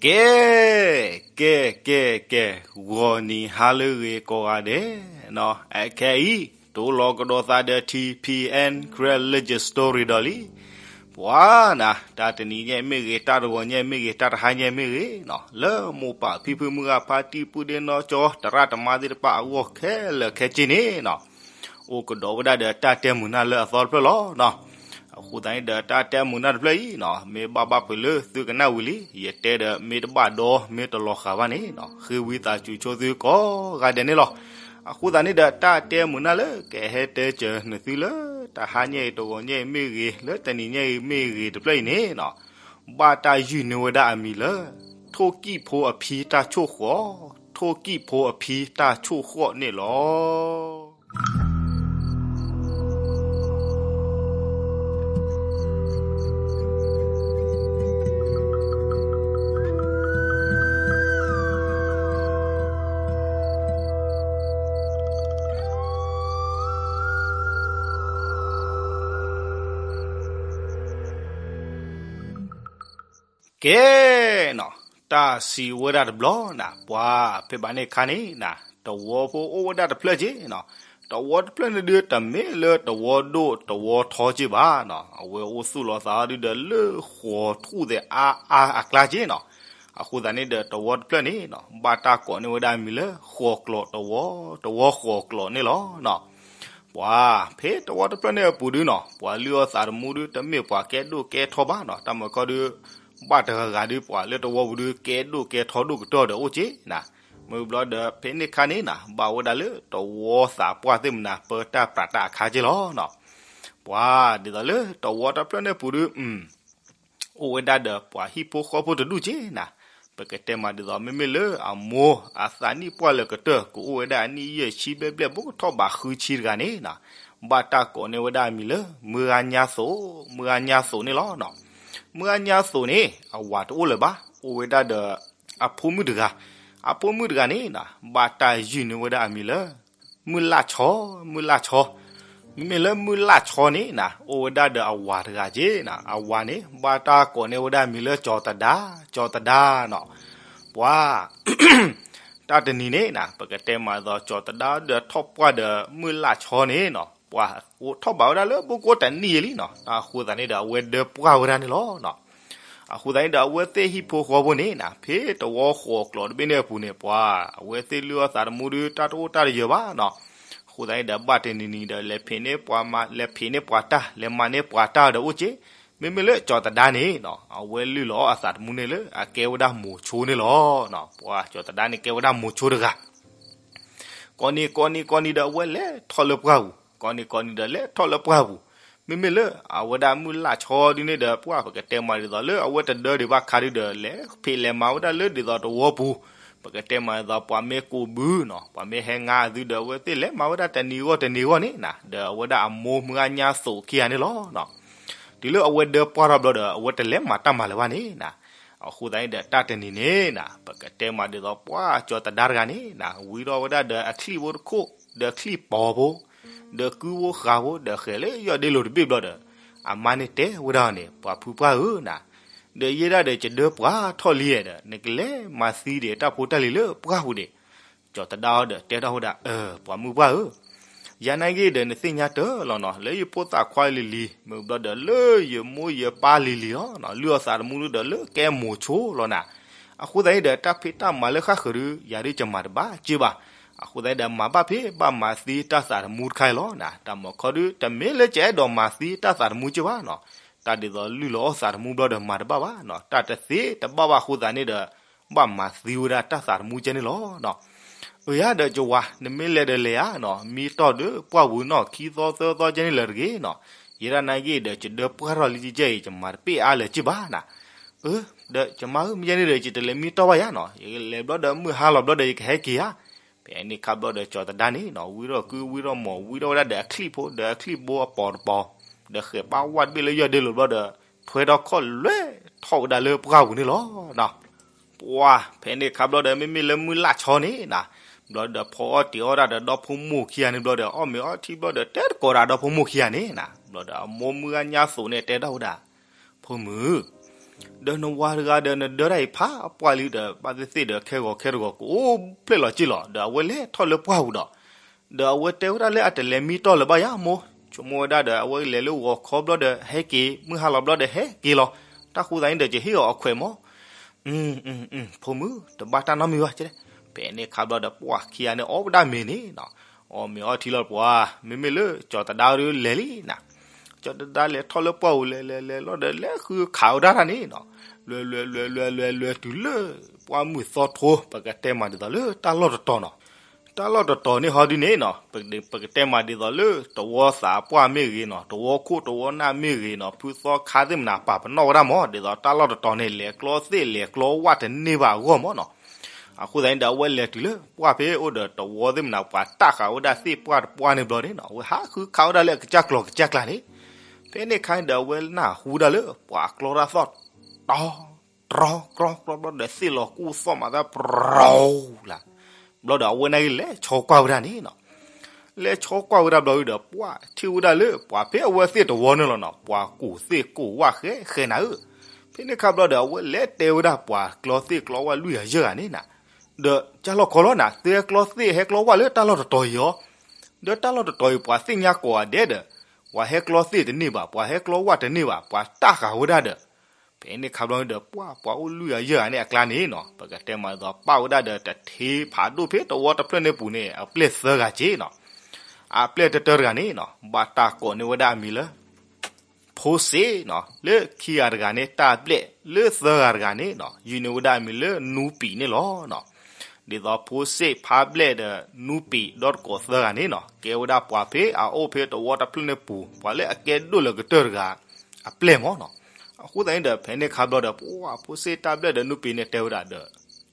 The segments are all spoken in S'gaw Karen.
ကဲ, ကဲ, ကဲ, ကဲ, ဂီၤနံၤဟါလၢအဂ့ၤကိးဂၤဒဲး, အခဲအံၤ တိလီၤကဒီးသးဒီး T P N Karen Legend Story ဒီးလံ. ပှၤနၤ, တၢ်တနံၤညါမ့ၢ်ဂ့ၤ, တၢ်တဂီၤညါမ့ၢ်ဂ့ၤ, တၢ်တဟါညါမ့ၢ်ဂ့ၤ, လၢမိၢ်ပၢ်ဖံဖုမုၢ်ဂၤဖါတံၢ်ပုၢ်ဒ့နီၢ်ကၠီ သရၣ်သမါသ့ၣ်တဖၣ်အဂီၢ်ခဲလၢာ်ခဲဆ့န့ၣ် အိၣ်ကဒီးဝဲဒၣ်ဒီးတၢ်တဲမုာ်နၢ်လၢအသီတဖျၢၣ်လီၤ. အဃိသတးန့ၣ်ဒီးတၢ်တဲမုာ်နၢ်တဖျၢၣ်အံၤ မ့ၢ်ဘၣ်ဘၣ်ဖုးလၢသုကနၣ်ဝံၤလံ, ယတဲဒီးမ့ၢ်တဘၣ်ဒီးမ့ၢ်တလီၤဃာ်ဘၣ်န့ၣ် ဃ့ဝံသးစူၤဆိသုကိးဂၤဒဲးန့ၣ်လီၤ. အဃိသတးန့ၣ်ဒီးတၢ်တဲမုာ်နၢ်လၢကဟဲတဲစၢၤနသုလၢ တဟါညါအံၤတဂီၤညါအံၤမ့ၢ်ဂ့ၤ, လၢတနံၤညါအံၤမ့ၢ်ဂ့ၤတဖျၢၣ်အံၤန့ၣ် ဘၣ်တၢ်ယုၢ်န့ၢ်ဝဲဒၣ်အမံၤလၢ ထိၣ်ကံၣ်ဖိအဖံတၢ်ဆိၣ်ဃီၣ်, ထိၣ်ကံၣ်ဖိအဖံတၢ်ဆိၣ်ဃီၣ်န့ၣ်လီၤ. ကဲနီၤ, တၢ်စံးဝဲဒၣ်တဘျီနၤ, ပှၤဖဲဘၣ်န့ၣ်အခါန့ၣ်နၤ, သဝီဖိအိၣ်ဝဲဒၣ်တဖျၢၣ်က့နီၤ. သဝီတဖျၢၣ်န့ၣ်ဒုး တမ့ၢ်လၢသဝီဒိၣ်သဝီထီက့ဘၣ်နီၤ, အဝဲအိၣ်သူၣ်လီၤသးအီၤဒုးဒီးလၢဃိးထူၣ်သဲးအါအါအကျါက့နီၤ. အဃိသတးန့ၣ်ဒီးသဝီတဖျၢၣ်န့ၣ်နီၤ, ဘၣ်တၢ်ကိးန့ၢ်ဝဲဒၣ်အမံၤလၢဃိးကျိးသဝီ, သဝီဃိးကျိးန့ၣ်လီၤနီၤ. ပှၤဖဲသဝီတဖျၢၣ်န့ၣ်အပူၤဒုနီၤ, ပှၤလုၢ်အီၣ်သးသမူဒုး တမ့ၢ်ပှၤကဲဒိၣ်ကဲထီဘၣ်နီၤ. တၢ်မၤခီဒုး ဘၣ်တဂၤဂၤဒုး ပှၤလၢသဝီပူၤဒုး ကဲဒိၣ်ကဲထီဒိၣ်ကတၢၢ်ဒီးအိၣ်က့နၤ. မ့ၢ်ဘျီဒီး ဖဲန့ၣ်အခါန့ၣ်နၤ, ဘၣ်ဝဲဒၣ်လၢသဝီသးပှၢ်သ့ၣ်မနၤ ပၢတၢ်ပြးတၢ်အခါက့လီၤနီၤ. ပှၤဒ်သိးလၢသဝီတဖျၢၣ်န့ၣ်ပူၤဒုး အိၣ်ဝဲဒၣ်ဒီးပှၤဟံၣ်ဖိဃီဖိတဒူၣ်က့နၤ. ပကတဲမးဒ်သိး မ့မ့ၢ်လၢအမိၢ်အသးနံၣ်ပှၢ်လၢာ်ကတၢၢ် ကအိၣ်ဝဲဒၣ်အနံၣ်ယဲၢ်ဆံဘျဲၣ်ဘျဲၣ် ဘူးကထီၣ်ဘးဃုဆံတဂၤန့ၣ်နၤ, ဘၣ်တၢ်ကိးန့ၢ်ဝဲဒၣ်အမံၤလၢ မုၢ်ဂၤညါသိး, မုၢ်ဂၤညါသိးန့ၣ်လီၤနီၤ. မုၢ်ဂၤညါသိးန့ၣ် အဝၤတအိၣ်လၢၤဘၣ်, အိၣ်ဝဲဒၣ်ဒီးအဖိမုၣ်တဂၤ, အဖိမုၣ်တဂၤန့ၣ်နၤ ဘၣ်တၢ်ယုၢ်န့ၢ်ဝဲဒၣ်အမံၤလၢ မုၢ်လၢ်ဆီ, မုၢ်လၢ်ဆီ. မ့မ့ၢ်လၢမုၢ်လၢ်ဆီန့ၣ်နၤ အိၣ်ဝဲဒၣ်ဒီးအဝၤတဂၤက့နၤ, အဝၤန့ၣ် ဘၣ်တၢ်ကိးန့ၢ်ဝဲဒၣ်အမံၤလၢ ကၠီၤတဒါ, ကၠီၤတဒါနီၤ. ပှၤ တၢ်တနံၤန့ၣ်နၤ ပကတဲမးဒ်သိး ကၠီၤတဒါဒီးထီၣ်ပှၢ်ဒီးမုၢ်လၢ်ဆီန့ၣ်နီၤ, ပှၤအိၣ်ထီၣ်ဘးဝဲဒၣ်လၢဘူးကအိၣ်တနံၣ်ယဲလံနီၤ. အဃိသတးန့ၣ်ဒီး အဝဲဒၢပှၢ်ဝဲဒၣ်န့ၣ်လီၤနီၤ. အဃိသတးန့ၣ်ဒီး အဝဲသ့ၣ်ဟံၣ်ဖိဃီဖိန့ၣ်နၤ ဖဲသဝီဃိးကျိးတဘ့ၣ်န့ၣ်အပူၤန့ၣ် ပှၤ အဝဲသ့ၣ်လုၢ်အီၣ်သးသမူဒုး တၢ်တအိၣ်တၢ်တယၢၤဘၣ်နီၤ. အဃိသတးန့ၣ်ဒီး ဘၣ်တနံၤနံၤဒီး လဲၤဖံးန့ၢ်ပှၤမၤ, လဲၤဖံးန့ၢ်ပှၤတၢ်, လဲၤမၤန့ၢ်ပှၤတၢ်ဒီးအိၣ်က့. မ့မ့ၢ်လၢကၠီၤတဒါန့ၣ်နီၤ အဝဲလုၢ်လီၤအီၣ်အသးသမူန့ၣ်လၢ အကဲဝဲဒၣ်မိၤဆိန့ၣ်လီၤနီၤ. ပှၤကၠီၤတဒါန့ၣ် ကဲဝဲဒၣ်မိၤဆိတဂၤ ကိးနံၤကိးနံၤကိးနံၤဒီး အဝဲလဲၤထီၣ်လၢပှၢ်ပူၤ, ကိးနံၤကိးနံၤဒီး လဲၤထီၣ်လၢပှၢ်ပူၤ. မ့မ့ၢ်လၢအဝဲဒၣ်မုၢ်လၢ်ဆီဒုန့ၣ်ဒီး ပှၤ ပကတဲမးဒ်သိးလၢ အဝဲတဒၢဒံးဘၣ်ခါဒုဒီး လဲၤဖံးလဲၤမၤဝဲဒၣ်လၢဒ်သိးသဝီပူၤ, ပကတဲမးဒ်သိး ပှၤမ့ၢ်ကိးဘုနီၤ, ပှၤမ့ၢ်ဟဲငါအသုဒီး အဝဲသ့ၣ်လဲၤမၤဝဲဒၣ်တနံၤဂီၢ်တနံၤဂီၢ်န့ၣ်နၤ, ဒီးအဝဲဒၣ်အမိၢ်မုၢ်ဂၤညါသိးခံဂၤန့ၣ်လီၤနီၤ. တုၤလၢအဝဲဒၢပှၢ်ထီၣ်ဘျီဒီး အဝဲတလဲၤမၤတၢ်မၤလၢၤဘၣ်န့ၣ်နၤ. အဃိသတးန့ၣ်ဒီး တၢ်တနံၤန့ၣ်နၤ ပကတဲမးဒ်သိး ပှၤကၠီၤတဒါတဂၤန့ၣ်နၤ ဝံထီၣ်ဝဲဒၣ်ဒီးအချံၣ်ဖိတခိၣ်, ဒီးချံၣ်ပီၤဖိ, ဒီးကုဖိဃာ်ဖိ, ဒီးဃဲၤလၢယီၢ်ဒ့လိၤတဘ့ၣ်ဘျီဒီး အမါန့ၣ်တဲဝဲဒၣ်အီၤန့ၣ်, ပှၤဖုပှၢ်ဧၢနၤ, ဒီးယဲဒၣ်ဒီး ယဒၢပှၢ်ထီၣ်လံဒီး နကလဲၤမၤသံဒီးတၢ်ဖိတၢ်လံၤလၢပှၢ်ပူၤဒံး. ကၠီၤတဒါအီၤဒီးတဲထီၣ်ဝဲဒၣ်, အၢ ပှၤမုၢ်ပှၢ်ဧၢ, ယၤနာ်က့ဒီး နသ့ၣ်ညါတၢ်လီၤနီၤ, လၢယဖိသၣ်ခွါလံၤလံၤ မ့ၢ်ဘျီဒီး လၢယမိၢ်ယပၢ်လံၤလံၤလီၤနီၤ, လုၢ်အီၣ်သးသမူဒီးလၢကဲမိၤဆိလီၤနၤ. အဃိသတးန့ၣ်ဒီး တၢ်ဖံးတၢ်မၤလၢဃၣ်ဃၢၤဒု ယၤဒုကမၤတဘၣ်က့ဘၣ်. အဃိသတးဒီး မၤဘၣ်ဖဲဘၣ်မၤသံတၢ်သးသမူတခါအံၤလီၤနၤ. တၢ်မၤခီဒု တမ့ၢ်လၢကအဲၣ်ဒိးမၤသံတၢ်သးသမူက့ဘၣ်နီၤ. တၢ်ဒ်သိးလုၢ်လီၤအီၣ်သးသမူဘျီဒီး မၤတဘၣ်ဘၣ်နီၤ. တၢ်တသ့တဘၣ်ဘၣ်အဃိသတးန့ၣ်ဒီး ဘၣ်မၤသံဝဲဒၣ်တၢ်သးသမူကဲန့ၣ်လီၤနီၤ. အၢ ယၤဒီးကဝၤ နမ့ၢ်လဲၤဒီးလဲၤဧါနီၤ, မံတီၢ်ဒီးပှၢ်ပူၤနီၤ ခံသီသၢသီကဲန့ၣ်လၢၤတဂ့ၤနီၤ. ယဲဒၣ်နာ်က့ဒီး ယဒၢပှၢ်ထီၣ်လံကဲအံၤ ယမၤတပ့ၢ်အါလၢၤက့ဘၣ်နၤ. အၢ ဒီးယမါဧၢ မ့ၢ်ယဲန့ၣ်ဒီး ယတလဲၤမံတီၢ်ဘၣ်ယၤနီၤ, ယလဲၤဘျီဒီးမုၢ်ဟါလီၤဘျီဒီး ယကဟဲက့ၤဧါ. ဖဲန့ၣ်ခါဘျီဒီး ကၠီၤတဒါန့ၣ်နီၤ ဝံထီၣ်ကုဝံထီၣ်မိၤ ဝံထီၣ်ဝဲဒၣ်ဒီးအချံၣ်ဖိ ဒီးအချံၣ်ဘိအပီၤတပီၤ, ဒီးဃဲၤပာ်ဝဲတဘ့ၣ်လၢယီၢ်ဒ့လိၤဘျီဒီး ထွဲထီၣ်ခီၣ်လွဲထီၣ်ဝဲဒၣ်လၢပှၢ်ပူၤန့ၣ်လီၤနီၤ. ပှၤ ဖဲန့ၣ်ခါဘျီဒီး မ့မ့ၢ်လၢမုၢ်လၢ်ဆီန့ၣ်နၤ, ဘျီဒီးဖီအီၣ်တ့ၤအီၣ်ဒၣ်ဒီးဒီဖိမိၢ်ခံဂၤန့ၣ်ဘျီဒီး အီၣ်မ့ၤအီထံဘျီဒီး တဲသကိးဒၣ်ဒီဖိမိၢ်ခံဂၤန့ၣ်နၤ. ဘျီဒီးအမိၢ်မုၢ်ဂၤညါသိးန့ၣ်တဲထီၣ်ဝဲဒၣ်, ဖိမုၣ်, ဒီးနဝၤတဂၤဒီးနဒၢတၢ်အံၤဖးပှၢ်လံဒီး ဘၣ်သ့ၣ်သ့ၣ်ဒီးခဲဂီၤခဲတဂီၤကအိၣ်ဖျဲၣ်လီၤက့ၢ်လီၤ. ဒီးအဝဲလဲၤထီၣ်လၢပှၢ်ပူၤဒီး ဒီးအဝဲတဲဝဲဒၣ်လၢအတလဲၤမံတီၢ်လၢၤဘၣ်ယၤမိၢ်, ဆိကမိၣ်ဝဲဒၣ်ဒီး အဝဲလဲၤလၢဂီၤခီဘျီဒီးဟဲက့ၤ မုၢ်ဟါလီၤဘျီဒီးဟဲက့ၤလီၤ. တၢ်ဃိသးန့ၣ်ဒီး ယဟ့ၣ်အီၤအခွဲးမး. ဖိမုၣ် တဘၣ်တၢ်နီတမံၤဘၣ်, ဖဲန့ၣ်ခါဘျီဒီး ပှၢ်ခံဂၤန့ၣ်အီၣ်ဝဲဒၣ်မ့ၤန့ၣ်နီၤ. အီၣ်မ့ၤအီထံလီၤပှၤ, မ့မ့ၢ်လၢကၠီၤသဒါဒုးလဲၤလံနီၤ. ကၠီၤသဒါလဲၤထီၣ်လၢပှၢ်ပူၤ လဲၤလဲၤလဲၤလီၤဒီး လဲၤဃုခးဝဲဒၣ်တၢ်န့ၣ်နီၤ. လဲၤလဲၤလဲၤလဲၤလဲၤလဲၤတုၤလၢ ပှၢ်မုၢ်သီထိ ပကတဲမးဒ်သိးလၢတၢ်လီၢ်တတီၤနီၤ. တၢ်လီၢ်တတီၤန့ၣ်ဟီဒုန့ၣ်နီၤ, ပကတဲမးဒ်သိးလၢ တဝီသးပှၢ်မ့ၢ်ဂ့ၤနီၤ, တဝီခိၣ်တဝီနၢ်မ့ၢ်ဂ့ၤနီၤ, ဖုသီခါသ့ၣ်မနၤပာ်ပနီၣ်ဝဲဒၣ်မး, ဒ်သိးတၢ်လီၢ်တတီၤန့ၣ် လဲၤကျီသ့ၣ်လဲၤကျီဝၣ်တန့ၢ်ဘၣ်အဂီၢ်မးနီၤ. အဃိသတးန့ၣ်ဒီး အဝဲလဲၤတုၤလၢပှၢ်ဖဲအိၣ်ဒီးတဝီသ့ၣ်မနၤ ပှၤတၢ်ဃာ်ဝဲဒၣ်သ့ၣ်ပှၢ်တပှၢ်န့ၣ်ဘျီန့ၣ်နီၤ, အဝဲဟးဃုခးဝဲဒၣ်လၢအကစၢ်ကျီၤကစၢ်ကျါန့ၣ်. ဖဲန့ၣ်ခါန့ၣ်ဒီး အဝဲနၢ်ဟူဒၣ်လၢ ပှၤကျီတၢ်သီၣ် တီ တြီ ကြီ ကြီ ဘျီဒီးသ့ၣ်လီၤကူၣ်သီၣ်မၤသး ပြီ လၢ ဘျီဒီးအဝဲန့ၣ်ဂ့ၤလဲၤဆီကွၢ်ဝဲဒၣ်န့ၣ်နီၤ. လဲၤဆီကွၢ်ဝဲဒၣ်ဘျီဒီး ပှၢ်ထံၣ်ဝဲဒၣ်လၢ ပှၤဖဲအဝဲသ့ၣ်တဝီန့ၣ်လီၤနီၤ, ပှၤကူၣ်သ့ၣ်ကူၣ်ဝၣ်ဃဲဃဲနၤဧၢ. ဖဲန့ၣ်ခါဘျီဒီး အဝဲလဲၤတဲဝဲဒၣ်ပှၤကျီသ့ၣ်ကျီဝၣ်လွံၢ်ဂၤယဲၢ်ဂၤန့ၣ်နီၤ, ဒီးကၢ်လီၢ်ခီလီၤနၤ, သုဟဲကျီသ့ၣ်ဟဲကျီဝၣ်လၢတၢ်လီၢ်တတီၤအံၤအီၤ, ဒီးတၢ်လီၢ်တတီၤအံၤ ပှၤသ့ၣ်ညါကိးဂၤဒဲးဒီး ပှၤဟဲကျီသ့ၣ်တန့ၢ်ဘၣ်, ပှၤဟဲကျီဝၣ်တန့ၢ်ဘၣ်, ပှၤတၢ်ဃာ်ဝဲဒၣ်ဒီး ဖဲန့ၣ်ခါဘျီန့ၣ်ဒီး ပှၢ်ပှၤအိၣ်လွံၢ်ဂၤယဲၢ်ဂၤန့ၣ်အကျါန့ၣ်နီၤ, ပကတဲမးဒ်သိး ပာ်ဝဲဒၣ်ဒီးတထ့ဖးဒိၣ်ဖဲတဝီတဖျၢၣ်န့ၣ်ပူၤန့ၣ် အပျဲၢ်သၢဂၤက့နီၤ. အပျဲၢ်တတၢတဂၤန့ၣ်နီၤ ဘၣ်တၢ်ကိးန့ၢ်ဝဲဒၣ်အမံၤလၢ ဖိစ့ၣ်နီၤ, လၢခံဂၤတဂၤန့ၣ် တၢ်ဘျဲၣ်, လၢသၢဂၤတဂၤန့ၣ်နီၤ ယုၢ်န့ၢ်ဝဲဒၣ်အမံၤလၢနူပံၤန့ၣ်လီၤနီၤ. ဒ်သိးဖိစ့ၣ် ဖါဘျဲၣ်ဒီးနူပံၤ ဒီတကိးသၢဂၤန့ၣ်နီၤ ကဲဝဲဒၣ်ပှၤဖဲအအိၣ်ဖဲတဝီတဖျၢၣ်န့ၣ်ပူၤ ပှၤလၢအကဲဒိၣ်လၢကတၢၢ်တဂၤ အပျဲၢ်မးနီၤ. အဃိသတးန့ၣ်ဒီး ဖဲန့ၣ်ခါဘျီဒီး ပှၢ်ဖိစ့ၣ် တၢ်ဘျဲၣ်ဒီးနူပံၤန့ၣ်တဲဝဲဒၣ်ဒီး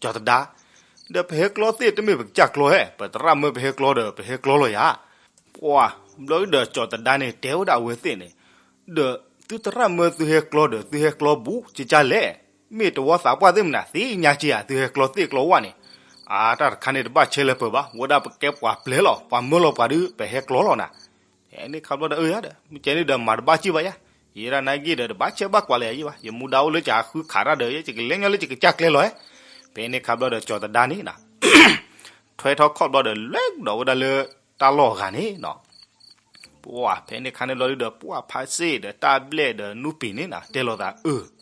ကၠီၤသဒါ, ဒီးပဟဲကျီသ့ၣ်တမ့ၢ်ပကစၢ်ကျီဧါ, ပသရၣ်မၢပဟဲကျီဒီး ပဟဲကျီလီၤယၤ. ပှၢ်ဘျီဒီး ကၠီၤသဒါန့ၣ် တဲဝဲဒၣ်အဝဲသ့ၣ်န့ၣ်, ဒီးသုသရၣ်မၢသုဟဲကျီဒီး သုဟဲကျီဘူးကကၢ်လဲၣ်, မ့ၢ်တဝီသးပှၢ်သ့ၣ်မနၤသ့ၣ်ညါက့ဧါ, သုဟဲကျီသ့ၣ်ကျီဝၣ်န့ၣ်, အါ တၢ်တခါန့ၣ်တဘၣ်ဆဲးလၢပၢၤဘၣ်, ဝဲဒၣ်ပကဲပှၤပျဲၢ်လီၤ, ပှၤမၢလီၤပှၤဒီး ပဟဲကျီလီၤနၤ. ဖဲန့ၣ်ခါဘျီဒီး အၢယၤဒီး မ့ၢ်ကဲန့ၣ်ဒီး မၤတဘၣ်စံၣ်ဘၣ်ယၤ, ယဲဒၣ်နၤဂ့ၢ်ဒီး တဘၣ်ဆဲးဘၣ်ကွၢ်လၢယၤယံၣ်ဘၣ်, ယမူဒါအိၣ်လၢယဃုခးတၢ်ဒီး ယကလဲၤညီလၢယကစၢ်ကျဲလီၤဧါ. ဖဲန့ၣ်ခါဘျီဒီး ကၠီၤသဒါန့ၣ်နီၤ ထွဲထီၣ်ခီၣ်ဘျီဒီး လဲၤကဒီးဝဲဒၣ်လၢတၢ်လီၢ်အဂၤန့ၣ်နီၤ. ပှၢ်ဖဲန့ၣ်ခါန့ၣ်ဘျီဒီး ပှၢ်ဖါစ့ၣ်ဒီးတၢ်ဘျဲၣ်ဒီးနူပံၤန့ၣ်နီၤ တဲလိာ်သး အၢ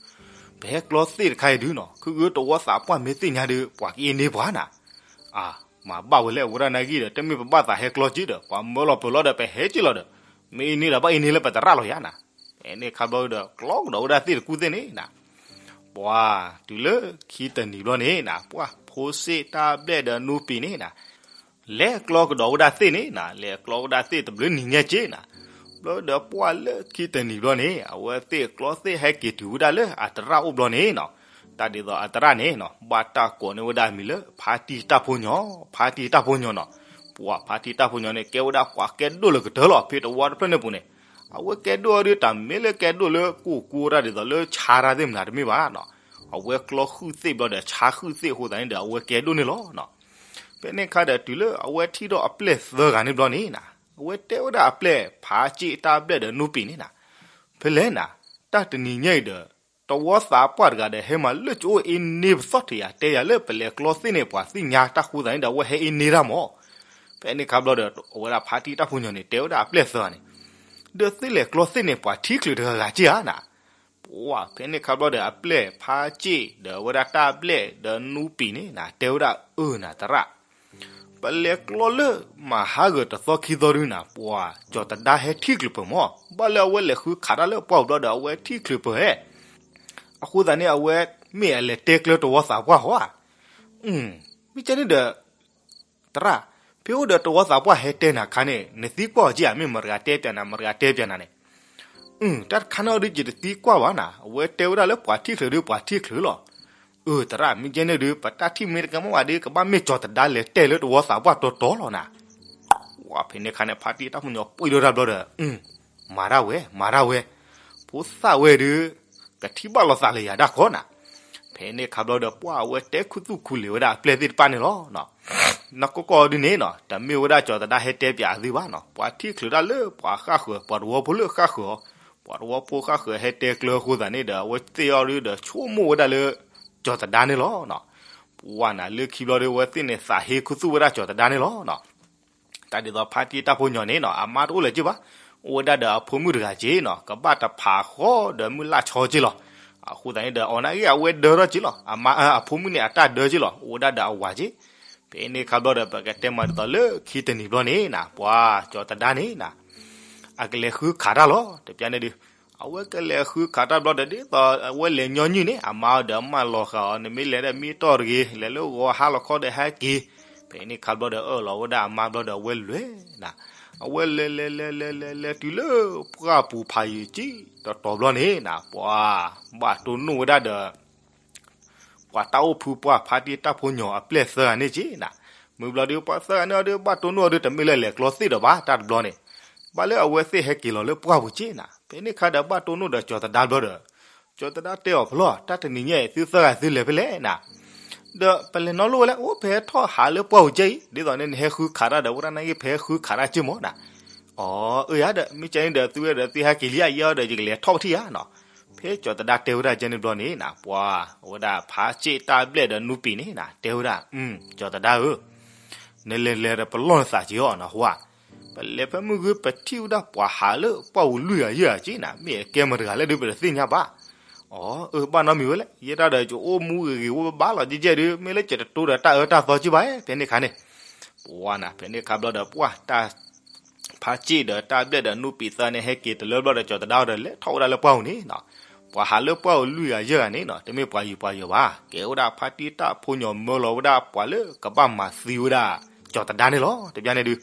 ပဟဲကျီသ့ၣ်တခါအံၤဒုနီၤ ခုဂုတဝီသးပှၢ်မ့ၢ်သ့ၣ်ညါဒီး ပှၤကအ့န့ပှၤနၤ. အါ မၤဘၣ်ဝဲလဲၣ် ဝဲဒၣ်နၤဂ့ၢ်ဒီး တမ့ၢ်ပဘၣ်သးဟဲကျီက့ဒီး ပှၤမၢလီၤပၢၤလီၤဒီး ပဟဲက့လီၤဒီး မ့ၢ်အ့န့ဒီး ဘၣ်အ့န့လၢပသရၣ်လီၤယၤနၤ. ဖဲန့ၣ်ခါဘျီဒီး ကျီကဒီးဝဲဒၣ်သ့ၣ်တကူၣ်သ့ၣ်န့ၣ်နၤ. ပှၢ်တုၤလၢခံတနံၤဘျီန့ၣ်နၤ ပှၢ်ဖိစ့ၣ် တၢ်ဘျဲၣ်ဒီးနူပံၤန့ၣ်နၤ လဲၤကျီကဒီးဝဲဒၣ်သ့ၣ်န့ၣ်နၤ လဲၤကျီဝဲဒၣ်သ့ၣ်တဘျုးနံၤညါက့နၤ. ဘျီဒီးပှၢ်လၢခံတနံၤဘျီန့ၣ် အဝဲသ့ၣ်ကျီသ့ၣ်ဟဲက့ၤတုၤဝဲဒၣ်လၢအသရၣ်အိၣ်ဘျီန့ၣ်နီၤ. တၢ်ဒ်သိးအသရၣ်န့ၣ်နီၤ ဘၣ်တၢ်ကိးန့ၢ်ဝဲဒၣ်အမံၤလၢ ဖါတံၢ်တၢ်ဖိညီ, ဖါတံၢ်တၢ်ဖိညီနီၤ. ပှၢ်ဖါတံၢ်တၢ်ဖိညီန့ၣ် ကဲဝဲဒၣ်ပှၤကဲဒိၣ်လၢကတၢၢ်လီၤ ဖဲတဝီတဖျၢၣ်န့ၣ်ပူၤန့ၣ်. အဝဲကဲဒိၣ်အီၤဒုး တၢ်မ့ၢ်လၢကဲဒိၣ်လၢ ကူၣ်ကူၣ်တၢ်ဒ်သိးလၢဆါတၢ်သ့ၣ်မနၤတမ့ၢ်ဘၣ်နီၤ. အဝဲကျီဃုသ့ၣ်ဘျီဒီး ဆါဃုသ့ၣ်အဃိသတးန့ၣ်ဒီး အဝဲကဲဒိၣ်န့ၣ်လီၤနီၤ. ဖဲန့ၣ်ခါဒီးတုၤလၢအဝဲထံၣ်ဒီးအပျဲၢ်သၢဂၤန့ၣ်ဘျီန့ၣ်နၤ အဝဲတဲဝဲဒၣ်အပျဲၢ်ဖါစ့ၣ် တၢ်ဘျဲၣ်ဒီးနူပံၤန့ၣ်နၤ ဖဲလဲၣ်နၤ တၢ်တနံၤညါအံၤဒီး တဝီသးပှၢ်တဂၤဒီး ဟဲမၤလၢကအိၣ်အ့န့ပသီၣ်ထံးယၤ တဲယၤလၢပလဲၤကျီသ့ၣ်န့ၣ် ပှၤသ့ၣ်ညါတၢ်ဃိသတးန့ၣ်ဒီး အဝဲဟဲအ့န့တၢ်မး. ဖဲန့ၣ်ခါဘျီဒီး အဝဲဒၣ်ဖါတံၢ်တၢ်ဖိညီန့ၣ် တဲဝဲဒၣ်အပျဲၢ်သၢဂၤန့ၣ် ဒီးသ့ၣ်လဲၤကျီသ့ၣ်န့ၣ် ပှၤထံချုးတဂၤဂၤက့ဧါနၤ. ပှၢ်ဖဲန့ၣ်ခါဘျီဒီး အပျဲၢ်ဖါစ့ၣ် ဒီးအဝဲဒၣ်တၢ်ဘျဲၣ်ဒီးနူပံၤန့ၣ်နၤ တဲဝဲဒၣ်အၢနၤသရၣ် ပလဲၤကျီလၢမၤဟါဂၢၤတသီခံသီဒုနၤ ပှၢ်ကၠီၤသဒါဟဲထံၣ်ချုးပၢၤမး. ဘၣ်လၢအဝဲလဲၤဃုခးတၢ်လၢပှၢ်ပူၤဘျီဒီး အဝဲထံၣ်ချုးပၢၤဧါ. အဃိသတးန့ၣ် အဝဲမ့ၢ်အလဲၤတဲကျၢၤတဝီသးပှၢ်ဟီဧါ. မ့ၢ်ကဲန့ၣ်ဒီး သရၣ်, ဖဲအိၣ်ဒီးတဝီသးပှၢ်ဟဲတဲနၤခါန့ၣ် နသံကွၢ်အီၤက့ဧါ, မ့ၢ်မတၤတဂၤတဲပၠးနၤ မတၤတဂၤတဲပၠးနၤန့ၣ်. တၢ်တခါန့ၣ်အီၤဒုး ယတသံကွၢ်ဘၣ်နၤ, အဝဲတဲဝဲဒၣ်လၢပှၤထံၣ်ချုးဒီးပှၤထံၣ်ချုးလီၤ. အၢ သရၣ်, မ့ၢ်ကဲန့ၣ်ဒုး ပတၢ်ထံၣ်မ့ၢ်တကဲမ့ၢ်ဘၣ်ဒီး ကဘၣ်မ့ၢ်ကၠီၤသဒါလဲၤတဲလၢတဝီသးပှၢ်တီတီလီၤနၤ. ဝဲဖဲန့ၣ်ခါန့ၣ် ဖါတံၢ်တၢ်ဖိညီပှံၤဒီးတၢ်ဘျီဒီး မၤတၢ်ဝဲ မၤတၢ်ဝဲ, ဖိသၣ်ဝဲဒုး ကထံၣ်ဘၣ်လိာ်သးလၢယၤဒၣ်ဃီနၤ. ဖဲန့ၣ်ခါဘျီဒီး ပှၢ်အဝဲတဲခူသူၣ်ခူလံာ်ဝဲဒၣ်အပျဲၢ်သ့ၣ်တဖၣ်န့ၣ်လီၤ. နီၢ်ကီၢ်ကီၢ်ဒုးန့ၣ်နီၤ တမ့ၢ်ဝဲဒၣ်ကၠီၤသဒါဟဲတဲပၠးအသုဘၣ်နီၤ, ပှၤထံၣ်ချုးတၢ်လၢပှၤဃၣ်ဃၢၤ ပှၤတဝီဖိလၢဃၣ်ဃၢၤအီၤ, ပှၤတဝီဖိဃၣ်ဃၢၤဟဲတဲကျၢအဃိသတးန့ၣ်ဒီး အဝဲသ့ၣ်အီၤဒုဒီးဆိကမိၣ်ဝဲဒၣ်လၢ ကၠီၤသဒါန့ၣ်လီၤနီၤ. ပှၢ်နၤလၢခံဘျီဒီး အဝဲသ့ၣ်န့ၣ်သးဟ့ခူသူၣ်ဝဲဒၣ်ကၠီၤသဒါန့ၣ်လီၤနီၤ. တၢ်ဒ်သိးဖါတံၢ်တၢ်ဖိညီန့ၣ်နီၤ အမါတအိၣ်လၢၤက့ဘၣ်, အိၣ်ဝဲဒၣ်ဒီးအဖိမုၣ်တဂၤက့နီၤ ကဘၣ်တဖးဃီဒီးမုၢ်လၢ်ဆီက့လီၤ. အဃိသတးန့ၣ်ဒီး အီၤနာ်က့အဝဲဒၢထီၣ်က့လီၤ. အဖိမုၣ်န့ၣ်အတၢ်ဒၢက့လီၤ အိၣ်ဝဲဒၣ်ဒီးအဝၤက့. ဖဲန့ၣ်ခါဘျီဒီး ပကတဲမၤဒ်သိးလၢခံတနံၤဘျီန့ၣ်နီၤ ပှၢ်ကၠီၤသဒါန့ၣ်နီၤ အကလဲၤဃုခးတၢ်လီၤ တပျၢ်န့ၣ်ဒုး. အဝဲကလဲၤဃုခးတၢ်ဘျီဒီး ဒ်သိးအဝဲလဲၤညီနုၢ်န့ၣ် အမါဒီးမၢလီၤဃာ်အီၤ နမ့ၢ်လဲၤဒီးမ့ၢ်တီၢ်တဂ့ၤ လဲၤလၢဂီၤဟါလီၤခီဒီးဟဲက့ၤ. ဖဲန့ၣ်ခါဘျီဒီး အၢၣ်လီၤဝဲဒၣ်အမါဘျီဒီး အဝဲလဲၤနီၤ. အဝဲလဲၤလဲၤလဲၤလဲၤလဲၤလဲၤတုၤလၢပှၢ်ပူၤဖးယံၤကံတတီၤဘျီန့ၣ်နီၤ ပှၢ်ဘၣ်တိၢ်နီၣ်ဝဲဒၣ်ဒီး ပှၤတၢ်အိၣ်ဖုပှၢ်ဖါတံၢ်တၢ်ဖိညီအပျဲၢ်သၢဂၤန့ၣ်က့နီၤ. မုၢ်ဘျီဒီး ပှၤသၢဂၤန့ၣ်အီၤဒီး ဘၣ်တိၢ်နီၣ်အီၤဒီး တမ့ၢ်လၢလဲၤကျီသ့ၣ်ဒီးဘၣ် တၢ်တဘျီန့ၣ် ဘၣ်လၢအဝဲသ့ၣ်ဟဲက့ၤလီၤလၢပှၢ်ပူၤက့နီၤ. ဖဲန့ၣ်ခါဒီး ဘၣ်တိၢ်နီၣ်ဒီးကၠီၤသဒါဘျီဒီး ကၠီၤသဒါတဲအီၤဖဲလဲၣ် တၢ်တနံၤညါအံၤ သုသၢဂၤသုလဲၤဖဲလဲၣ်နီၤ. ဒီးပလဲၤနီတလီၢ်ဝဲလဲၣ် အိၣ်ဖဲထီၣ်ဟးလၢပှၢ်ပူၤက့အံၤ ဒ်သိးန့ၣ် နဟဲဃုခးတၢ်ဒီး ဝဲဒၣ်နာ်က့ ဖဲဟဲဃုခးတၢ်က့မ့ၢ်နီၤ. အီ အၢ ယၤဒီး မ့ၢ်ကဲန့ၣ်ဒီး သုဝဲဒီးသုဟဲက့ၤလံဧါ ယဲဒီး ယကလဲၤထီၣ်ပထံၣ်ဧါနီၤ. ဖဲကၠီၤသဒါတဲဝဲဒၣ်ကဲန့ၣ်ဘျီန့ၣ်နီၤ ပှၢ်ဝဲဒၣ်ဖါစ့ၣ်တၢ်ဘျဲၣ်ဒီးနူပံၤန့ၣ်နီၤ တဲဝဲဒၣ် ကၠီၤသဒါဧၢ, နလဲၤလဲၤဒီးပလီၢ်နသးက့ၤအီၤနီၤ ဟါ, ပလဲၤဖဲမုၢ်ဂ့ၤ ပထံၣ်ဝဲဒၣ်ပှၤဟးလၢပှၢ်ပူၤလွံၢ်ဂၤယဲၢ်ဂၤက့နီၤ မ့ၢ်အကဲမတၤတဂၤလဲၣ်ဒုး ပတသ့ၣ်ညါဘၣ်. အီ အၢ ဘၣ်နီတမံၤဝဲလဲၣ် ယဲဒၣ်ဒီး ယအိၣ်မူဂ့ၤဂ့ၤဝဲဘၣ်လီၤ ကဲကဲဒုး မ့ၢ်လၢယတတိဒီးတၢ်အၢတၢ်သီက့ဘၣ် ဖဲန့ၣ်ခါန့ၣ် ပှၢ်နၤ ဖဲန့ၣ်ခါဘျီဒီး ပှၢ်တၢ် ဖါစ့ၣ်ဒီးတၢ်ဘျဲၣ်ဒီးနူပံၤသၢန့ၣ် ဟဲက့ၤတလၢဘျီဒီး ကၠီၤသဒါဒီး လဲၤထီၣ်ဝဲဒၣ်လၢပှၢ်ပူၤန့ၣ်နီၤ. ပှၤဟးလၢပှၢ်ပူၤလွံၢ်ဂၤယဲၢ်ဂၤန့ၣ်နီၤ တမ့ၢ်ပှၤယံၤပှၤယီၤဘၣ် ကဲဝဲဒၣ်ဖါတံၢ်တၢ်ဖိညီ မၢလီၤဝဲဒၣ်ပှၤလၢကဘၣ်မၤသံဝဲဒၣ် ကၠီၤသဒါန့ၣ်လီၤ တပျၢ်န့ၣ်ဒုး.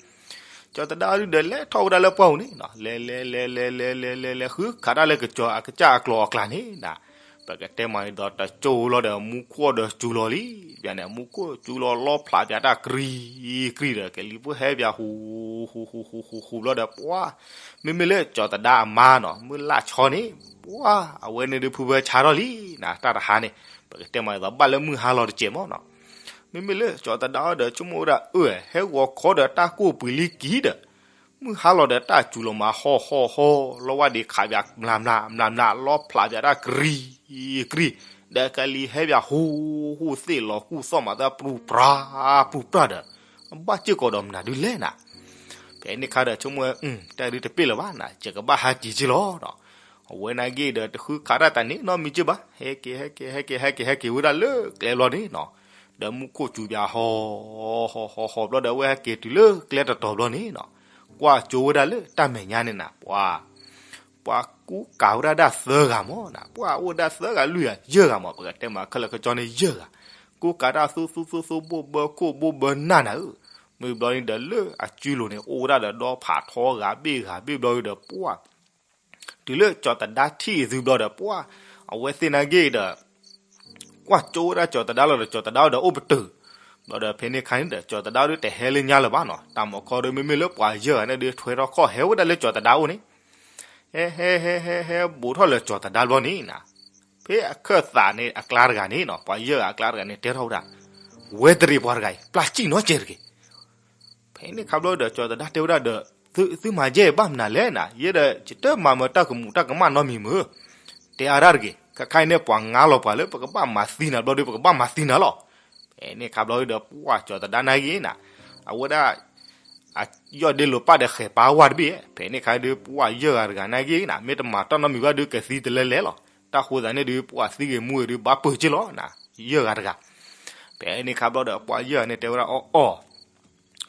ကၠီၤသဒါဒုးဒီး လဲၤထီၣ်ဝဲဒၣ်လၢပှၢ်ပူၤန့ၣ်နီၤ လဲၤလဲၤလဲၤလဲၤလဲၤလဲၤလဲၤ လဲၤဃုခးတၢ်လၢကစၢၢ်အကစၢ်အကျိၤအကျဲန့ၣ်နီၤ. ပကတဲမၤဒ်သိး တကၠိဝဲလီၤဒီး မူခိၣ်ဒီးစူၤလီၤလံ, ပျၢ်န့ၣ် မူခိၣ်စူၤလီၤလီဖျးပျးတၢ် ကြံကြံဒီး ကလံၤဖိဟဲပျး ဟူ ဟူ ဟူ ဟူ ဟူ ဟူဘျီဒီး ပှၢ် မ့မ့ၢ်လၢကၠီၤသဒါအမါနီၤ မုၢ်လၢ်ဆီန့ၣ် ပှၢ် အဝဲန့ၣ်ဒုး ဖုဖၢဆါထီၣ်လံနီၤ တၢ်တဟါန့ၣ် ပကတဲမၤဒ်သိး ဘၣ်လၢမုၢ်ဟါလီၤတစဲးမ့ၢ်နီၤ. မ့မ့ၢ်လၢကၠီၤသဒါအီၤဒီး ဆိကမိၣ်ဝဲဒၣ် အၢ ဟဲဂီၤခီဒီးတၢ်ကိၢ်ပှံၤလံကံဒီး မုၢ်ဟါလီၤဒီးတၢ်စူၤလီၤမး ဟီၣ်ဟီၣ်ဟီၣ် လီဝဲဒံးခးပျး မျးမျးမျးမျး လီဖျးပျးတၢ် ကြံကြံ ဒီးကလံၤဟဲပျး ဟူ ဟူသ့ၣ်လီၤ ဟူသီၣ်မးသၢ ပြူပြါ ပြူပြါဒီး ဘၣ်စ့ၢ်ကီးဒီးမနုၤဒုးလဲၣ်နီၤ. ဖဲန့ၣ်ခါဒီး ဆိကမိၣ်ဝဲ တၢ်ဒုးတပ့ၢ်လၢၤဘၣ်နီၤ ယကဘၣ်ဟဲက့ၤက့လီၤနီၤ. အဝဲနာ်က့ဒီး တဃုခးတၢ်တၢ်န့ၣ်နီတမံၤက့ဘၣ် ဟဲက့ၤ ဟဲက့ၤ ဟဲက့ၤ ဟဲက့ၤဝဲဒၣ်လၢကျဲဘျီန့ၣ်နီၤ. ဒီးမူခိၣ်စူၤပျး ဟီ ဟီ ဟီ ဟီ ဟီဘျီဒီး အဝဲဟဲက့ၤတုၤလၢကျဲတတီၤဘျီန့ၣ်နီၤ. ကွၢ်ကၠိဝဲဒၣ်လၢတၢ်မဲာ်ညါန့ၣ်နီၤ ပှၤ ပှၤကူကၤဝဲဒၣ်ဒၣ်သၢဂၤမ့ၢ်နီၤ ပှၤအိၣ်ဒၣ်သၢဂၤလွံၢ်ဂၤယဲၢ်ဂၤမး ပကတဲမၤခဲလၢာ်ခဲဆ့န့ၣ်ယဲၢ်ဂၤ ကူကၤတၢ်သူသူသူသူ ဘိၣ်ဘၢခိၣ်ဘိၣ်ဘၢနၢ်နၤဧၢ. မ့ၢ်ဘျီန့ၣ်ဒီး လၢအစုလိၤန့ၣ် အိၣ်ဝဲဒၣ်ဒီးဒီဖးထီဂၤဘ့ၣ်ဂၤဘ့ၣ်ဘျီဒီး ပှၢ် တုၤလၢကၠီၤသဒါထံၣ်သုဘျီဒီး ပှၢ် အဝဲသ့ၣ်နာ်က့ဒီး ကွၢ်ကၠိဝဲဒၣ်ကၠီၤသဒါလီၤဒီး ကၠီၤသဒါအီၤဒီးအိၣ်ပတုာ် ဘျီဒီးဖဲန့ၣ်ခါန့ၣ်ဒီး ကၠီၤသဒါဒုးတဟဲလၢညါလၢၤဘၣ်နီၤ တၢ်မၤခီဒုး မ့မ့ၢ်လၢပှၤယဲၢ်ဂၤန့ၣ်ဒုး ထွဲထီၣ်ခီၣ်ဟဲဝဲဒၣ်လၢကၠီၤသဒါအိၣ်န့ၣ် ဟဲဟဲဟဲဟဲဟဲဘူးထီၣ်လၢကၠီၤသဒါဘျီန့ၣ်နီၤ ဖဲအခၢၣ်သးန့ၣ်အကျါတဂၤန့ၣ်နီၤ ပှၤယဲၢ်ဂၤအကျါတဂၤန့ၣ် တဲထီၣ်ဝဲဒၣ် ဝဲတရံးပှၤတဂၤအံၤ ပျၢ်စံၣ်နီၤကဲတဂ့ၤ ဖဲန့ၣ်ခါဘျီဒီး ကၠီၤသဒါတဲဝဲဒၣ်ဒီး သုမၤယဲၢ်ဘၣ်မနုၤလဲၣ်နီၤ ယဲဒီးယတမၤမၢတၢ်ကမူးတၢ်ကမၣ်နီတမံၤမ့ၢ် တဲအါဒၣ်တဂ့ၤ ခဲခါအံၤန့ၣ် ပှၤငါလီၤပှၤလၢပကဘၣ်မၤသံနၤဘျီဒီး ပကဘၣ်မၤသံနၤလီၤ. ဖဲန့ၣ်ခါဘျီဒီး ပှၢ်ကၠီၤသဒါနာ်က့နီၤ အဝဲဒၣ် အယီၢ်ဒ့လိာ်ပၢ်ဒီးဃဲၤပာ်ဝါတဘ့ၣ် ဖဲန့ၣ်ခါဒီး ပှၢ်ယဲၢ်ဂၤတဂၤနာ်က့နီၤ မ့ၢ်တမၤတၢ်နီတမံၤဘၣ်ဒီး ကသံတလဲလဲလီၤ. တၢ်ဃိသးန့ၣ်ဒီး ပှၢ်သံဂ့ၤမူဂ့ၤဒီး ဘၣ်ပၢၢ်က့လီၤနီၤ ယဲၢ်ဂၤတဂၤ ဖဲန့ၣ်ခါဘျီဒီး ပှၢ်ယဲၢ်ဂၤန့ၣ်တဲဝဲဒၣ်အီၣ်အီၣ်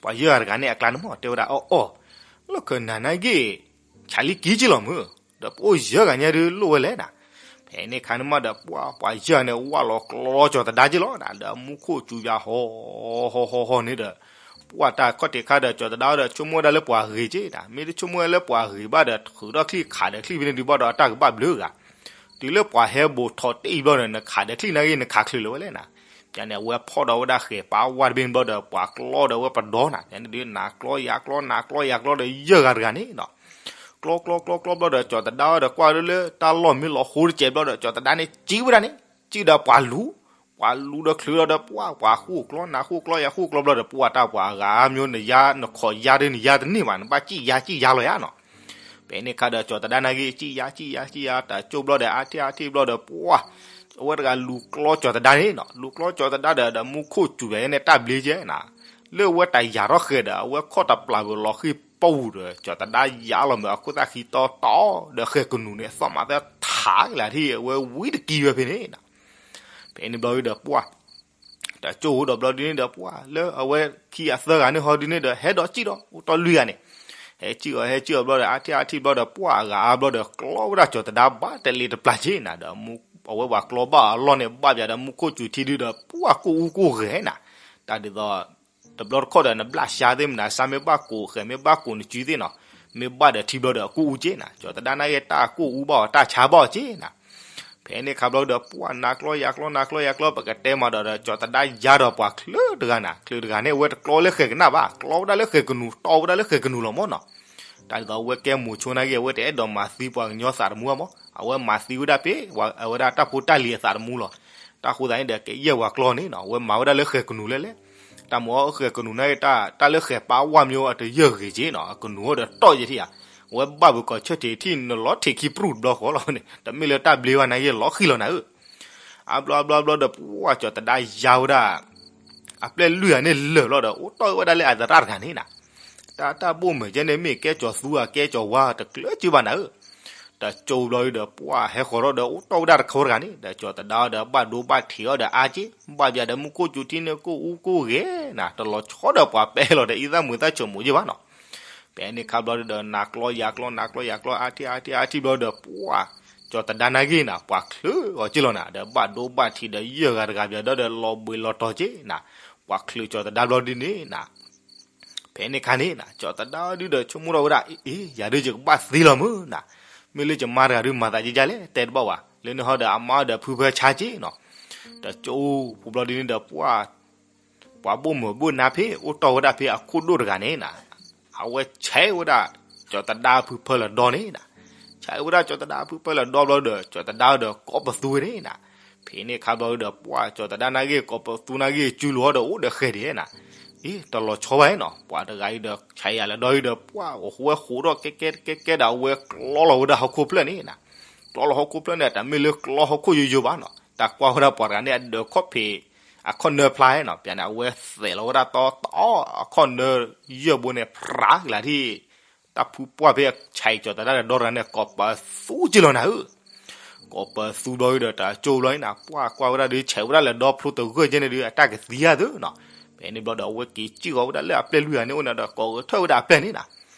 ပှၤယဲၢ်ဂၤတဂၤန့ၣ် အကျါန့ၣ်မ့ၢ်တဲဝဲဒၣ်အီၣ်အီၣ် လီၢ်ခၢၣ်နၤနာ်က့ ဆးလံကံက့လီၤမုၢ် ဒီးပအိၣ်ယဲၢ်ဂၤညါဒုးလိၣ်ဝဲလဲၣ်နီၤ. ဖဲန့ၣ်ခါန့ၣ်မးဒီး ပှၢ်ပှၤယဲၢ်ဂၤန့ၣ် ဝၢ်လီၤကျီကၠီၤသဒါက့လီၤနီၤ ဒီးမူခိၣ်စူၤယၤဟီ ဟီ ဟီ ဟီ ဟီန့ၣ်ဒီး ပှၢ်တၢ်ခီၣ်ထံးခါဒီး ကၠီၤသဒါဒီး ဆိကမိၣ်ဝဲဒၣ်လၢပှၤဂ့ၤက့နီၤ မ့ၢ်တဆိကမိၣ်ဝဲလၢပှၤဂ့ၤဘၣ်ဒီး ထုးထီၣ်ချံၣ်ခးဒီးချံၣ်ဖဲန့ၣ်ဒုးဘၣ်ဒီး အတၢ်ကဘၣ်ဘျုးဂၤ တုၤလၢပှၤဟဲဘူးထီၣ်တ့ၢ်ဘျီဒီး နခးဒီးချံၣ်နာ်က့ နခးချုးလၢၤဝဲလဲၣ်နီၤ. ဖဲန့ၣ် အဝဲဖီၣ်ဒီးဝဲဒၣ်ဃဲၤပာ်ဝါတဘ့ၣ်န့ၣ်ဘျီဒီး ပှၤကျီဒီးဝဲပဒီနီၤ ဖဲန့ၣ်ဒုး နၤကျီယၤကျီ နၤကျီယၤကျီဒီး ယဲၢ်ဂၤတဂၤန့ၣ်နီၤ ကျီကျီကျီကျီဘျီဒီး ကၠီၤသဒါဒီး ကွၢ်လၢတၢ်လီၢ်မ့ၢ်လီၤဟိတစဲးဘျီဒီး ကၠီၤသဒါန့ၣ် စံးဝဲဒၣ်န့ၣ် စံးဒီးပှၤလူၤ ပှၤလူၤဒီးချုးလီၤဒီး ပှၢ်ပှၤဃိၣ်ကျီ နၤဃိၣ်ကျီ ယၤဃိၣ်ကျီဘျီဒီး ပှၢ်တၢ်ပှၤအဂၤမ့ၢ် နယါ နခိးယါဒီး နယါတန့ၢ်ဘၣ် နဘၣ်စံးယါ စံးယါလီၤယါနီၤ. ဖဲန့ၣ်ခါဒီး ကၠီၤသဒါနာ်က့ စံၣ်ယါ စံၣ်ယါ စံၣ်ယါ တၢ်ကၠိၣ်ဘျီဒီး အါထံၣ်အါထံၣ်ဘျီဒီး ပှၢ် အဝဲတဂၤလူၤကျီကၠီၤသဒါန့ၣ်နီၤ, လူၤကျီကၠီၤသဒါဒီး ဒီးမူခိၣ်စူၤယၤန့ၣ် တၢ်ဘျ့ကဲနၤ, လၢအဝဲတၢ်ယၤထီၣ်ဃဲၤဒီး အဝဲခီၣ်တပျၢ်ပလီၤဃံပူၤဒီး ကၠီၤသဒါယါလီၤမ့ၢ်အခိၣ်သၣ်ဃံတီတီဒီး ဃဲၤကနူၤန့ၣ် သီၣ်မးသၢထးကလၢာ်ထံၣ် အဝဲဝံတကံဝဲဖဲန့ၣ်နီၤ. ဖဲန့ၣ်ဘျီဒီးပှၢ် တၢ်ကၠိၣ်အိၣ်ဒီးဘျီဒုန့ၣ်ဒီး ပှၢ်လၢအဝဲခံဂၤသၢဂၤန့ၣ်ဟီဒုန့ၣ်ဒီး ဟဲဒီးစံၣ်ဒီး အိၣ်တီၢ်လွံၢ်ဂၤန့ၣ်, ဟဲစံၣ်အီၤ ဟဲစံၣ်အီၤဘျီဒီး အါထံၣ်အါထံၣ်ဘျီဒီး ပှၢ်အဂၤအါဘျီဒီး ကျီဝဲဒၣ်ကၠီၤသဒါဘၣ်တလ့တပျၢ်က့နၤဒီး အဝဲပှၤကျီဘၣ်အလီၢ်န့ၣ် ဘၣ်ပၠးဒီးမူခိၣ်စူၤထံဒုဒီး ပှၢ်ကိၢ်အူကိၢ်ဂဲၤနၤ, တၢ်ဒ်သိး တဘျီတခီၣ်ဒီး နဘျၣ်ဆါသ့ၣ်မနၤ ဆါမ့ၢ်ဘၣ်ကိးဃဲၤ မ့ၢ်ဘၣ်ကိးနစုသ့ၣ်နီၤ, မ့ၢ်ဘၣ်ဒီးထံဘျီဒီး အကိၢ်အူက့နၤ, ကၠီၤသဒါနာ်က့ တၢ်ကိၢ်အူဘၣ်အီၤ တၢ်ဆါဘၣ်အီၤက့နၤ. ဖဲန့ၣ်ခါဘျီဒီး ပှၢ်နၤကျီယၤကျီ နၤကျီယၤကျီ ပကတဲမးဒီး ကၠီၤသဒါယါဒီးပှၤချုးတဂၤနၤ, ချုးတဂၤန့ၣ် အဝဲတကျီလၢဃဲၤကနၣ်ဘၣ်, ကျီဝဲဒၣ်လၢဃဲၤကနူၤ တီဝဲဒၣ်လၢဃဲၤကနူၤလီၤမ့ၢ်နီၤ. တၢ်ဒ်သိးအဝဲကဲမိၤဆိနာ်က့ အဝဲတအဲၣ်ဒိးမၤသံပှၤကညီသးတမူဘၣ်မ့ၢ်, အဝဲမၤသံဝဲဒၣ်ဖဲ အဝဲဒၣ်တၢ်ဖိတၢ်လံၤအသးတမူလီၤ. တၢ်ဃိသးန့ၣ်ဒီး ကယဲၢ်ပှၤကျီန့ၣ်နီၤ, အဝဲမၤဝဲဒၣ်လၢဃဲၤကနူၤလဲၣ်လဲၣ်, တၢ်မ့ၢ်အီၤဃဲၤကနူၤနာ်က့ တၢ်လၢဃဲၤပာ်ဝါမ့ၢ်အတယၢၢ်ဂ့ၤက့နီၤ, အကနူၤအိၣ်ဒီးတီၢ်ယဲၢ်ထံၣ်ဧါ, အဝဲဘၣ်ဘုးကီးဆၢထံးထံၣ် နလီၤထံးခံပရူၢ်တဘျီဃီလီၤန့ၣ်, တမ့ၢ်လၢတၢ်ဘျ့ဘၣ်နာ်က့ လီၤဃံလီၤနၤဧၢ. အါဘျီအါဘျီအါဘျီဒီး ပှၢ်ကၠီၤသဒါယါဝဲဒၣ် အပျဲၢ်လွံၢ်ဂၤန့ၣ်လၢာ်ဘျီဒီး အိၣ်တီၢ်ဝဲဒၣ်လၢအသရၣ်တဂၤန့ၣ်နၤ, တၢ်တၢ်ဘိၣ်မုာ်ကဲန့ၣ် မ့ၢ်ကဲကၠီၤသူအကဲကၠီၤဝါတကျၢၤက့ဘၣ်နၤဧၢ. တၢ်ကၠိဘျီဒီး ပှၢ်ဟဲဃီၤထီၣ်ဒီး အိၣ်တီၢ်ဝဲဒၣ်တခီတဂၤန့ၣ်ဒီး ကၠီၤသဒါဒီး ဘၣ်ဒိဘၣ်ထံးအီၤဒီးအါက့, ဘၣ်ပၠးဒီးမူခိၣ်စူၤထံန့ၣ် ကိၢ်အူကိၢ်ဂဲၤနၤ, တလီၤဆီဒီးပှၤပဲလီၤဒီး အံသၣ်မုာ်သၣ်ဆိးမိၣ်က့ဘၣ်နီၤ. ဖဲန့ၣ်ခါဘျီဒီး နၤကျီယၤကျီ နၤကျီယၤကျီ အါထံၣ်အါထံၣ်အါထံၣ်ဘျီဒီး ပှၢ်ကၠီၤသဒါနာ်က့နၤ ပှၤချုးအီၤက့လီၤနၤဒီး ဘၣ်ဒိဘၣ်ထံးဒီး ယဲၢ်ဂၤတဂၤပၠးဒီး လီၤဘှံးလီၤတီၤက့နၤ, ပှၤချုးကၠီၤသဒါဘျီဒုန့ၣ်နၤ ဖဲန့ၣ်ခါန့ၣ်နၤ ကၠီၤသဒါဒုဒီး ဆိကမိၣ်ထီၣ်ဝဲဒၣ် အ့ ယၤဒုယကဘၣ်သံလီၤမုၢ်နၤ, မ့ၢ်လၢယမါတဂၤဒု မၤသးကကလဲၣ် တဲတဘၣ်ဝဲ, လၢန့ၣ်ဟီဒီး အမါဒီးဖုဖၢဆါက့နီၤ. တၢ်ကၠိဖိဘျီဒုန့ၣ်ဒီး ပှၢ် ပှၤဘိၣ်မုာ်ဘိၣ်နါဖဲ အိၣ်တီၢ်ဝဲဒၣ်ဖဲအခိၣ်ဒိၣ်တဂၤန့ၣ်နၤ, အဝဲဆဲးဝဲဒၣ် ကၠီၤသဒါဖုဖၢလၢာ်ဒီန့ၣ်နၤ, ဆဲးဝဲဒၣ်ကၠီၤသဒါဖုဖၢလၢာ်ဒီဘျီဒီး ကၠီၤသဒါဒီးကိးပသူဝဲန့ၣ်နၤ, ဖဲန့ၣ်ခါဘျီဒီး ပှၢ်ကၠီၤသဒါနာ်က့ ကိးပသူနာ်က့ စုလိာ်အီၤဒီး အိၣ်ဒီးဃဲၤဒံးနၤ, အ့ တလီၤဆီဘၣ်နီၤ, ပှၤတဂၤအံၤဒီး ဆဲးယၤလၢာ်ဒီအံၤဒီး ပှၢ်အိၣ်ဝဲဃိးထီၣ်ကဲကဲကဲကဲဒီး အဝဲကျီလီၤဝဲဒၣ်ဟီၣ်ခိၣ်ဖျၢၣ်န့ၣ်နၤ, ကျီလီၤဟီၣ်ခိၣ်ဖျၢၣ်န့ၣ် တမ့ၢ်လၢကျီဟီၣ်ခိၣ်ယိယိဘၣ်နီၤ, တၢ်ကွၢ်ဝဲဒၣ်ပှၤတဂၤန့ၣ် အဒၢးခီၣ်ဖံး အခီၣ်နၢဖျါနီၤ, ပၠးန့ၣ် အဝဲသဲးလီၤဝဲဒၣ်တီတီ အခီၣ်နၢယဲၢ်ဘိန့ၣ် ဖြးကလၤထံၣ် တၢ်ဖုပှၢ်ဖဲဆဲးကၠီၤသဒါဒီတဂၤန့ၣ် ကိးပသူက့လီၤနၤဧၢ. ကိးပသူဘျီဒီး တၢ်ကၠိဘျီန့ၣ်နၤ ပှၢ်ကွၢ်ဝဲဒၣ်ဒုး ဆဲးဝဲဒၣ်လၢာ်ဒီဖျိတဂၢၢ်ကဲန့ၣ်ဒုး အတၢ်ကသံဧါသုနီၤ, ဖဲန့ၣ်ဘျီဒီး အဝဲက့ၤစံၣ်ဃီၤဝဲဒၣ်လၢအပျဲၢ်လွံၢ်ဂၤန့ၣ်အိၣ်န့ၣ်ဒီး ကိးဂဲၤထၢၣ်ဝဲဒၣ်အပျဲၢ်န့ၣ်နၤ,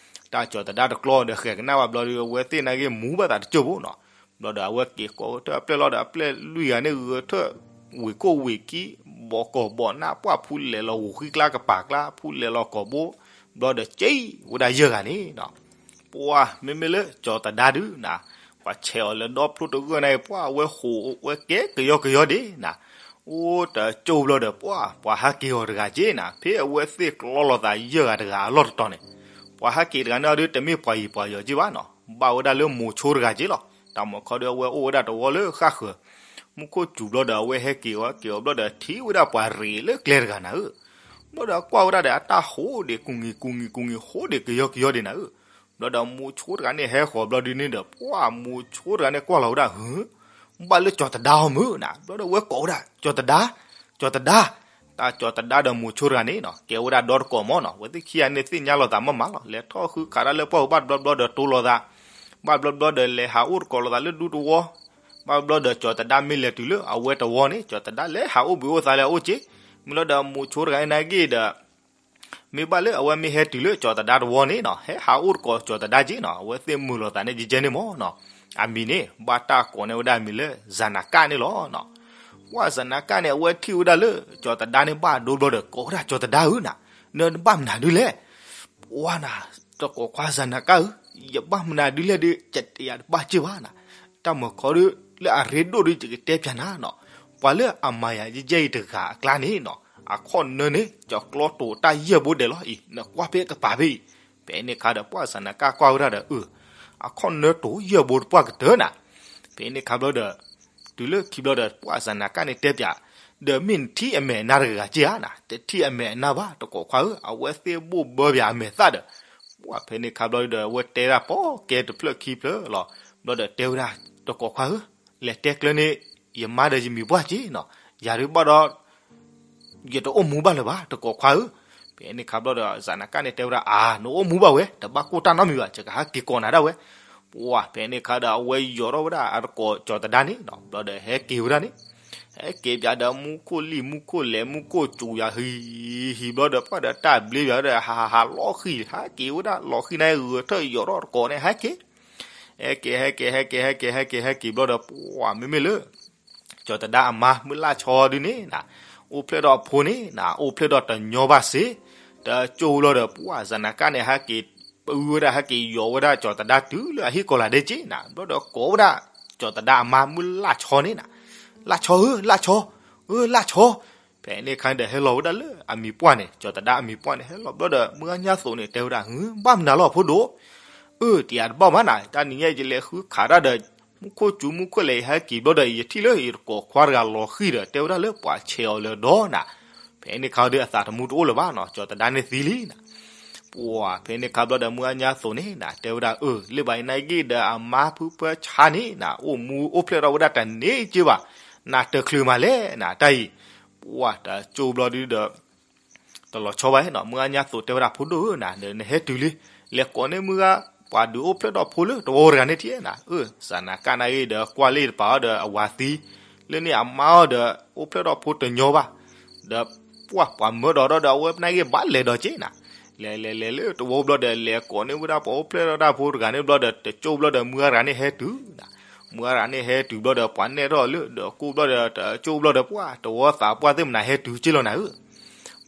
တၢ်ကၠီၤသဒါတကျီဒီးဃဲၤကနၣ်ဘၣ်ဘျီဒီး အဝဲသ့ၣ်နာ်က့မူဘၣ်သးတကၠိၢ်ဖိနီၤ, ဘျီဒီးအဝဲက့ၤကိးဂဲၤထၢၣ်အပျဲၢ်လီၤဒီး အပျဲၢ်လွံၢ်ဂၤန့ၣ် ဂဲၤထၢၣ်ဝ့ၤကိၣ်ဝ့ၤကံ ဘီးကီၢ်ဘီးနၢ် ပှၢ်ဖူလဲၤလီၤဂီၤဃံကျါကပၤကျါ ဖူလဲၤလီၤကီၢ်ဘိ, ဘျီဒီးက့ၤဝဲဒၣ်ယဲၢ်ဂၤန့ၣ်နီၤ, ပှၢ်မ့မ့ၢ်လၢကၠီၤသဒါဒုနီၤ, ပှၤဆဲးအီၤလၢာ်ဒီဖျိတဂၢၢ်န့ၣ် ပှၢ်အဝဲဃိးဝဲကဲကယီကယီဒံးနၤ, အိၣ်တၢ်ကၠိဘျီဒီး ပှၢ်ပှၤဟးက့ၤအီၤတဂၤက့နၤ, ဖဲအဝဲသ့ၣ်ကျီလိာ်သးယဲၢ်ဂၤတဂၤအလီၢ်တတီၤန့ၣ်, ပှၤဟးက့ၤတဂၤန့ၣ်အီၤဒုး တမ့ၢ်ပှၤယံၤပှၤယီၤက့ဘၣ်နီၤ, ဘၣ်ဝဲဒၣ်လၢမိၤဆိတဂၤက့လီၤ. တၢ်မီၤခီဒုး အဝဲအိၣ်ဝဲဒၣ်တဝီလၢဃၣ်ဃၢၤ, မူခိၣ်စူၤဘျီဒီး အဝဲဟဲက့ၤအီၤက့ၤအီၤဘျီဒီး ထံၣ်ဝဲဒၣ်ပှၤရ့းလၢကျဲတဂၤနၤဧၢ, ဘျီဒီးကွၢ်ဝဲဒၣ်ဒီး အတၢ်ဟိးဒံးကူၣ်ငံၤကူၣ်ငံၤကူၣ်ငံၤ ဟိးဒံးကယီကယီဒံးနၤဧၢ, ဘျီဒီးမိၤဆိတဂၤန့ၣ်ဟဲဃီၤဘျီဒုးန့ၣ်ဒီး ပှၢ်မိၤဆိတဂၤန့ၣ်ကွၢ်လီၤဝဲဒၣ် ဟု ဘၣ်လၢကၠီၤသဒါအီၤမုၢ်နၤ, ဘျီဒီးအဝဲကိးဝဲဒၣ် ကၠီၤသဒါ, ကၠီၤသဒါ, တၢ်ကၠီၤသဒါဒီးမိၤဆိတဂၤန့ၣ်နီၤ ကဲဝဲဒၣ်ဒီတကိးမီၤနီၤ, အဝဲသ့ၣ်ခံဂၤန့ၣ်သ့ၣ်ညါလိာ်သးမးမးလီၤ, လဲၤထီၣ်ဃုခးတၢ်လၢပှၢ်ပူၤဘၣ်တဘျီဘျီဒီး တိလိာ်သး, ဘၣ်ဘျီဘျီဒီးလဲၤဟးအိၣ်တကိးလိာ်သးလၢဒူတဝီ, ဘၣ်ဘျီဒီးကၠီၤသဒါမ့ၢ်လဲၤတုၤလၢအဝဲတဝီန့ၣ် ကၠီၤသဒါလဲၤဟးအိၣ်ဘှံးအိၣ်သါလၢအအိၣ်က့, မ့ၢ်လီၤဒီးမိၤဆိတဂၤန့ၣ်နာ်က့ဒီး မ့ၢ်ဘၣ်လၢအဝဲမ့ၢ်ဟဲတုၤလၢကၠီၤသဒါတဝီန့ၣ်နီၤ ဟဲဟးအိၣ်တကိးကၠီၤသဒါက့နီၤ အဝဲသ့ၣ်မုာ်လိာ်သးန့ၣ်ကဲကဲန့ၣ်မီၤနီၤ, အမံၤန့ၣ် ဘၣ်တၢ်ကိးန့ၢ်ဝဲဒၣ်အမံၤလၢ ဇာနာကန့ၣ်လီၤနီၤ, ပှၢ်ဇာနာကန့ၣ် အဝဲထံၣ်ဝဲဒၣ်လၢ ကၠီၤသဒါန့ၣ်ဘၣ်ဒိဘျီဒီး ကိးဝဲဒၣ်ကၠီၤသဒါဧၢနၤ, နဘၣ်မနုၤဒုလဲၣ်, ပှၢ်နၤ တကိးခွါဇာနာကဧၢ, ယဘၣ်မနုၤဒုလဲၣ်ဒီး ယတဘၣ်စ့ၢ်ဘၣ်နၤ, တၢ်မီၤခီဒု လၢအရ့ဒိၣ်ဒု ယကတဲပၠးနၤနီၤ, ပှၤလၢအမၤယၤယဲၢ်အံၤတဂၤအကျါန့ၣ်နီၤ အခီၣ်နၢန့ၣ် ကၠီၤကျီတိၤတၢ်ယဲၢ်ဘိဒဲးလီၤအံၤ နကွၢ်ဖဲကပၤဖဲအံၤ, ဖဲန့ၣ်ခါဒီး ပှၢ်ဇာနာကကွၢ်ဝဲဒၣ်ဒီး အၢ အခီၣ်နၢတိၤယဲၢ်ဘိတပှၢ်ကတၢၢ်နၤ, ဖဲန့ၣ်ခါဘျီဒီး တုၤလၢခံဘျီဒီး ပှၢ်ဇာနာကန့ၣ်တဲပၠး, ဒီးမ့ၢ်နထံၣ်အမဲာ်အနါတဂၤဂၤက့ဧါနၤ, တထံၣ်အမဲာ်အနါဘၣ် တကိးခွါဧၢ, အဝဲသ့ၣ်ဘိၣ်ဘၢပၠးအမဲာ်သၣ်ဒီး ပှၢ်ဖဲန့ၣ်ခါဘျီဒီး အဝဲတဲဒၣ်ပိာ်ကဲတဖျၢၣ်ခံဖျၢၣ်လီၤ. ဘျီဒီးတဲဝဲဒၣ်, တကိးခွါဧၢ, လဲၤတဲကျၢန့ၢ် ယမါဒီးယမံၤပှၢ်က့နီၤ, ယၤဒုးဘၣ်ဒီး ယတအိၣ်မူဘၣ်လၢၤဘၣ် တကိးခွါဧၢ. ဖဲန့ၣ်ခါဘျီဒီး စးနၤကၣ်န့ၣ်တဲဝဲဒၣ် အါ နအိၣ်မူဘၣ်ဝဲ တဘၣ်ကိၢ်တၢ်နီတမံၤဘၣ် ယကဟဲက့ၤကိးနၤဒၣ်ဝဲ. ပှၢ်ဖဲန့ၣ်ခါဒီး အဝဲယီၤထီၣ်ဝဲဒၣ်အတကိးကၠီၤသဒါန့ၣ်နီၤ, ဘျီဒီးဟဲက့ၤဝဲဒၣ်န့ၣ် ဟဲက့ၤပၠးဒီးမူခိၣ်လံၣ်မူခိၣ်လဲၤ မူခိၣ်စူၤယၤဟံၣ်ဟံၣ်ဘျီဒီး ပှၢ်ဒီးတၢ်ဘျ့ပၠးဒီး ဟးဟးဟးလီၤဃံၤ ဟဲက့ၤဝဲဒၣ်လီၤဃံၤန့ၣ် ဂဲၤထၢၣ်ယီၤထီၣ်တကိးန့ၣ် ဟဲက့ၤ ဟဲက့ၤ ဟဲက့ၤ ဟဲက့ၤ ဟဲက့ၤ ဟဲက့ၤ ဟဲက့ၤဘျီဒီး ပှၢ်မ့မ့ၢ်လၢ ကၠီၤသဒါအမါမုၢ်လၢ်ဆီဒုန့ၣ်နၤ, အိၣ်ဖျဲၣ်ထီၣ်အဖိန့ၣ်နၤ အိၣ်ဖျဲၣ်ထီၣ်တညီဘၣ်စ့ၢ်, တကၠိၢ်ဘျီဒီး ပှၢ်စးနၤကၣ်န့ၣ် ဟဲက့ၤပုဝဲဒၣ် ဟဲက့ၤယီၤဝဲဒၣ်ကၠီၤသဒါတုၤလၢအဟံၣ်ကီၤလၤဒဲက့နၤ, ဘျီဒီးကိးဝဲဒၣ် ကၠီၤသဒါအမါမုၢ်လၢ်ဆီန့ၣ်နၤ, လၢ်ဆီဧၢ လၢ်ဆီ, ဧၢ လၢ်ဆီ. ဖဲန့ၣ်ခါဒီးဟဲလီၤဝဲဒၣ်လၢအမံၤပှၢ်န့ၣ် ကၠီၤသဒါအမံၤပှၢ်န့ၣ် ဟဲလီၤဘျီဒီး မုၢ်အါညါသိးန့ၣ် တဲဝဲဒၣ် ဟၢ ဘၣ်မနုၤလီၤအဖိဒိၣ်, အၢ တယၤတဘၣ်မးနၤ တၢ်နံၤညါယလဲၤဃုခးတၢ်ဒီး မူခိၣ်စူၤမူခိၣ်လဲၤ ယဟဲက့ၤဘျီဒီး ယထံၣ်လၢယတကိးခွါတဂၤလီၤဃံၤဒီး တဲဝဲဒၣ်လၢပှၤဆဲးအီၤလၢဒီနၤ. ဖဲန့ၣ်ခါဒီးအသးတမူတအိၣ်လၢၤဘၣ်နီၤ ကၠီၤသဒါန့ၣ်သံလံနၤ. ပှၢ်ဖဲန့ၣ်ခါဘျီဒီး မုၢ်အါညါသိးန့ၣ်နၤ တဲဝဲဒၣ် အၢ လၢဘၣ်အံၤနာ်က့ဒီး အမါဖုဖၢဆါန့ၣ်နၤ အိၣ်မူအိၣ်ဖျဲၣ်ထီၣ်ဝဲဒၣ်တန့ၢ်က့ဘၣ်, နၤတချုးမးလဲၣ်နၤ တၢ်အံၤ, ပှၢ်တကၠိၢ်ဘျီဒုဒီး တလီၤဆီဘၣ်နီၤ မုၢ်အါညါသိးတဲဝဲဒၣ် ဖိဒိၣ်ဧၢနၤ ဒီးနဟဲတုၤလံ, လဲၤကိးန့ၢ်မုၢ်ဂၤ ပှၤဒုးအိၣ်ဖျဲၣ်ထီၣ်ဖိလၢတဝီတဂၤန့ၣ်ထံၣ်နၤ, အၢ စးနၤကၣ်နာ်က့ဒီး ကွၢ်လၢတပၤအီၤဒီးအဝၤသံ, လၢန့ၣ်အမါအီၤဒီး အိၣ်ဖျဲၣ်ထီၣ်ဖိတညီဘၣ်, ဒီးပှၢ်ပှၤမၢဒီးထီၣ်ဒီး အဝဲနာ်က့ဘၣ်လဲၤဒီးက့နၤ, လဲၤလဲၤလဲၤလၢတဝီဘျီဒီး လဲၤကိးန့ၢ်ဝဲဒၣ်ပှၤအိၣ်ဖျဲၣ်ထီၣ်တၢ်ဖိတဂၤန့ၣ်ဘျီဒီး တကၠိၢ်ဘျီဒီး မုၢ်ဂၤတဂၤန့ၣ်ဟဲတုၤနၤ, မုၢ်ဂၤတဂၤန့ၣ်ဟဲတုၤဘျီဒီး ပှၤနဲၣ်ထီၣ်လၢဒီးကိၢ်ဘျီဒီး တကၠိၢ်ဘျီဒီး ပှၢ်တဝီသးပှၢ်သ့ၣ်မနၤဟဲတုၤက့လီၤနၤဧၢ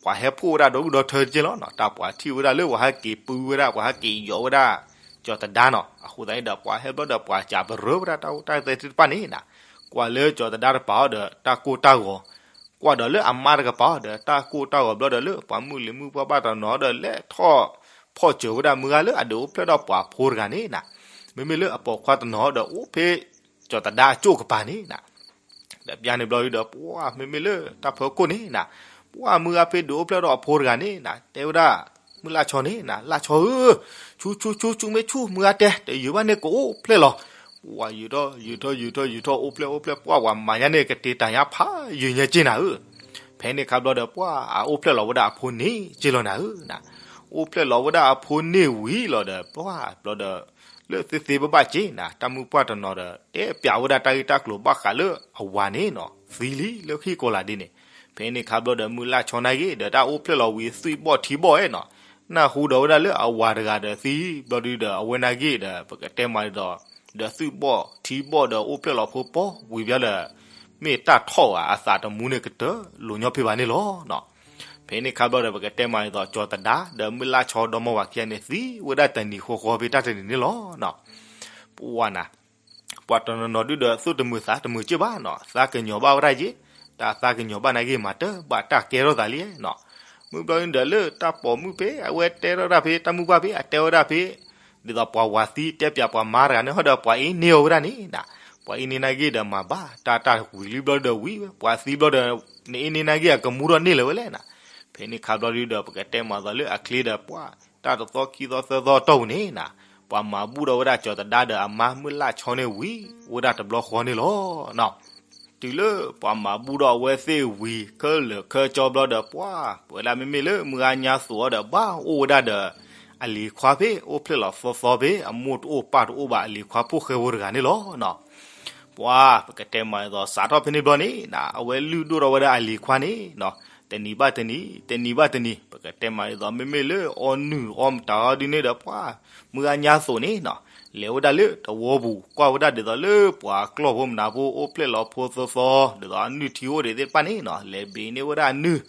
ပှၤဟဲဖှိၣ်ဝဲဒၣ်ဒီဒူၣ်ဒီထၢက့လီၤနီၤ, တၢ်ပှၤထံၣ်ဝဲဒၣ်လၢပှၤဟဲက့ၤပုၢ်ဝဲဒၣ် ပှၤဟဲက့ၤယီၤဝဲဒၣ် ကၠီၤသဒါနီၤ, အဃိသတးန့ၣ်ဒီး ပှၤဟဲဘျီဒီး ပှၤစံးပရၢဝဲဒၣ်တၢ်အိၣ်တၢ်သဲသ့ၣ်တဖၣ်န့ၣ်နၤ, ကွၢ်လၢကၠီၤသဒါတပၤအီၤဒီး တၢ်ကိၢ်တၢ်ဂီၤ, ကွၢ်ဒီးလၢအမါတကပၤအီၤဒီး တၢ်ကိၢ်တၢ်ဂီၤဘျီဒီး လၢပှၤမုၣ်လံၤမုၣ်ပှၢ်ဘၣ်တနီၤဒီး လဲၤထီၣ်ဖီၣ်စၢၤဝဲဒၣ်မုၢ်ဂၤလၢအဒုးအိၣ်ဖျဲၣ်ထီၣ်ပှၤဖိတဂၤန့ၣ်နၤ, မ့မ့ၢ်လၢအပိာ်ခွါတနီၤဒီး အိၣ်ဖဲ ကၠီၤသဒါအကၠိၢ်ကပၤန့ၣ်နၤ, ဒီးပျၢ်န့ၣ်ဘျီဒုဒီး ပှၢ်မ့မ့ၢ်လၢတၢ်ဖၢခိၣ်န့ၣ်နၤ, ပှၢ်မုၢ်ဂၤဖဲဒုးအိၣ်ဖျဲၣ်ထီၣ်အဖိတဂၤန့ၣ်နၤ တဲဝဲဒၣ် မုၢ်လၢ်ဆီန့ၣ်နၤ, လၢ်ဆီဧၢ, ဆူၣ်ဆူၣ်ဆူၣ်ဆူၣ်မ့ၢ်ဆူၣ် မုၢ်ဂၤတဲ တယုာ်ဘၣ်န့ၣ်ကအိၣ်ဖျဲၣ်လီၤ, ပှၢ်ယုာ်ထီၣ်ယုာ်ထီၣ်ယုာ်ထီၣ်ယုာ်ထီၣ် အိၣ်ဖျဲၣ်အိၣ်ဖျဲၣ် ပှၢ်ပှၤမၤညါန့ၣ် ကတ့တၢ်ညါဖးယုာ်ညါက့နၤဧၢ ဖဲန့ၣ်ခါဘျီဒီး ပှၢ်အအိၣ်ဖျဲၣ်လီၤဝဲဒၣ်အဖိန့ၣ်က့လီၤနၤဧၢ, အိၣ်ဖျဲၣ်လီၤဝဲဒၣ်အဖိန့ၣ်ဝံၤလီၤဒီး ပှၢ်ဘျီဒီး လၢသ့သ့ဘၣ်ဘၣ်က့နၤ တၢ်မုၣ်ပှၢ်တနီၤဒီး တဲပျးဝဲဒၣ်တၢ်ဂ့ၢ်တၢ်ကျိၤဘၣ်ဃးလၢအဝၤန့ၣ်နီၤ သံလံလၢဟံၣ်ကီၤလၤဒ့န့ၣ်, ဖဲန့ၣ်ခါဘျီဒီး မုၢ်လၢ်ဆီနာ်က့ဒီး တၢ်အိၣ်ဖျဲၣ်လီၤဝံၤ သွံၣ်ဘီၣ်ထံဘီၣ်အဲၣ်နီၤ, နၢ်ဟူဒီးဝဲဒၣ်လၢအဝၤတဂၤဒီးသံဘျီဒုဒီး အဝဲနာ်က့ဒီး ပကတဲမးဒ်သိး ဒီးသွံၣ်ဘီၣ်ထံဘီၣ်ဒီး အိၣ်ဖျဲၣ်လီၤဖိပီဝံၤဘျီဒီး မ့ၢ်တၢ်ထီၣ်ဧါ အသးတမူန့ၣ် ကတၢၢ်လိာ်ညီဖဲဘၣ်န့ၣ်လီၤနီၤ. ဖဲန့ၣ်ခါဘျီဒီး ပကတဲမးဒ်သိး ကၠီၤသဒါ ဒီးမုၢ်လၢ်ဆီဒီမါဝၤခံဂၤန့ၣ် သံဝဲဒၣ်တနံၤဃီဃီဖဲတၢ်တနံၤန့ၣ်လီၤနီၤ. ပှၢ်နၤ ပှၤတနီၤနီၤဒုဒီး သူၣ်တမုာ်သးတမုာ်က့ဘၣ်နီၤ, သးကညီၤဘၣ်ဝဲဒၣ်က့, တၢ်သးကညီၤဘၣ်နာ်က့ မၤတၢ်ဘၣ်တၢ်ကဲထီၣ်သးလံနီၤ. မုၢ်ဘျီဒုဒီး လၢတၢ်ပိာ်မုၣ်ဖဲ အဝဲတဲထီၣ်တၢ်ဖဲ တၢ်မုၣ်ပှၢ်ဖဲ အတဲဝဲဒၣ်ဖဲ ဒ်သိးပှၤဝၤသံတဲပျးပှၤမါတဂၤန့ၣ် ဟီဒီးပှၤအ့န့ၢ်အီၤဝဲဒၣ်န့ၣ်နၤ, ပှၤအ့န့ၢ်နာ်က့ဒီးမၤဘၣ်တၢ်, တၢ်ဝံၤလံဘျီဒီးဝံၤဝဲ, ပှၤသံဘျီဒီး နအ့န့ၢ်နာ်က့ အကမူထီၣ်န့ၢ်လၢၤဝဲလဲၣ်နၤ. ဖဲန့ၣ်ခါဘျီဒုဒီး ပကတဲမးဒ်သိးလၢအချ့ဒီး ပှၢ်တၢ်တသီခံသီသၢသီတီၢ်ပူၤန့ၣ်နၤ, ပှၤမၤဘူၣ်ထီၣ်ဝဲဒၣ်ကၠီၤသဒါဒီးအမါမုၢ်လၢ်ဆီန့ၣ်ဝံၤ ဝဲဒၣ်တဘျီဃီန့ၣ်လီၤနီၤ. တုၤလၢပှၤမၤဘူၣ်ထီၣ်အဝဲသ့ၣ်ဝံၤ ခဲလၢာ်ခဲဆ့ဘျီဒီး ပှၢ်ပဝဲဒၣ်မ့မ့ၢ်လၢမုၢ်ဂၤညါသိးအီၤဒီး ဘၣ်အိၣ်ဝဲဒၣ်ဒီး အလံၤခွါဖဲ အိၣ်ဖျဲၣ်လီၤသီသီဖဲ အမိၢ်တအိၣ်ပၢ်တအိၣ်ဘၣ် အလံၤခွါဖိၣ်ဃဲဖိတဂၤန့ၣ်လီၤနီၤ. ပှၢ်ပကတဲမးဒ်သိး စးထီၣ်ဖဲန့ၣ်ဘျီန့ၣ်နၤ အဝဲလုၢ်ဒိၣ်ထီၣ်ဝဲဒၣ်အလံၤခွါန့ၣ်နီၤ, တနံၤဘၣ်တနံၤ တနံၤဘၣ်တနံၤ ပကတဲမးဒ်သိး မ့မ့ၢ်လၢအီနုၢ်အီမတၤအီဒ်န့ၣ်ဒီး ပှၢ်မုၢ်ဂၤညါသိးန့ၣ်နီၤ လဲၤဝဲဒၣ်လၢတဝီပူၤ ကွၢ်ဝဲဒၣ်ဒ်သိးလၢပှၤကျီၢ်ဖိမနၤဖိ အိၣ်ဖျဲၣ်လီၤဖိသီသီ ဒ်သိးအနုၢ်ထံအိၣ်ဒံးသ့ၣ်တဖၣ်န့ၣ်နီၤ လဲၤဘ့းန့ၢ်ဝဲဒၣ်အနုၢ်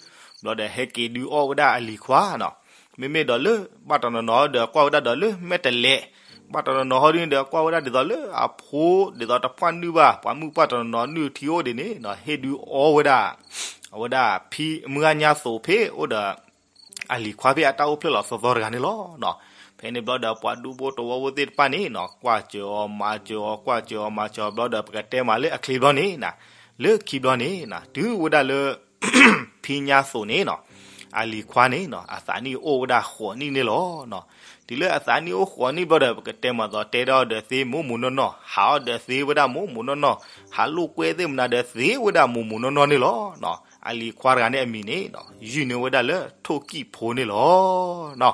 ဘျီဒီးဟဲက့ၤဒုးအီၣ်ဝဲဒၣ်အလံၤခွါနီၤ. မ့မ့ၢ်ဒီးလၢဘၣ်တနီၤနီၤဒီး ကွၢ်ဝဲဒၣ်ဒီးလၢမဲာ်တလဲး ဘၣ်တနီၤနီၤဟီဒ်န့ၣ်ဒီး ကွၢ်ဝဲဒၣ်ဒ်သိးလၢအဖိ ဒ်သိးတပှၢ်နုၢ်ဘၣ် ပှၤမုၣ်ပှၢ်တနီၤနီၤ နုၢ်ထံအိၣ်ဒံးန့ၣ်နီၤ ဟ့ၣ်ဒုးအီဝဲဒၣ် အဝဲဒၣ်ဖံမုၢ်ဂၤညါသိးဖဲအိၣ်ဒီး အလံၤခွါဖဲအတၢ်အိၣ်ဖျဲၣ်လီၤသီသီတဂၤန့ၣ်လီၤနီၤ. ဖဲန့ၣ်ဘျီဒီး ပှၤဒူဖိတဝီဖိသ့ၣ်တဖၣ်န့ၣ်နီၤ ကွၢ်စၢၤအီၤမၤစၢၤအီၤ ကွၢ်စၢၤအီၤမၤစၢၤအီၤဘျီဒီး ပကတဲမးလၢအချ့ဘျီန့ၣ်နၤ လၢခံဘျီန့ၣ်နၤ တုၤဝဲဒၣ်လၢ ဖံညါသိးန့ၣ်နီၤ အလံၤခွါန့ၣ်နီၤ အသးနံၣ်အိၣ်ဝဲဒၣ်ဃိးနံၣ်န့ၣ်လီၤ. တုၤလၢအသးနံၣ်အိၣ်ဃိးနံၣ်ဘျီဒီး ပကတဲမၤသီ တဲဒၣ်အီၤဒီးသ့မိၢ်မိၢ်နီၢ်နီၢ် ဟးအီၤဒီးသ့ဝဲဒၣ်မိၢ်မိၢ်နီၢ်နီၢ်, ဟးလိာ်ကွဲသ့ၣ်မနုၤဒီးသ့ဝဲဒၣ်မိၢ်မိၢ်နီၢ်နီၢ်န့ၣ်လီၤ. အလံၤခွါတဂၤန့ၣ်အမံၤန့ၣ် ယုၢ်န့ၢ်ဝဲဒၣ်လၢထိၣ်ကံၣ်ဖိန့ၣ်လီၤ.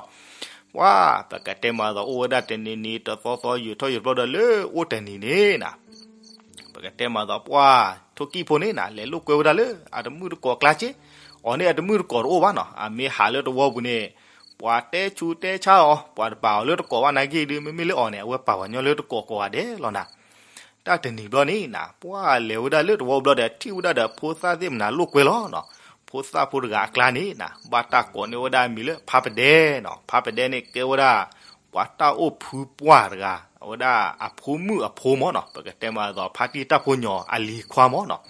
ပှၤ ပကတဲမၤသီအိၣ်ဝဲဒၣ်တနံၤနံၤ တသီသီ ယံာ်ထီၣ်ယံာ်ဘျီဒီးလၢအိၣ်တနံၤန့ၣ်နီၤ ပကတဲမၤသီပှၤ ထိၣ်ကံၣ်ဖိန့ၣ်နီၤ လဲၤလိာ်ကွဲဝဲဒၣ်လၢအတမုၣ်တကိးကျါက့, အီၤန့ၣ်အတမုၣ်တကိးတအိၣ်ဘၣ်နီၤ အမ့ၢ်ဟးလၢတဝီပူၤန့ၣ် ပှၤတဲဆူးတဲဆါအီၤ ပှၤတပာ်အီၤလၢတကိးဘၣ်နာ်က့ဒီး မ့မ့ၢ်လၢအီၤန့ၣ် အဝဲပာ်ပှၤညီလၢတကိးကိးဂၤဒဲးလီၤနီၤ. တၢ်တနံၤဘျီန့ၣ်နီၤ ပှၤလဲၤဝဲဒၣ်လၢတဝီဘျီဒီး ထံၣ်ဝဲဒၣ်ဒီးဖိသၣ်သ့ၣ်မနုၤလိာ်ကွဲလီၤနီၤ. ဖိသၣ်ဖိတဂၤအကျါန့ၣ်နီၤ ဘၣ်တၢ်ကိးန့ၢ်ဝဲဒၣ်အမံၤလၢဖါပဒဲနီၤ. ဖါပဒဲန့ၣ်ကဲဝဲဒၣ် ပှၤတၢ်အိၣ်ဖုပှၢ်တဂၤ အဝဲဒၣ်အဖိမုၣ်အဖိမၢ်နီၤ ပကတဲမၤသီဖါတံၢ်တၢ်ဖိညီအလံၤခွါမၢ်နီၤ.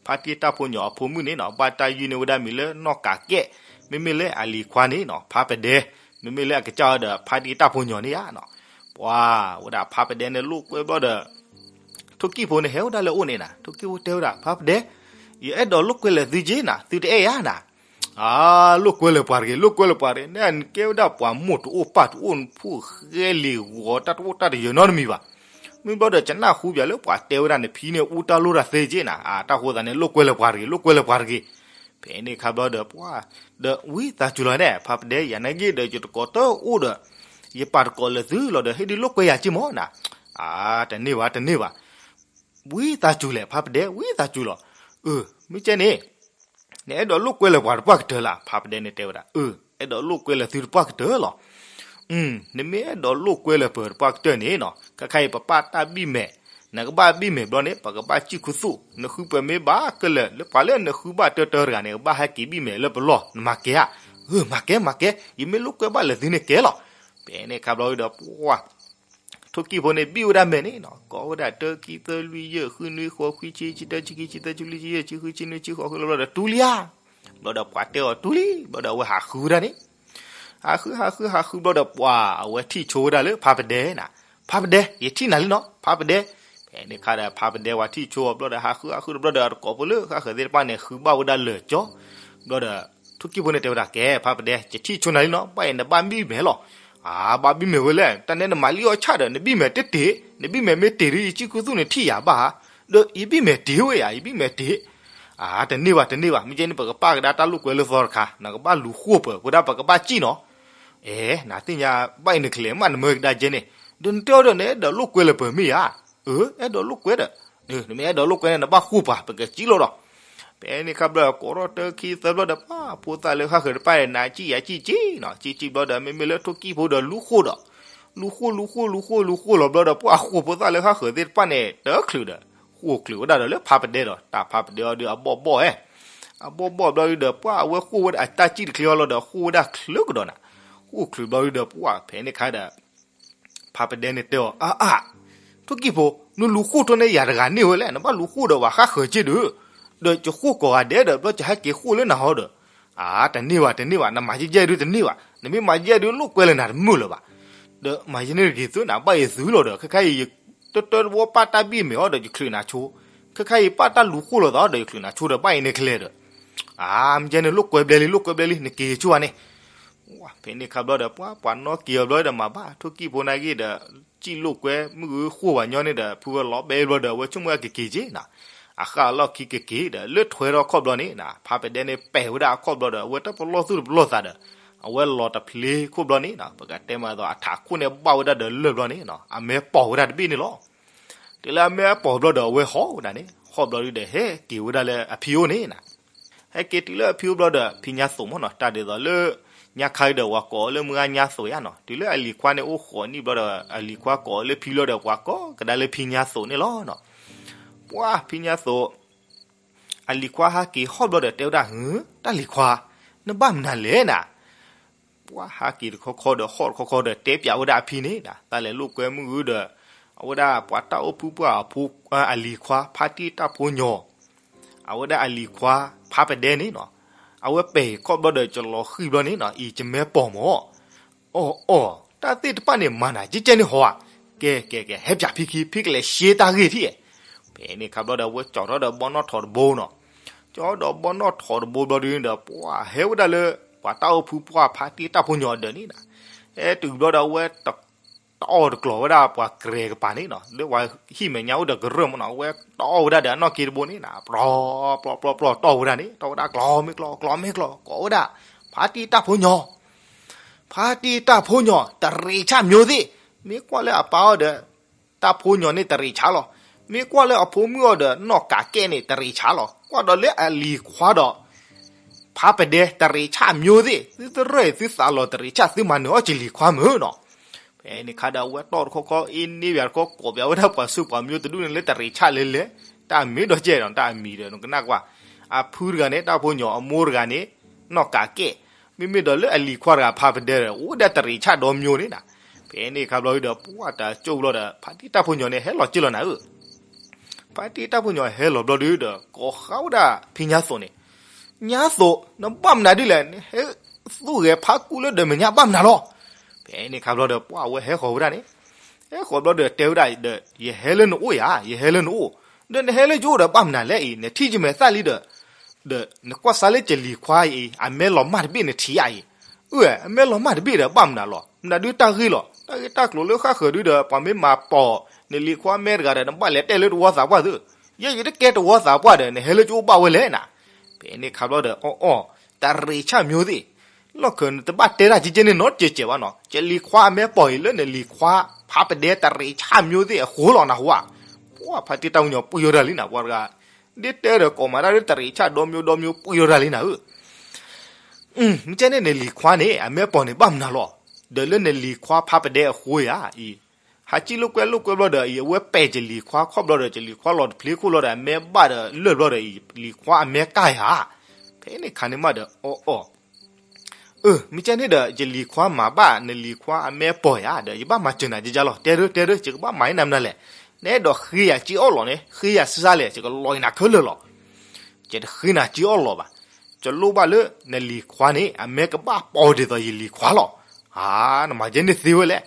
ဖါတံၢ်တၢ်ဖိညီအဖိမုၣ်န့ၣ်နီၤ ဘၣ်တၢ်ယုၢ်န့ၢ်ဝဲဒၣ်မံၤလၢနီၢ်ကးကဲး မ့မ့ၢ်လၢအလံၤခွါန့ၣ်နီၤ ဖါပဒဲ မ့မ့ၢ်လၢအကစၢ်အီၤဒီးဖါတံၢ်တၢ်ဖိညီန့ၣ်ဧါနီၤ. ပှၤဝဲဒၣ်ဖါပဒဲန့ၣ်လိာ်ကွဲဘျီဒီး ထိၣ်ကံၣ်ဖိန့ၣ်ဟဲဝဲဒၣ်လၢအအိၣ်န့ၣ်နီၤ ထိၣ်ကံၣ်ဖိတဲဝဲဒၣ် ဖါပဒဲ ယအဲၣ်ဒိးလိာ်ကွဲလၢသုက့နီၤ သုတအဲၣ်ယၤနီၤ. အါ လိာ်ကွဲလၢပှၤတဂ့ၤ လိာ်ကွဲလၢပှၤတဂ့ၤ နကဲဝဲဒၣ်ပှၤမိၢ်တအိၣ်ပၢ်တအိၣ် ဖိၣ်ဃဲလံာ်ဂီၤ တၢ်တအိၣ်တၢ်တယၢၤနီတမံၤဘၣ်. မ့ၢ်ဘျီဒီးကနၣ်ဃူပၠးလၢပှၤတဲဝဲဒၣ်နဖံန့ၣ် အူတၢ်လိၣ်တၢ်သ့က့နီၤ အါ တၢ်ဃိသးန့ၣ် လိာ်ကွဲလၢပှၤတဂ့ၤ လိာ်ကွဲလၢပှၤတဂ့ၤ. ဖဲန့ၣ်ခါဘျီဒီးပှၤ ဒီးဝံသးစူၤလီၤန့ၣ် ဖါပဒဲ ယၤနာ်က့ဒီး ယတကိးတအိၣ်ဒီး ယပာ်တကိးလၢသုလီၤဒီး ဟ့ၣ်ဒုးလိာ်ကွဲယၤက့မၢ်နီၤ. အါ တန့ၢ်ဘၣ် တန့ၢ်ဘၣ် ဝံသးစူၤလဲၣ် ဖါပဒဲ ဝံသးစူၤလီၤ. အၢ မ့ၢ်ကဲန့ၣ် နအဲၣ်ဒိးလိာ်ကွဲလၢပှၤတပှၢ်ကတၢၢ်လၢ် ဖါပဒဲန့ၣ်တဲဝဲဒၣ်. အၢ အဲၣ်ဒိးလိာ်ကွဲလၢသုတပှၢ်ကတၢၢ်လီၤ. နမ့ၢ်အဲၣ်ဒိးလိာ်ကွဲလၢပှၤတပှၢ်ကတၢၢ်န့ၣ်နီၤ ခဲခါအံၤပပာ်တၢ်ဘံၣ်မဲာ်, နကဘၣ်ဘံၣ်မဲာ်ဘျီန့ၣ် ပကဘၣ်စံၣ်ခူသူၣ်, နဃုပှဲၤမ့ၢ်ဘၣ်ကလၢာ် လၢပှၤလၢနဃုဘၣ်တၢတၢတဂၤန့ၣ် ကဘၣ်ဟဲက့ၤဘံၣ်မဲာ်လၢပလီၢ် နမၤကဲဧါ. အၢ မၤကဲ မၤကဲ ယမ့ၢ်လိာ်ကွဲဘၣ်လၢသုန့ၣ်ကဲလီၤ. ဖဲန့ၣ်ခါဘျီဒီးပှၤ ထိၣ်ကံၣ်ဖိန့ၣ်ဘံၣ်ဝဲဒၣ်မဲာ်န့ၣ်နီၤ ကိးဝဲဒၣ်တၢ ခံ သၢ လွံၢ် ယဲၢ် ဃု နွံ ဃိး ခွံ ဆံ ဆံတၢ ဆံခံ ဆံသၢ ဆံလွံၢ် ဆံယဲၢ် ဆံဃု ဆံနွံ ဆံဃိး ဃုလီၤဘျီဒီးတူၢ်လံဧါ. ဘျီဒီးပှၤတဲအီၤတူၢ်လံ ဘျီဒီးအဝဲဟးဃုဝဲဒၣ်န့ၣ် ဟးဃု ဟးဃု ဟးဃုဘျီဒီးပှၤ အဝဲထံၣ်ဆိဝဲဒၣ်လၢဖါပဒဲနီၤ ဖါပဒဲ ယထံၣ်နၤလံနီၤ ဖါပဒဲ. ဖဲန့ၣ်ခါဒီးဖါပဒဲဝဲထံၣ်ဆိအီၤဘျီဒီး ဟးဃု ဟးဃုတဘျီဒီး အတကိးဖိလၢဃၣ်ဃၢၤသ့ၣ်တဖၣ်န့ၣ် ဃုဘၣ်ဝဲဒၣ်လၢာ်ကၠီ ဘျီဒီး ထိၣ်ကံၣ်ဖိန့ၣ်တဲဝဲဒၣ် ကဲ ဖါပဒဲ ယထံၣ်ဆိနၤလံနီၤ ဘၣ်အံၤနဘၣ်ဘံၣ်မဲာ်လီၤ. အါ ဘၣ်ဘံၣ်မဲာ်ဝဲလဲၣ် တၢ်နဲနမၤလံအီၣ်ဆၣ်ဒီး နဘံၣ်မဲာ်တတ့ၢ် နဘံၣ်မဲာ်မ့ၢ်တ့ၢ်ဒီး ယစံၣ်ခူသူၣ်န့ၣ်ထံၣ်ယၤဘၣ်ဧါ. ဒီးယဘံၣ်မဲာ်တ့ၢ်ဝဲဧါ ယဘံၣ်မဲာ်တ့ၢ်. အါ တန့ၢ်ဘၣ် တန့ၢ်ဘၣ် မ့ၢ်ကဲန့ၣ် ပကပာ်ကဒါတၢ်လိာ်ကွဲလၢသီတခါ နကဘၣ်လူၤဃိၣ်ပှဲၤ ပဝဲဒၣ်ပကဘၣ်စံၣ်နီၤ. အဲ နသ့ၣ်ညါ ဘၣ်အံၤနကလဲၤမး နမၢကဒါကဲန့ၣ် ဒီးနတဲအီၤဒီး နအဲၣ်ဒိးလိာ်ကွဲလၢပှဲၤမ့ၢ်ဧါ. အၢ အဲၣ်ဒိးလိာ်ကွဲဒီး နမ့ၢ်အဲၣ်ဒိးလိာ်ကွဲန့ၣ် နဘၣ်ဃိၣ်ပှၤ ပကစံၣ်လိာ်ဒီး ဖဲန့ၣ်ခါဘျီ ကိးထီၣ်တၢ ခံ သၢဘျီဒီး ပှၤဖိသၣ်လၢဃၣ်ဃၢၤတဖၣ်န့ၣ် နၤစံၣ်ယၤစံၣ်က့နီၤ စံၣ်စံၣ်ဘျီဒီး မ့မ့ၢ်လၢထိၣ်ကံၣ်ဖိဒီးလူၤဃိၣ်ဒီး လူၤဃိၣ် လူၤဃိၣ် လူၤဃိၣ် လူၤဃိၣ်လီၤဘျီဒီး ပှၤဃိၣ်ဖိသၣ်လၢဃၣ်ဃၢၤသ့ၣ်တဖၣ်န့ၣ် တချုးဒီး ဃိၣ်ချုးဝဲဒၣ်ဒီးလၢဖါပဒဲဒီး တၢ်ဖါပဒဲအီၤဒီးအဘီၣ်ဘီၣ်ဧဲ အဘီၣ်ဘီၣ်ဘျီဒီး ပှၤအဝဲဃိၣ်ဝဲဒၣ်အတၢ်စံၣ်တချ့အီၤလီၤဒီး ဃိၣ်ဝဲဒၣ်ချုးကဒီးနၤ ဃိၣ်ချုးဘျီဒီး ပှၤဖဲန့ၣ်ခါဒီး ဖါပဒဲန့ၣ်တဲအီၤ အါအါ ထိၣ်ကံၣ်ဖိ နလူၤဃိၣ်ထီၣ်န့ၢ်ယၤတဂၤန့ၢ်ဝဲလဲၣ် နဘၣ်လူၤဃိၣ်ဒီးပှၤဃၣ်ဃၢၤက့ဒီး ဒီးယဃိၣ်ကိးဂၤဒဲးဒီး ဘျီယဟဲက့ၤဃိၣ်လၢနၤဟီဒီး အါ တန့ၢ်ဘၣ် တန့ၢ်ဘၣ် နမၤယဲၢ်ယဲၢ်ဒုးတန့ၢ်ဘၣ် နမ့ၢ်မၤယဲၢ်ဒုးလိာ်ကွဲလၢနၤတမုာ်လၢၤဘၣ် ဒီးမၤယဲၢ်န့ၣ်တဂ့ၤသု နဘၣ်အံၤသုလီၤဒီး ခဲခါအံၤ တတၢတဝီပာ်တၢ်ဘံၣ်မဲာ်အီၤဒီး ယချုးနၤဆိ ခဲခါအံၤပာ်တၢ်လူၤဃိၣ်လိာ်သးဒီး ယချုးနၤဆိဒီး ဘၣ်အံၤန့ၣ်ကလဲၤဒီး အါ မ့ၢ်ကဲန့ၣ် လိာ်ကွဲဘျဲလံ လိာ်ကွဲဘျဲလံ နက့ၤဆိဧါန့ၣ် ဖဲန့ၣ်ခါဘျီဒီး ပှၤ ပှၤနီၣ်က့ၤအီၤဘျီဒီး မၤဘၣ်ထိၣ်ကံၣ်ဖိနာ်က့ဒီး စံၣ်လိာ်ကွဲ မုၢ်ဂုၤဃိၣ်ဝဲညီန့ၣ်ဒီး ဖုဝဲလီၤဘဲဘျီဒီး အဝဲဆိကမိၣ်ဝဲကက့ၤက့ၤနီၤ အဃၣ်အလီၢ်ခံကက့ၤဒီး လၢထွဲထီၣ်ခီၣ်ဘျီန့ၣ်နီၤ ဖါပဒဲန့ၣ်ပဲာ်ဝဲဒၣ်အခီၣ်ဘျီဒီး အဝဲတပလီၢ်သူၣ်တပလီၢ်သးဒီး အဝဲလီၤတဖျ့ခိၣ်ဘျီန့ၣ်နီၤ ပကတဲမၤသီ အထးခိၣ်န့ၣ်ဘၣ်ဝဲဒၣ်ဒီးလၢၢ်ဘျီန့ၣ်နီၤ အမဲာ်ပိာ်ဝဲဒၣ်တဘ့ၣ်န့ၣ်လီၤ. တုၤလၢအမဲာ်ပိာ်ဘျီဒီး အဝဲဟီၣ်ဝဲဒၣ်န့ၣ် ဟီၣ်ဘျီဒုဒီး ဟဲက့ၤဝဲဒၣ်လၢအဖံအိၣ်န့ၣ်နီၤ ဟဲက့ၤတုၤလၢအဖံအိၣ်ဘျီဒီး ဖံညါသိးမၢ်နီၤ တၢ်ဒ်သိးလၢ ညါခါဒီး ပှၤကိးအီၤလၢမုၢ်ဂၤညါသိးယါနီၤ တုၤလၢအလံၤခွါန့ၣ်အိၣ်ဃိးနံၣ်ဘျီဒီး အလံၤခွါကိးအီၤလၢဖံဘျီဒီး ပှၤကိးကဒါလၢဖံညါသိးန့ၣ်လီၤနီၤ ပှၤဖံညါသိး အလံၤခွါဟဲက့ၤဟီၣ်ဘျီဒီး တဲဝဲဒၣ် ဟု တၢ်လံၤခွါ နဘၣ်မနုၤလဲၣ်နၤ ပှၤဟဲက့ၤတခီခီဒီး ဟီၣ်တခီခီဒီး တဲပၠးဝဲဒၣ်အဖံန့ၣ်နီၤ တၢ်လဲၤလိာ်ကွဲမုၢ်ဂုၤဒီး အဝဲဒၣ်ပှၤတၢ်အိၣ်ဖုပှၢ်အဖိ အလံၤခွါ ဖါတံၢ်တၢ်ဖိညီ အဝဲဒၣ်အလံၤခွါ ဖါပဒဲန့ၣ်နီၤ အဝဲပဲာ်ခီၣ်ဘျီဒီး ကလီၤဃံၣ်ဘျီန့ၣ်နီၤ အံၤကမဲပိာ်မၢ် အီၣ်အီၣ် တၢ်သ့ၣ်တဖၣ်န့ၣ် မၤနၤကဲကဲန့ၣ်ဟီဧါ, ကဲကဲကဲ ဟဲပၠးဖံခံ ဖံကလဲၤရှဲတၢ်ဂ့ၢ်ထံၣ်ဧဲ. ဖဲန့ၣ်ခါဘျီဒီး အဝဲကၠီထီၣ်ဒီးဘီနီၣ်ထိးတဘိနီၤ, ကၠီဒီးဘီနီၣ်ထိးတဘိဘျီဒုဒီး ပှၤဟဲဝဲဒၣ်လၢ ပှၤတၢ်အိၣ်ဖှိၣ်ပှၢ်ဖါတံၢ်တၢ်ဖိညီအဒၢးန့ၣ်နီၤ, ဟဲတုၤဘျီဒီးအဝဲ တအီၣ်တကျိၤဝဲဒၣ်ပှၤကြဲးကပၤန့ၣ်နီၤ, လၢပှၤဟံၣ်မဲာ်ညါအိၣ်ဒီးကရၢၢ်မးနီၤ, အဝဲတအီၣ်ဝဲဒၣ်ဒီးအနီၢ်က့တဘိန့ၣ်နီၤ, ပျီပျီပျီပျီတီၢ်ဝဲဒၣ်န့ၣ်, တီၢ်ဝဲဒၣ်ကျီမ့ၢ်ကျီ ကျီမ့ၢ်ကျီ ကိးဝဲဒၣ် ဖါတံၢ်တၢ်ဖိညီ ဖါတံၢ်တၢ်ဖိညီ တရံးဆၣ်မျိုးသ့ၣ်, မ့ၢ်ကွၢ်လၢအပၢ်အီၤဒီး တၢ်ဖိညီန့ၣ်တရံးဆၣ်လီၤ, မ့ၢ်ကွၢ်လၢအဖိမုၣ်အီၤဒီးနီၢ်ကးကဲန့ၣ်တရံးဆၣ်လီၤ, ကွၢ်ဒီးလၢအလံၤခွါဒီး ဖါပဒဲတရံးဆၣ်မျိုးသ့ၣ်, သုတရၢၢ်အံၤသုသးလီၤတရံးဆၣ် သုမၤနၢၤအီၣ်ကလံၤခွါမုၢ်နီၤ. ဖဲန့ၣ်ခါဒီးအဝဲတီၢ်တခီခီအ့န့ၢ်ဘၣ်တခီ ကိးပၠးဝဲဒၣ်ပှၤစိပှၤမၠိတဒူၣ်န့ၣ်လၢတရံးဆၣ်လဲၤလဲၤ, တၢ်အမံၤဒီးကဲဒီး တၢ်အမံၤဒီးနကနၣ်ကွၢ်, အဖုတဂၤန့ၣ် တၢ်ဖိညီ, အမိၢ်တဂၤန့ၣ် နီၢ်ကးကဲ, မ့မ့ၢ်ဒီးလၢအလံၤခွါတဂၤဖါပဒဲဒီး အိၣ်ဝဲဒၣ်တရံးဆၣ်ဒီမျိုးန့ၣ်နီၤ. ဖဲန့ၣ်ခါဘျီဒီး ပှၢ်တၢ်ကၠိၣ်ဘျီဒီး ဖါတံၢ်တၢ်ဖိညီန့ၣ် ဟဲလီၤက့ၤလီၤနၤဧၢ ဖါတံၢ်တၢ်ဖိညီဟဲလီၤဘျီဒုဒီး ကိးဃာ်ဝဲဒၣ်ဖံညါသိးန့ၣ်, ညါသိး နဘၣ်မနုၤဒ်လဲၣ်, နဟဲသူၣ်ဂဲၤဖးကူလၢဒီးမဲာ်ညါဘၣ်မနုၤလီၤ. ဖဲန့ၣ်ခါဘျီဒီး ပှၢ်ဝဲဟဲဃီၤဝဲဒၣ်န့ၣ်, ဟဲဃီၤဘျီဒီးတဲဝဲဒၣ်ဒီး ယဟဲလၢနအိၣ်ယၤ, ယဟဲလၢနအိၣ်, ဒီးနဟဲလၢယအိၣ်ဒီးဘၣ်မနုၤလဲၣ်အံၤ, နထံၣ်ယမဲာ်သၣ်လံဒီး ဒီးနကွၢ်စၢ်လၢကလံၤခွါအံၤ အမဲလီၤမၢ်တဘ့ၣ်နထံၣ်ဧါအံၤ, အၢ အမဲလီၤမၢ်တဘ့ၣ်ဒီးဘၣ်မနုၤလီၤ, မနုၤဒုတၢ်ဂ့ၢ်လီၤ, တၢ်ဂ့ၢ်တၢ်ကျိၤလၢဃၣ်ဃၢၤဒုဒီး ပှၤမ့ၢ်မၤပိာ်နလံၤခွါအမဲတဂၤဒီး နဘၣ်လဲၤတဲလၢတဝီသးပှၢ်သု, ယဲယတကဲတဝီသးပှၢ်ဒီး နဟဲလၢကအိၣ်ဘၣ်ဝဲလဲၣ်နၤ. ဖဲန့ၣ်ခါဘျီဒီး အီၣ်အီၣ် တရံးဆၣ်မျိုးသ့ၣ်, လီၢ်ခၢၣ်နတဘၣ်တဲတၢ်ကကဲန့ၣ်နီတစဲးဘၣ်နီၤ, ကလံၤခွါအမဲပိာ်အံၤလၢနလံၤခွါ ဖါပဒဲတရံးဆၣ်မျိုးသ့ၣ်အဃိလီၤနဟူဧါ. ပှၢ်ဖါတံၢ်တၢ်ဖိညီပှံၢ်ဝဲဒၣ်လံနၤ, ပှၤတဂၤ ဒ်တဲဒီးကိးမးတၢ်လၢတရံးဆၣ်ဒီမျိုးဒီမျိုးပှံၢ်ဝဲဒၣ်လံနၤဧၢ. မ့ၢ်ကဲန့ၣ်နလံၤခွါန့ၣ် အမဲပိာ်န့ၣ်ဘၣ်မနုၤလီၤ, ဒီးလၢနလံၤခွါဖါပဒဲအဃိဧါအံၤ, ဟးကံၣ်လိာ်ကွဲလိာ်ကွဲဘျီဒီးအံၤ အဝဲပဲာ်ကလံၤခွါခီၣ်ဘျီဒီး ကလံၤခွါလီၤတဖျ့ခိၣ်ဘျီဒီး အမဲဘၣ်ဒီးလၢာ်ဘျီဒီးအံၤ လံၤခွါအမဲကၢ်ဧါ. ဖဲန့ၣ်ခါန့ၣ်မးဒီး အီၣ်အီၣ် အၢ မ့ၢ်ကဲန့ၣ်ဒီး ယလံၤခွါမၤဘၣ် နလံၤခွါအမဲပိာ်ယၤဒီး ယဘၣ်မၤစၢၤနၤကကဲလီၤ, တဲဒၢတဲဒၢ ယကဘၣ်မၤအံၤနၤမနုၤလဲၣ်, နအဲၣ်ဒိးဃ့ယၤက့အီၣ်လီၤန့ၣ် ဃ့ယၤစၢ်စၢ်လဲၣ်, ယကလီၤအံၤနၤခဲလၢာ်လီၤ. ယတဃ့နၤက့အီၣ်လီၤဘၣ်, ယလိၣ်ဘၣ်လၢနလံၤခွါန့ၣ် အမဲကဘၣ်ပိာ်ဒ်သိးယလံၤခွါလီၤ. ဧါ, နမၤကဲန့ၣ်သ့ဝဲလဲၣ်,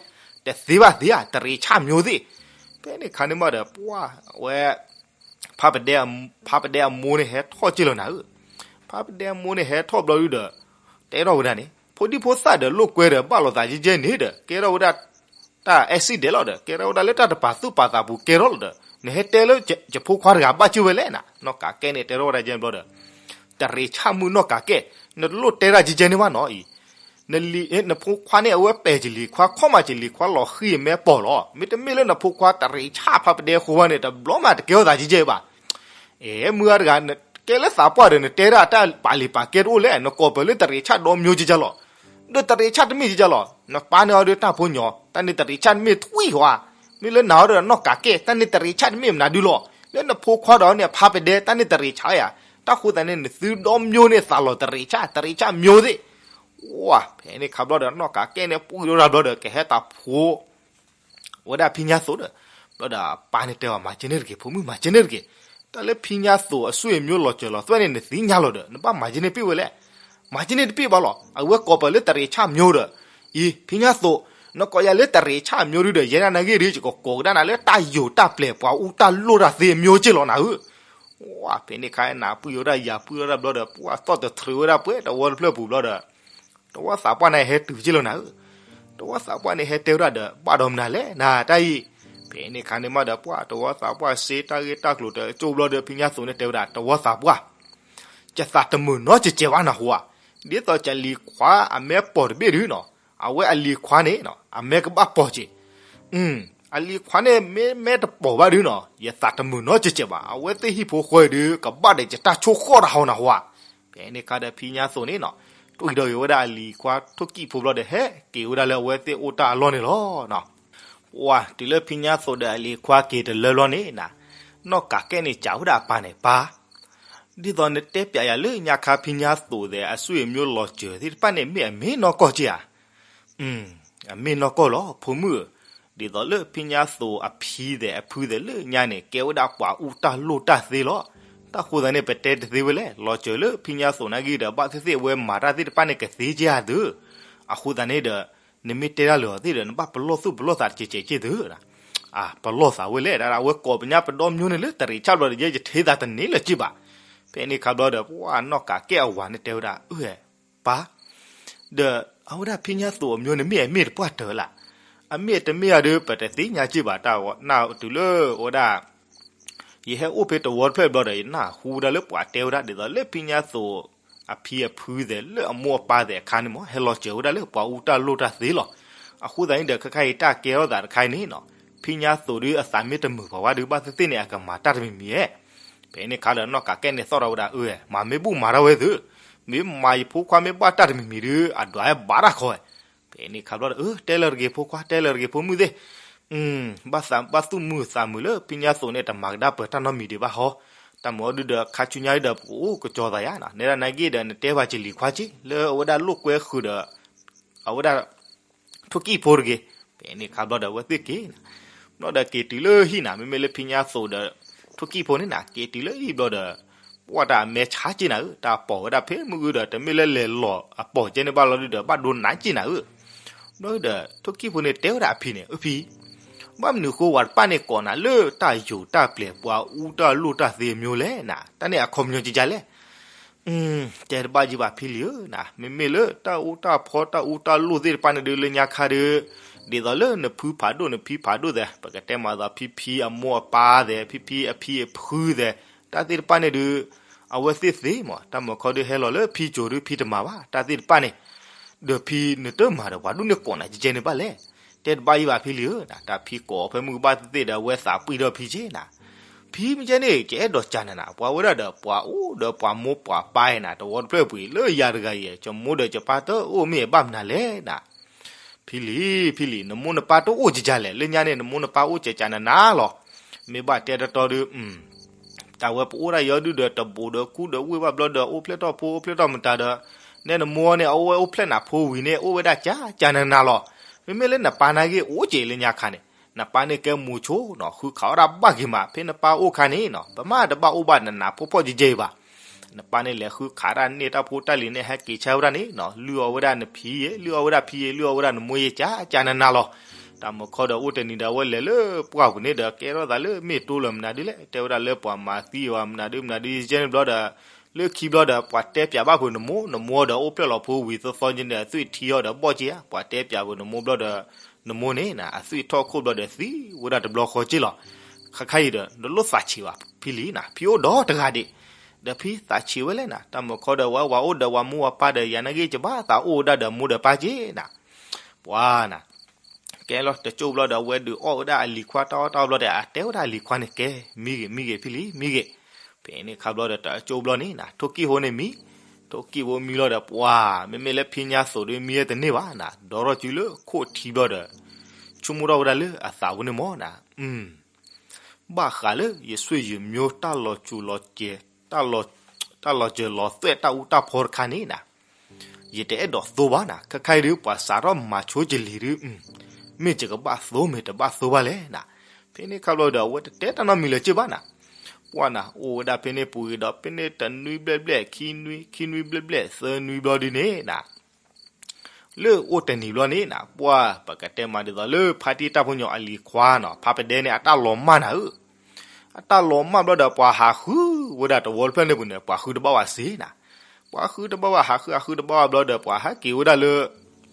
တသ့ဘၣ်သ့ဧါ, တရံးဆၣ်မျိုးသ့ၣ်. ဖဲန့ၣ်ခါန့ၣ်မးဒီး ပှၢ်ဝဲ ဖါပဒဲအမိၢ်န့ၣ်ဟဲထီၣ်က့လီၤနၤဧၢ, ဖါပဒဲအမိၢ်န့ၣ်ဟဲထီၣ်ဘျီဒုဒီး တဲထီၣ်ဝဲဒၣ်န့ၣ် ဖိဒံဖိသၣ်ဒီးလိာ်ကွဲဒီးဘၣ်လိာ်သးယဲယဲန့ၣ်ဒီး ကဲထီၣ်ဝဲဒၣ် တၢ် accident လီၤဒီး ကဲထီၣ်ဝဲဒၣ်လၢတၢ်တပာ်သူၣ်ပာ်သးပူၤကဲထီၣ်လီၤဒီး နဟဲတဲလၢယဖိခွါတဂၤဘၣ်ကၢၢ်ဝဲလဲၣ်နၤ, နီၢ်ကးကဲန့ၣ် တဲထီၣ်ဝဲဒၣ်ယဲဘျီဒီး တရံးဆၣ်မုၣ်နီၢ်ကးကဲ, နတလိၣ်တဲတၢ်ကကဲန့ၣ်ဘၣ်နီၤအံၤ, နလံၤ နဖိခွါန့ၣ် အဝဲပဲာ်ကလံၤခွါ ခီမးကလံၤခွါလီၤဃံၤအမဲပီၢ်လီၤ. မ့တမ့ၢ်လၢနဖိခွါတရံးဆၣ်ဖါပဒဲအဃိဘၣ်န့ၣ် တဘျီမးတကဲထီၣ်သးကကဲဘၣ်. အဲ မုၢ်ဂၤတဂၤ ကဲလၢသးပှၢ်ဒီး နတဲဒၣ်တၢ်ပာ်လံာ်ပာ်ကဲတအိၣ်လဲၣ်, နကိးပၢၤလၢတရံးဆၣ်ဒီမၠိကကလီၤ, ဒီးတရံးဆၣ်တမ့ၢ်ကကလီၤ, နပၢ်န့ၣ်အီၤဒီးတၢ်ဖိညီ, တၢ်န့ၣ်တရံးဆၣ်တမ့ၢ်ထွံၣ်ဟီဧါ, မ့ၢ်လၢနၤအီၤဒီးနီၢ်ကးကဲ တၢ်န့ၣ်တရံးဆၣ်တမ့ၢ်မနုၤဒုလီၤ, လၢနဖိခွါဒီးန့ၣ် ဖါပဒဲ တၢ်န့ၣ်တရံးဆၣ်ဧါ, တၢ်ဃိသတးန့ၣ် နသုဒီမၠိန့ၣ်သးလီၤတရံးဆၣ်, တရံးဆၣ်မၠိသ့ၣ်. ဝါ ဖဲန့ၣ်ခါဘျီဒီး နီၢ်ကးကဲန့ၣ် ပှံၢ်ထီၣ်တၢ်ဘျီဒီး ကဟဲသးဖိ ဝဲဒၣ်ဖံညါသိးဒီး, ဘျီဒီးပၢ်န့ၣ်တဲအီၤ မၤကဲန့ၣ်တဂ့ၤ, ဖိမုၣ်မၤကဲန့ၣ်တဂ့ၤ, တၢ်လၢဖံညါသိးအစွံၣ်အမျိုးလီၤစၢၤလီၤသွဲၣ်န့ၣ် နသ့ၣ်ညါလီၤဒီး နဘၣ်မၤကဲန့ၣ်တပ့ၢ်ဝဲလဲၣ်, မၤကဲန့ၣ်တပ့ၢ်ဘၣ်လီၤ, အဝဲကိးပၢၤလၢတရံးဆၣ်မၠိဒီး, အံၤ ဖံညါသိး, နကိးယၤလၢတရံးဆၣ်မၠိဒုဒီး ယဲဒၣ်နာ်ဂ့ၢ်ဒီး ယကကိးကဒါနၤလၢတၢ်ယိာ်တၢ်ပျဲၤ ပှၤအူတၢ်လိၣ်တၢ်သ့အမၠိက့လီၤနၤဧၢ. ဝါ ဖဲန့ၣ်ခါနၤ ပှံၢ်ဝဲဒၣ်ယၤ ပှံၢ်ဝဲဒၣ်ဘျီဒီး ပှၤသီၣ်တထြၢးဝဲဒၣ်ပှဲၤတဝီတဖျၢၣ်ပူၤဘျီဒီး တဝီသးပှၢ်န့ၣ်ဟဲတုၤက့လီၤနၤဧၢ, တဝီသးပှၢ်န့ၣ်ဟဲတဲဝဲဒၣ်ဒီး ဘၣ်ဒီးမနုၤလဲၣ် နတၢ်အံၤ, ဖဲန့ၣ်ခါန့ၣ်မးဒီး ပှၤတဝီသးပှၢ်စ့တၢ်ဂ့ၢ်တၢ်ကျိၤတကၠိၣ်ဘျီဒီး ဖံညါသိးန့ၣ်တဲဝဲဒၣ် တဝီသးပှၢ်, ယသးတမုာ်နီတစဲးဘၣ်နဟူဧါ, ဒ်သိးကလံၤခွါအမဲပိာ်တဘ့ၣ်ဒုနီၤ, အဝဲအလံၤခွါန့ၣ် အမဲကဘၣ်ပိာ်က့ၤ အလံၤခွါန့ၣ် မ့ၢ်မဲတပိာ်ဘၣ်ဒုနီၤ ယသးတမုာ်နီတစဲးဘၣ်, အဝဲသ့ၣ်ဟံၣ်ဖိဃီအံၤဒု ကဘၣ်ဒီးယတၢ်ဆိၣ်ဃီၣ်တၢ်ဟီနဟူဧါ. ဖဲန့ၣ်ခါဒီးဖံညါသိးန့ၣ်နီၤ တွံၢ်ဒီးဂ့ၤဝဲဒၣ်အလံၤခွါထိၣ်ကံၣ်ဖိဘျီဒီး ဟဲက့ၤဝဲဒၣ်လၢအဝဲသ့ၣ်အိၣ်တၢ်အလီၢ်န့ၣ်လီၤ. ပှၤတုၤလၢဖံညါသိးဒီးအလံၤခွါက့ၤတလၢဘျီန့ၣ်နီၤ, နီၢ်ကးကဲန့ၣ်စံးဝဲဒၣ်အပၢ်န့ၣ် ပၢ် ဒ်သိးနတဲပျးယၤလၢညါခါဖံညါသိးဒီး အစွံၣ်အမျိုးလီၤစၢၤသ့ၣ်တဖၣ်န့ၣ် မ့ၢ်အမ့ၢ်နီၢ်ကီၢ်က့ဧါ. အမ့ၢ်နီၢ်ကီၢ်လီၤ ဖိမုၣ်ဧၢ, ဒ်သိးလၢဖံညါသိးအဖံဒီးအဖုဒီးလၢညါန့ၣ် ကဲဝဲဒၣ်ပှၤအူတၢ်လိၣ်တၢ်သ့လီၤ. တၢ်ဃိသတးန့ၣ် ပတဲတသ့ဝဲလဲၣ်, လီၤစၢၤလၢဖံညါသိးနာ်က့ဒီး ဘၣ်သ့ၣ်သ့ၣ်အဝဲမၤတၢ်သ့ၣ်တဖၣ်န့ၣ် ကသ့က့ဧါသု. အဃိသတးန့ၣ်ဒီး နမ့ၢ်တဲတၢ်လၢအီၤသ့ၣ်ဒီး နဘၣ်ပလီၢ်သူၣ်ပလီၢ်သးတကဲးကဲးက့သု. ပလီၢ်သးဝဲလဲၣ်, ဒ်အဝဲကိးပညါပဒီမၠိန့ၣ်လၢတရံးဆၣ်ဘျီဒီး ယဲယထံၣ်သးတန့ၢ်လၢၤက့ဘၣ်. ဖဲန့ၣ်ခါဘျီဒီး ပှၤနီၢ်ကးကဲအဝၤန့ၣ်တဲဝဲဒၣ် အၢ ပၢ် ဒီးအဝဲဒၣ်ဖံညါသိးအမျိုးန့ၣ် မ့ၢ်အမ့ၢ်တပှၢ်တၢၢ်လၢ်. အမ့ၢ်တမ့ၢ်ဧါဒီး ပတသ့ၣ်ညါစ့ၢ်ဘၣ် တၢ်ဝဲနၢ်တုၤလၢအဝဲဒၣ် ယဟဲအိၣ်ဖဲတဝီတဖျၢၣ်ဘျီဒီး ယနၢ်ဟူဝဲဒၣ်လၢပှၤတဲဝဲဒၣ် ဒ်သိးလၢဖံညါသိးအဖံအဖုသဲး လၢအမိၢ်အပၢ်သဲးအခါန့ၣ်မ့ၢ် ဟဲလီၤစၢၤဝဲဒၣ်လၢပှၤအူတၢ်လိၣ်တၢ်သ့လီၤ. အဃိသတးန့ၣ်ဒီး ခဲခါအံၤတၢ်ကဲထီၣ်သးတခါအံၤန့ၣ်နီၤ, ဖံညါသိးဒီးအသးမ့ၢ်တမုာ်ပှၤဝဲဒီး ဘၣ်သ့ၣ်သ့ၣ်န့ၣ် အကမၤတၢ်တမံၤမံၤဧါ. ဖဲန့ၣ်ခါဒီးနီၢ်ကးကဲန့ၣ်သီၣ်ထီၣ်ဝဲဒၣ် အၢ မၤမ့ၢ်ဘူၣ်မၤထီၣ်ဝဲသု, မ့ၢ်မၤယဖိခွါမ့ၢ်ဘၣ်တၢ်တမံၤမံၤဒီး အဒွးဟဲဘၣ်တၢ်ခီဝဲ. ဖဲန့ၣ်ခါဘျီဒီး အၢ တဲလၢတဂ့ၤဖိခွါ တဲလၢတဂ့ၤဖိမုၣ်သ့ၣ်, ဘၣ်သးဘၣ်သူၣ်မုာ်သးမုာ်လၢဖံညါသိးန့ၣ် တမၤကဒါပၢၤတၢ်နီတမံၤဒံးဘၣ်ဟီ, တၢ်မၤအီၤဒုဒီး ခါဆူညါဒုဒီး ပကအိၣ်ကစီၤသးယါနီၤ, နဲဒၣ်နာ်က့ဒီး နတဲဘၣ်ကလံၤခွါက့ လၢအဝဲဒၣ်လိာ်ကွဲဃုာ်ဒီး အဝဲဒၣ် ထိၣ်ကံၣ်ဖိတဂ့ၤ. ဖဲန့ၣ်ခါဘျီဒီး အဝဲသ့ၣ်က့ၤနၤ, ဘျီဒီးက့ၤတုၤလၢဟံၣ်နၤ, မ့မ့ၢ်လၢဖံညါသိးဒီး ထိၣ်ကံၣ်ဖိန့ၣ်နၤ က့ၤတုၤလၢဟံၣ်ဘျီဒီး ပှၢ်တၢ်အမဲာ်ဆါက့နၤဧၢ, တၢ်ပိာ်ဝဲဒၣ်ဖဲမုၢ်ဂုၢ်ဒီး တမ့ၢ်လၢလဲၤလီၤအပိာ်ကဲန့ၣ်ဘၣ်လီၤဒုဒီး ဘၣ်ဒိနးက့နၤဧၢ. ဘျီဒီး ထိၣ်ကံၣ်ဖိန့ၣ်တဲဝဲဒၣ်အဖံန့ၣ်, အဖံ, ဘၣ်မနုၤဃိဝဲတပၢ်န့ၣ်ကိးနၤလၢတၢ်ယိာ်တၢ်ပျဲၤ ပှၤအူတၢ်လိၣ်တၢ်သ့အမျိုးလဲၣ်နၤ, တၢ်န့ၣ်အခီပညီကကလဲၣ်. တဲတဘၣ်ယံၤဘၣ်ဖံလံၤဧၢနၤ, မ့မ့ၢ်လၢတၢ်အူတၢ်ဖီတၢ်အူတၢ်လိၣ်သ့ၣ်တဖၣ်န့ၣ်ဒုး လၢညါခါဒီး ဒ်သိးလၢနဖုဖးဒိၣ်နဖံဖးဒိၣ်သဲး ပကတဲမၤသးဖံဖံအမိၢ်အပၢ်သဲး ဖံဖံအဖံအဖုသဲး တၢ်သ့ၣ်တဖၣ်န့ၣ်ဒုး အဝဲသ့ၣ်သ့မး တၢ်မၤခီဒုးဟဲလီၤလၢဖံစိၤဒုး ဖံတမၤဘၣ် တၢ်သ့ၣ်တဖၣ်န့ၣ် ဒီးဖံနတမၤဒီးပှၤဒိၣ်န့ၢ်ကိးနၤကကဲန့ၣ်ဘၣ်လဲၣ်. တဲတဘၣ်ယံၤဘၣ်ဖံလံၤဧၢနၤ, တၢ်ဖံကိးဖဲမုၢ်ကဘၣ်သ့ၣ်သ့ၣ်ဒီး အဝဲသးပှံၢ်ဒီးဖံက့နၤ ဖံမ့ၢ်ကဲန့ၣ် ကအဲၣ်ဒိးကနၤနၤ, ပှၤဝဲဒၣ်ဒီးပှၤအိၣ်ဒီးပှၤမိၢ်ပှၤပၢ်အံၤနၤ တဝီတဖျၢၣ်ပှ့ၤလၢယၤတဂၤအံၤ ယမိၢ်ဒီးယပၢ်တအိၣ်မ့ၢ်အဘၣ်မနုၤလဲၣ်နၤ. ဖံလံၤ ဖံလံၤ နမိၢ်နပၢ်တအိၣ်ကကလဲၣ်, လၢညါန့ၣ် နမိၢ်နပၢ်အိၣ်ကကနၤနၤလီၤ. မ့ၢ်ဘၣ်တဲတတီဒုး တၢ်ဝဲပအိၣ်ဒၣ်ယီၤဒုဒီး တဘူးဒီးကူဒီးဝ့ၢ်ဘၣ်ဘျီဒီး အိၣ်ဖျဲၣ်ထီၣ်ဖိအိၣ်ဖျဲၣ်ထီၣ်မတၤဒီး နဲနမိၢ်န့ၣ် အဝဲအိၣ်ဖျဲၣ်နၤဖိဝံၤန့ၣ် အိၣ်ဝဲဒၣ်ကကနၤနၤလီၤ. မ့မ့ၢ်လၢနပၢ်နာ်က့အိၣ်က့ၤလၢညါခါန့ၣ် နပၢ်န့ၣ်ကဲမူၤဆိနီၤ ဃုခးအီၣ်ဒၣ်ဘၣ်က့ၤမး ဖဲနပၢ်အိၣ်ခါန့ၣ်နီၤ ပမ့ၢ်တဘၣ်အိၣ်ဘၣ်နနးဖိဖီၣ်ကကဲအံၤဘၣ်. နပၢ်န့ၣ်လဲၤဃုခးတၢ်န့ၢ်တၢ်ဖိတၢ်လံၤန့ၣ် ဟဲက့ၤဆါဝဲဒၣ်န့ၣ်နီၤ လုၢ်အီၣ်ဝဲဒၣ်နဖံယဲ လုၢ်အီၣ်ဝဲဒၣ်ဖံယဲ လုၢ်အီၣ်ဝဲဒၣ်နမိၢ်ယဲ ကကနၤနၤလီၤ. တၢ်မုၢ်ခီဒီးအိၣ်တနံၤဒီး အဝဲလဲၤလၢပှၢ်ပူၤန့ၣ်ဒီး ကဲထီၣ်သးလၢမ့ၢ်တိလၢမနုၤဒ်လဲၣ် တဲဝဲဒၣ်လၢပှၤမၤသံဝဲမနုၤဒ်မနုၤဒ်ယဲန့ၣ်ဘျီဒီး လၢခံဘျီဒီး ပှၤတဲပၠးဘၣ်ဖုးနမိၢ် နမိၢ်ဒီးအိၣ်ဖျဲၣ်လီၤဖိဝံၤသီသီကန့ၣ်ဒီး အသွံၣ်ထံအီၤဒီးဘီၣ်က့ဧါ ပှၤတဲပၠးဖုးနမိၢ်ဘျီဒီး နမိၢ်န့ၣ်နၤ အသွံၣ်ထီၣ်ခိၣ်ဘျီဒီးသံဝဲဒၣ်တဘျီဃီက့လီၤ. ခဲခါအံၤဒီး နလိၣ်သးဆံးဘၣ်ဖံလံၤနၤ ဖံအိၣ်ဒီတဂၤဒံး ဒီးဖံသးဆံးဝဲလဲၣ်နၤ တၢ်မုၢ်ခီဒီးဝဲဝၤအိၣ်ဒီးဝၤမိၢ်ဝၤပၢ်ဒီး ယၤနာ်က့ယဘၣ်သးအိၣ်ဝဲဒၣ်ဒီးမိၢ်ဒီးပၢ်က့နၤ ပှၤနၤ ကဲလီၤတကၠိၢ်ဘျီဒီး အဝဲဒုးအီၣ်ဝဲဒၣ်အလံၤခွါတၢ်အီၣ်တၢ်အီဘျီဒီး အတဲဝဲဒၣ်အလံၤခွါန့ၣ် ကဲ မံဂ့ၤ မံဂ့ၤ ဖံလံၤ မံဂ့ၤ. ဖဲန့ၣ်ခါဘျီဒီး တကၠိၢ်ဘျီန့ၣ်နၤ ထိၣ်ကံၣ်ဖိန့ၣ်မံ, ထိၣ်ကံၣ်ဖိမံလီၤဒီး ပှၤ မ့မ့ၢ်လၢဖံညါသိးဒီးမံဝဲတန့ၢ်ဘၣ်နၤ ဒီထီၣ်စုလၢခိၣ်ထံဘျီဒီး ဆိကမိၣ်ထီၣ်ဝဲဒၣ်လၢအသးပူၤန့ၣ်မ့ၢ်နၤ ဘၣ်ဃးလၢယဆွေယမျိုးတၢ်လီၤစူၤလီၤကဲၤ တၢ်လီၤစၢၤလီၤသွဲၣ်တၢ်အူတၢ်ဖီတခါန့ၣ်နၤ ယတအဲၣ်ဒိးသိဘၣ်နၤ ခဲခါအံၤဒုး ပှၤစးထီၣ်မၤဆိကလံၤဒုး မ့ၢ်ယကဘၣ်သိမ့ၢ်တဘၣ်သိဘၣ်လဲၣ်နၤ ဖဲန့ၣ်ခါဘျီဒီး အဝဲတတဲတၢ်နီတမံၤလၢၤက့ဘၣ်နၤ ပှၢ်နၤ အိၣ်ဝဲဒၣ်ဖဲန့ၣ်ပူၤဂ့ၤဒီး ဖဲန့ၣ်တနွံဘျဲၣ်ဘျဲၣ် ခံနွံ ခံနွံဘျဲၣ်ဘျဲၣ် သၢနွံဘျီဒုးန့ၣ်နၤ လၢအိၣ်တနံၤဘျီန့ၣ်နၤ ပှၢ် ပကတဲမးဒ်သိးလၢ ဖါတံၢ်တၢ်ဖိညီအလံၤခွါနီၤ ဖါပဒဲန့ၣ် အတၢ်လီၤမၢ်နၤဧၢ အတၢ်လီၤမၢ်ဘျီဒီး ပှၤဟးဃုဝဲဒၣ်တဝီတဖျၢၣ်န့ၣ်ပူၤန့ၣ် ပှၤဃုတဘၣ်ဝဲစ့နၤ ပှၤဃုတဘၣ်ဝဲ ဟးဃုဟးဃုတဘၣ်ဝဲဘျီဒီး ပှၤဟဲက့ၤဝဲဒၣ်လၢ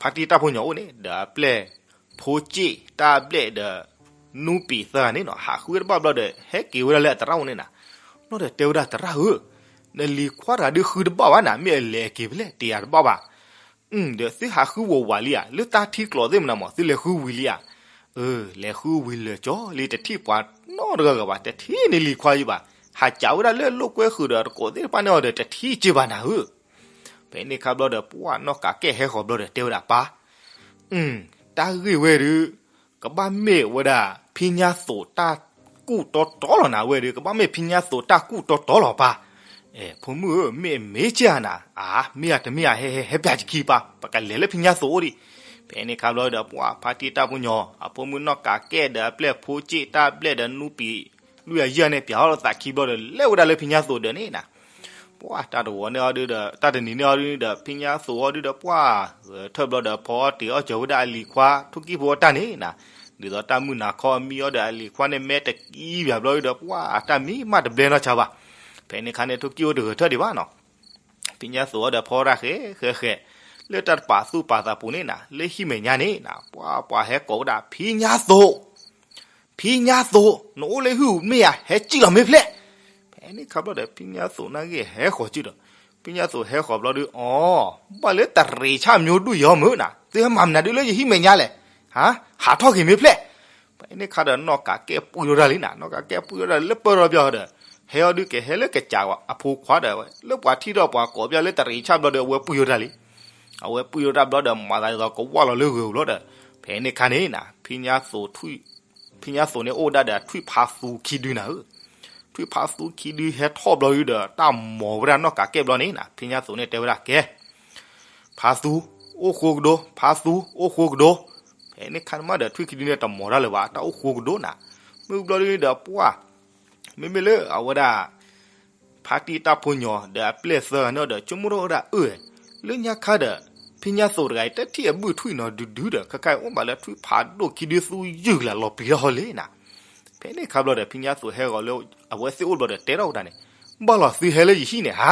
ဖါတံၢ်တၢ်ဖိညီအိၣ်န့ၣ် ဒီးအပျဲၢ်ဖိစ့ၣ်တၢ်ဘျဲၣ်ဒီး နူပံၤသၢဂၤန့ၣ်နီၤ ဟးဃုတဘၣ်ဘျီဒီး ဟဲက့ၤဝဲဒၣ်လၢအသရၣ်အိၣ်န့ၣ်နၤ ဘျီဒီးတဲဝဲဒၣ် သရၣ်ဧၢ, နလံၤခွါတဂၤဒုးဃုတဘၣ်ဘၣ်နၤ မ့ၢ်အလဲၤက့ၤဖဲလဲၣ် တယၤတဘၣ်ဘၣ် ဒီးသုဟးဃုဝးဝးလံဧါ, လၢတၢ်ထံကျိးသ့ၣ်မနုၤမး သုလဲၤဃုဝံၤလံဧါ. အၢ လဲၤဃုဝံၤလၢာ်ကၠီလံ တထံၣ်ပှၤနီတဂၤဂၤဘၣ်, တထံၣ်န့ၢ်လံၤခွါယံၤဘၣ်. ဟးကးဝဲဒၣ်လၢလိာ်ကွဲဃုာ်ဒီးတကိးသ့ၣ်တဖၣ်န့ၣ်အီၤဒီး တထံၣ်က့ဘၣ်နၤဧၢ. ဖဲန့ၣ်ခါဘျီဒီး ပှၢ်နီၢ်ကးကဲၣ်ဟဲဃီၤဘျီဒီးတဲဝဲဒၣ်ပၢ် တၢ်ဂ့ၢ်ဝဲဒုး ကဘၣ်မ့ၢ်ဝဲဒၣ် ဖံညါသိးတၢ်ကူၣ်တီတီလီၤနၤဝဲဒုး ကဘၣ်မ့ၢ်ဖံညါသိးတၢ်ကူၣ်တီတီလီၤပၢ်. ဖိမုၣ်ဧၢ မ့ၢ်အမ့ၢ်ကဲဧါနၤ, အါ မ့ၢ်ဧါတမ့ၢ်ဧါ ဟဲ ဟဲ ဟဲပျးယခံပၢ်, ပကလဲၤလၢဖံညါသိးအိၣ်ဒံး. ဖဲန့ၣ်ခါဘျီဒီး ပှၢ်ဖါတံၢ်တၢ်ပူၤညီ အဖိမုၣ်နီၢ်ကးကဲၣ်ဒီးအပျဲၢ်ဖိစ့ၣ်တၢ်ဘျဲၣ်ဒီးနူပံၤ လွံၢ်အယဲၢ်န့ၣ် ပျးထီၣ်လၢသးခံဘျီဒီး လဲၤဝဲဒၣ်လၢဖံညါသိးဒီးန့ၣ်နၤ ပှၢ်တၢ်တဝီၤန့ၣ်အီၤဒုဒီး တၢ်တနံၤန့ၣ်အီၤဒုဒီး ဖံညါသိးအီၤဒုဒီး ပှၢ်ဂဲၤထၢၣ်ဘျီဒီး ဖီအီၣ်တ့ၤအီၣ်စၢၤဝဲဒၣ်အလံၤခွါ ထိၣ်ကံၣ်ဖိအတၢ်န့ၣ်နၤ, ဒ်သိးတၢ်မုၢ်နၤခီအမံအီၤဒီး အလံၤခွါန့ၣ် မဲာ်တကံဘၣ်ဘျီဒုဒီး ပှၢ်တၢ်မံမးတဘျဲနီၢ်ဆါဘၣ်. ဖဲန့ၣ်ခါန့ၣ် ထိၣ်ကံၣ်ဖိတဂဲၤထၢၣ်ဒံးဘၣ်နီၤ. ဖံညါသိးအီၤဒီး ဖီတၢ်ဃဲးဃဲးဃဲး လၢတၢ်တပာ်သူၣ်ပာ်သးပူၤန့ၣ်နၤ လၢဟံၣ်မဲာ်ညါန့ၣ်နၤ ပှၤပှၤဟဲကိးဝဲဒၣ် ဖံညါသိး, ဖံညါသိး နအိၣ်လၢဟံၣ်ပူၤမ့ၢ်ဧါ ဟဲစံၣ်လီၤမ့ၢ်ဖျဲး. ဖဲန့ၣ်ခါဘျီဒီး ဖံညါသိးနာ်က့ဟဲဃီၤစံၣ်ဒီး ဖံညါသိးဟဲဃီၤဘျီဒုး အီၤ ဘၣ်လၢတရံးဆၣ်မၠိဒူၣ်ယီၤမုၢ်နၤ သုဟဲမၤမနုၤဒုးလၢယဟံၣ်မဲာ်ညါလဲၣ်. ဟး ဟးထီၣ်က့ၤမ့ၢ်ဖျဲး. ဖဲန့ၣ်ခါဒီး နီၢ်ကးကဲၣ်ပှံၢ်ထီၣ်တၢ်လံနၤ နီၢ်ကးကဲၣ်ပှံၢ်ထီၣ်တၢ်လံ လၢပၢၢ်ထီၣ်ပျီဒီး ဟဲအီၤဒုးကဟဲလၢကစၢ်အဖိခွါဒီး လၢပှၤထံၣ်ထီၣ်ပှၤကိးပျီလၢတရံးဆၣ်ဘျီဒီး အဝဲပှံၢ်ထီၣ်တၢ်လံ. အဝဲပှံၢ်ထီၣ်တၢ်ဘျီဒီး မၤသးဒ်သိးကဝၢ်လီၤလၢဂဲၤအူၤလီၤဒီး ဖဲန့ၣ်ခါန့ၣ်နၤ ဖံညါသိး ဖံညါသိးန့ၣ်အိၣ်ဝဲဒၣ်ဒီးထွံၣ်ဖးသူခံဒုနၤဧၢ. ထွံၣ်ဖးသူခံဒုဟဲထီၣ်ဘျီဒုးဒီး တၢ်မိၤဝဲဒၣ်နီၢ်ကးကဲၣ်ဘျီန့ၣ်နၤ ဖံညါသိးန့ၣ်တဲဝဲဒၣ်ကဲ ဖးသူ အိၣ်ဃိကဒိ ဖးသူ အိၣ်ဃိကဒိ. ဖဲန့ၣ်ခါန့ၣ်မးဒီး ထွံၣ်ခံဒုန့ၣ်တမိၤတၢ်လၢၤဘၣ် တၢ်အိၣ်ဃိကဒိနၤ. မ့ၢ်ဘျီဒုးဒီးပှၢ် မ့မ့ၢ်လၢအဝဲဒၣ် ဖါတံၢ်တၢ်ဖိညီဒီးအပျဲၢ်သၢဂၤန့ၣ်ဒီး ဆိကမိၣ်ထီၣ်ဝဲဒၣ်အၢ လၢညါခါဒီး ဖံညါသိးတဂၤအံၤ တထံၣ်အဘုၣ်ထွံၣ်နီၤဒုဒုဒီး ခဲခါအံၤအိၣ်ဘၣ်လၢထွံၣ်ဖးဒိၣ်ခံဒုသူယုၢ်ကလၤလီၤပျံၤထီၣ်ဟီလံနၤ. ဖဲန့ၣ်ခါဘျီဒီး ဖံညါသိးဟဲဂီၤလၢ အဝဲသ့ၣ်အိၣ်ဘျီဒီးတဲထီၣ်ဝဲဒၣ်န့ၣ် ဘၣ်လီၤသုဟဲလၢယဟံၣ်န့ၣ်ဟါ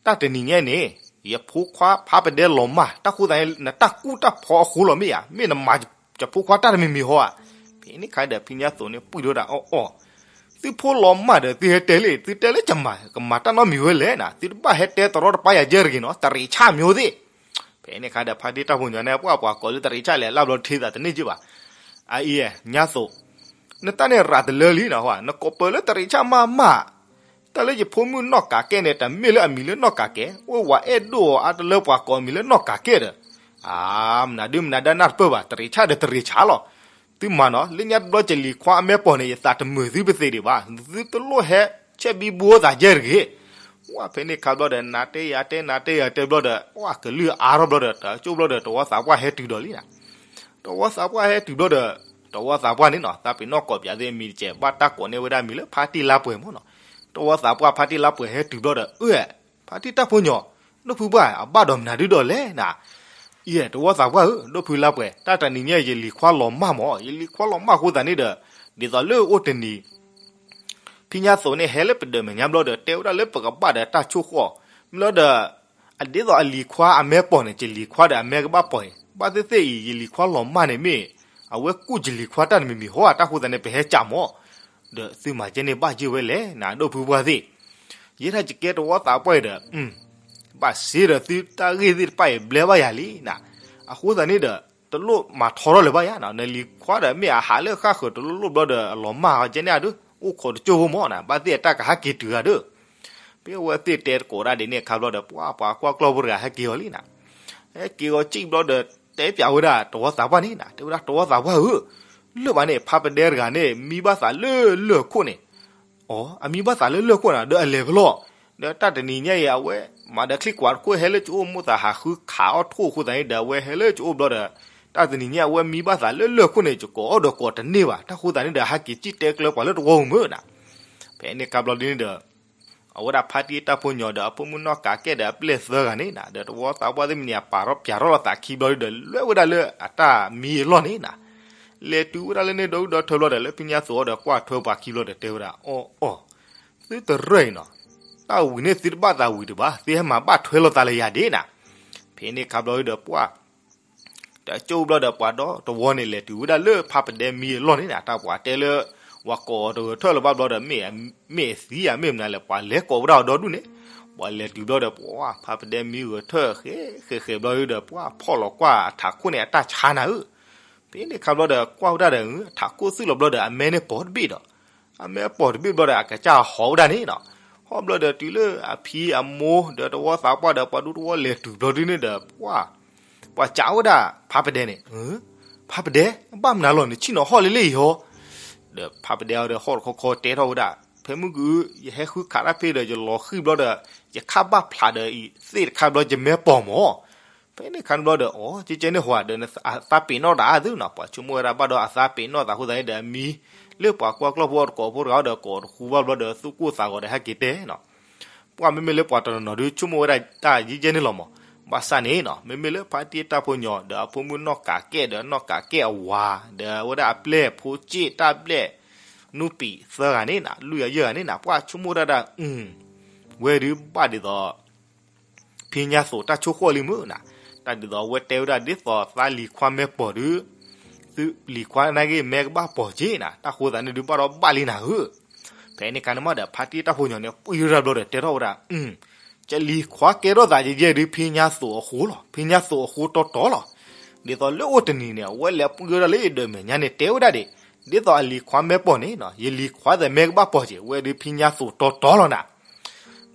တၢ်တနံၤညါန့ၣ် ယဖိခွါဖးပဒဲလီၤမၢ် တၢ်ဃိသတးန့ၣ် နတၢ်ကူၣ်တၢ်ဖီအဃိလီၤမ့ၢ်ဧါ မ့ၢ်နမၤယဖိခွါတၢ်တမံၤမံၤဟီဧါ. ဖဲန့ၣ်ခါဒီး ဖံညါသိးန့ၣ်ပှံၢ်ထီၣ်ဝဲဒၣ်အီၣ်အီၣ် သုဖိလီၤမၢ်ဒီးသုဟဲတဲလံ သုတဲလၢကမၤ ကမၤတၢ်နီတမံၤဝဲလဲၣ်နၤ သုတဘၣ်ဟဲတဲတရီတပါယၤယဲၢ်တဂ့ၤနီၤ တရံးဆၣ်မၠိသ့ၣ်. ဖဲန့ၣ်ခါဒီး ဖါတံၢ်တၢ်ဖိညီန့ၣ် ပှၢ်ပှၤကိးလၢတရံးဆၣ်လဲၣ် လၢဘျီထံသးတန့ၢ်က့ဘၣ်. အအံၤ ညါသိး နတၢ်န့ၣ်ရၤတလၢလံနီၤ နကိးပၢၤလၢတရံးဆၣ်မၢ်မၢ် တၢ်လၢယဖိမုၣ်နီၢ်ကးကဲၣ်န့ၣ် တမ့ၢ်လၢအမံၤလၢနီၢ်ကးကဲၣ် အိၣ်ဝဲအဲၣ်ဒိၣ်အီၤအါတလၢပှၤကိးအမံၤလၢနီၢ်ကးကဲၣ်ဒီး အါ မနုၤဒုမနုၤဒါနၢ်တပၢၢ်ဘၣ် တရံးဆၣ်ဒီးတရံးဆၣ်လီၤ. သုမၤနီၤ လၢညါတဘျီကလံၤခွါအမဲပီၢ်န့ၣ် ယသးတမုာ်သုပသ့ဒံးဘၣ် သုတလိၣ်ဟဲ ဆဲးဘံဘူအသးယဲၢ်တဂ့ၤ. ဝဲဖဲန့ၣ်ခါဘျီဒီး နၤတဲယၤတဲ နၤတဲယၤတဲဘျီဒီး ပှၢ်ကလုၢ်အါထီၣ်ဘျီဒီး တၢ်ကၠိၣ်ဘျီဒီး တဝီသးပှၢ်ဟဲတုၤဒီးလံနၤ တဝီသးပှၢ်ဟဲတုၤဘျီဒီး တဝီသးပှၢ်န့ၣ်နီၤ သးပ့ၤနီၣ်ကိးပၠးသ့ၣ်အမံၤတကဲး ဘၣ်တၢ်ကိးန့ၢ်ဝဲဒၣ်မံၤလၢဖါတံၢ်လါပှဲၤမ့ၢ်နီၤ. တဝီသးပှၢ်ဖါတံၢ်လါပှဲၤဟဲတုၤဘျီဒီး အၢ ဖါတံၢ်တၢ်ဖိညီ ဒိၣ်ဖုပှၢ် အဘၣ်ဒီးမနုၤဒုဒီးလဲၣ်နၤ. ယဲ တဝီသးပှၢ်ဧၢ ဒိၣ်ဖုလါပှဲၤ တၢ်တနံၤညါယလံၤခွါလီၤမၢ်မး ယလံၤခွါလီၤမၢ်အဃိသတးန့ၣ်ဒီး ဒ်သိးလၢအိၣ်တနံၤ ဖံညါသိးန့ၣ်ဟဲလၢပဒၢးမဲာ်ညါဘျီဒီး တဲဝဲဒၣ်လၢပကဘၣ်ဒီးတၢ်ဆိၣ်ဃီၣ် မ့ၢ်လီၤဒီး အဒ်သိးအလံၤခွါအမဲပီၢ်န့ၣ် ယလံၤခွါဒီးအမဲကဘၣ်ပီၢ်အံၤ ဘၣ်သ့ၣ်သ့ၣ်အံၤ ယလံၤခွါလီၤမၢ်န့ၣ်မ့ၢ် အဝဲကူၣ်ယလံၤခွါတၢ်တမံၤမံၤဟီ တၢ်ဃိသတးန့ၣ် ပဟဲကးမး ဒီးသုမၤကဲန့ၣ်ဘၣ်ယ့ၢ်ဝဲလဲၣ်နၤ ဒိၣ်ဖုပှၢ်သ့ၣ် ယဲဒၣ်ယကဲတဝီသးပှၢ်အံၤဒီး ဘၣ်စ့ဒီးသုတၢ်ဂ့ၢ်သ့ၣ်တဖၣ်အံၤဘျဲဘၣ်ယၤလံနၤ. အဃိသတးန့ၣ်ဒီး တလိၣ်မၤထီထီၣ်လၢၤဘၣ်ယၤနီၤ နလံၤခွါဒီးမ့ၢ်အဟးလၢဃၣ်ဃၢၤတလိၣ်လိၣ်ဘျီဒီး အလီၤမၢ်အီၤကဲန့ၣ်အဒု အိၣ်ခိးတကၠိၢ်ဖိမးနၤ ဘၣ်သ့ၣ်အတၢ်ကဟဲက့ၤတုၤဂၤဒု ဖဲအဝဲသ့ၣ်တဲတကိးဒၣ်ဒ်န့ၣ်အခါဘျီဒီး ပှၢ်ပှၤကွၢ်ကျီၢ်ဖိတဂၤဟဲက့ၤအီၤလံနၤ. ဟဲက့ၤအီၤစံၣ်ဘျီဒီး တဲပၠးဝဲဒၣ်တဝီသးပှၢ်န့ၣ်နၤ တဲဝဲဒၣ်တဝီသးပှၢ်ဧၢ လၢၢ်ဘၣ်န့ၣ် ဖါပဒဲတဂၤန့ၣ် မံဘၣ်သးလၢလၢၢ်ခိၣ်န့ၣ် အီ အမံဘၣ်သးလၢလၢၢ်ခိၣ်နၤ ဒီးအလဲၤဖဲလဲၣ် ဒီးတၢ်တနံၤညါအံၤ အဝဲမၤဒီးချံကွၢ်တခိၣ်ဟဲလၢကအိၣ်မိၢ်သးဟးဃုခးအီၣ်ထိၣ်အဃိသတးန့ၣ်ဒီး အဝဲဟဲလၢကအိၣ်ဘျီဒီး တၢ်တနံၤညါအဝဲမံဘၣ်သးလၢလၢၢ်ခိၣ်န့ၣ် ယကိးအီၣ်ဒီးကိးတန့ၢ်ဘၣ် တၢ်ဃိသတးန့ၣ်ဒီး ဟဲက့ၤစံၣ်တဲကျၢၤပှၤလၢတဝီဧိၤမုၢ်နၤ. ဖဲန့ၣ်ခါဘျီဒ်န့ၣ်ဒီး အဝဲဒၣ်ဖါတံၢ်တၢ်ဖိညီဒီးအဖိမုၣ်နီၢ်ကးကဲၣ်ဒီးအပျဲၢ်သၢဂၤန့ၣ်နၤ ဒီးတဝီသးပှၢ်သ့ၣ်မနုၤအပာ်ထီၣ်ပၠးထီၣ်လီၤသးခံဘျီဒီး လဲၤဝဲဒၣ်လၢအတၢ်မံအလီၢ်န့ၣ်နၤ လဲၤတုၤဝဲဒၣ်လၢန့ၣ်ဒီးဒီထၢဘျီဒီး လၢဖံညါသိးအီၤဒီးကွၢ်ထွဲပှၤခံဘျီဒီးတဲဝဲဒၣ် အီၣ်အီၣ် သုတရၢၢ်အံၤနီၤ တၢ်ဝံၤန့ၣ်သုတဘၣ်သးဝံၤတဘၣ် သုဟဲမၤဘၣ်ထွဲလိာ်သးလၢယၤဒ်နၤ. ဖဲန့ၣ်ခါဘျီဒီးပှၢ် တကၠိၢ်ဘျီဒီးပှၤဒီတဝီန့ၣ် လဲၤတုၤဝဲဒၣ်လၢဖါပဒဲမံအလီၢ်န့ၣ်နၤ တၢ်ပှၤတဲလၢ ပှၤကိးအီၤတဂဲၤထၢၣ်လၢၤဘၣ်ဘျီဒီး မ့ၢ်အသံဧါ မ့ၢ်မနုၤလဲၣ် ပှၤလဲၤကိးဝဲဒၣ်အီၤဒီဒူၣ်န့ၣ် ပှၤလဲၤတုၤဘျီဒီး ပှၢ်ဖါပဒဲမံဂဲၤထၢၣ် ဃဲးဃဲးဃဲးဘျီဒီး ပှၢ်ဖီၣ်လီၤကွၢ်အထးခိၣ်န့ၣ် အတၢ်ဆါနၤဧၢ ဖဲန့ၣ်ခါဘျီဒီး ကွၢ်ဝဲဒၣ်ဒီး ထးခိၣ်သူၣ်လီၤဘျီဒီး အမဲန့ၣ်ပိာ်တဘ့ၣ်ဒီး အမဲပိာ်တဘ့ၣ်ဘျီဒီး အကစၢ်ဟီၣ်ဝဲဒၣ်န့ၣ်နီၤ. ဟီၣ်ဘျီဒီးတုၤလၢအဖံအမိၢ်ဒီးတဝီသးပှၢ်ဒီးပှၤဒူတဝီလဲၤတုၤဘျီဒ်န့ၣ်ဒီး ပှၢ် ပှၤစံးဝဲဒၣ်ဖါပဒဲန့ၣ် ဖါပဒဲ ဘၣ်မနုၤလီၤ နဆ့ၣ်နီၤဟီၣ်လၢလၢအံၤဟီ ဒီးဖါပဒဲအီၤဒီးဟီၣ်တခီခီတဲထီၣ်ဝဲဒၣ် ဖဲမုၢ်က ယဟဲဃုခးတၢ်ဖဲဒီးယလီၤဃံၣ်ဘျီဒီး ယခၣ်ဘၣ်ဖျးဒီးအံၤသ့ၣ်တခါဘျီယမဲပိာ်မး ဖဲန့ၣ်ခါန့ၣ်ဘျီဒီး အိ ကဲကဲန့ၣ်ဟီဒီး အသးပ့ၤနီၣ်တၢ်အါသုနီၤ ပှၤဆိကမိၣ်ဝဲဒၣ်ဘၣ်ဒီးအသးပ့ၤနီၣ်သးဃိသတးန့ၣ်ဒီးအမံ လၢပှၤကွၢ်ကျီၢ်ဖိအီၤတကိးဖိတဂၤဒီးကိးတဃူဘၣ်ဘျီဒီး သူၣ်ကိၢ်သးဂီၤဒီးဟဲက့ၤတဲနီၤ ပှၤမ့မ့ၢ်လၢပှၤတနီၤနီၤဒီး ဆိကမိၣ်ဝဲဒၣ်တၢ်ယံာ်ယဲၢ်န့ၣ်လီၤမး ဘၣ်ဆၣ်န့ၣ်နီၤ မ့မ့ၢ်လၢဖါတံၢ်တၢ်ဖိညီဒီးအဖိမုၣ်နီၢ်ကးကဲၣ်ဒီးနီၢ်ကးကဲၣ်အဝၤ ဒီးအဝဲဒၣ်အပျဲၢ်ဖိစ့ၣ်တၢ်ဘျဲၣ် နူပံာ်သၢဂၤန့ၣ်နၤ လွံၢ်ဂၤယဲၢ်ဂၤန့ၣ်နၤ ပှၤဆိကမိၣ်ဝဲဒၣ်ဒၣ် အု ဝဲဒုးဘၣ်ဒ်သိး ဖံညါသိးတၢ်ဆိၣ်ဃီၣ်လံမုၢ်နၤ တၢ်ဒ်သိးအဝဲတဲဝဲဒၣ်ဒ်သိးသးလံၤခွါမဲပီၢ်ဒုး သုလံၤခွါန့ၣ်ဂ့ၤ မဲကဘၣ်ပီၢ်က့ၤနၤ, တၢ်ဃိသးန့ၣ်ဒုးဘၣ်ဒီးဘၣ်လံနၤဧၢ. ဖဲန့ၣ်အခါန့ၣ်မးဒီး ဖါတံၢ်တၢ်ဖိညီန့ၣ် ပှံၢ်ထီၣ်တၢ်ဘျီဒီးတဲထီၣ်ဝဲဒၣ်, ကလံၤခွါကဲထီၣ်သးယဲၢ်ဒုး ဖံညါသိးအဃိလီၤ, ဖံညါသိးအဃိတီတီလီၤ. ဒ်သိးလၢအိၣ်တနံၤန့ၣ် အဝဲလဲၤပှံၢ်ထီၣ်တၢ်လၢယဒၢးမဲာ်ညါန့ၣ် တဲဝဲဒၣ်ဒၣ်, ဒ်သိးအလံၤခွါမဲပီၢ်န့ၣ် ယလံၤခွါသ့ၣ်မဲကဘၣ်ပီၢ်က့ၤဝဲဒုး ဖံညါသိးတီတီလီၤနၤ.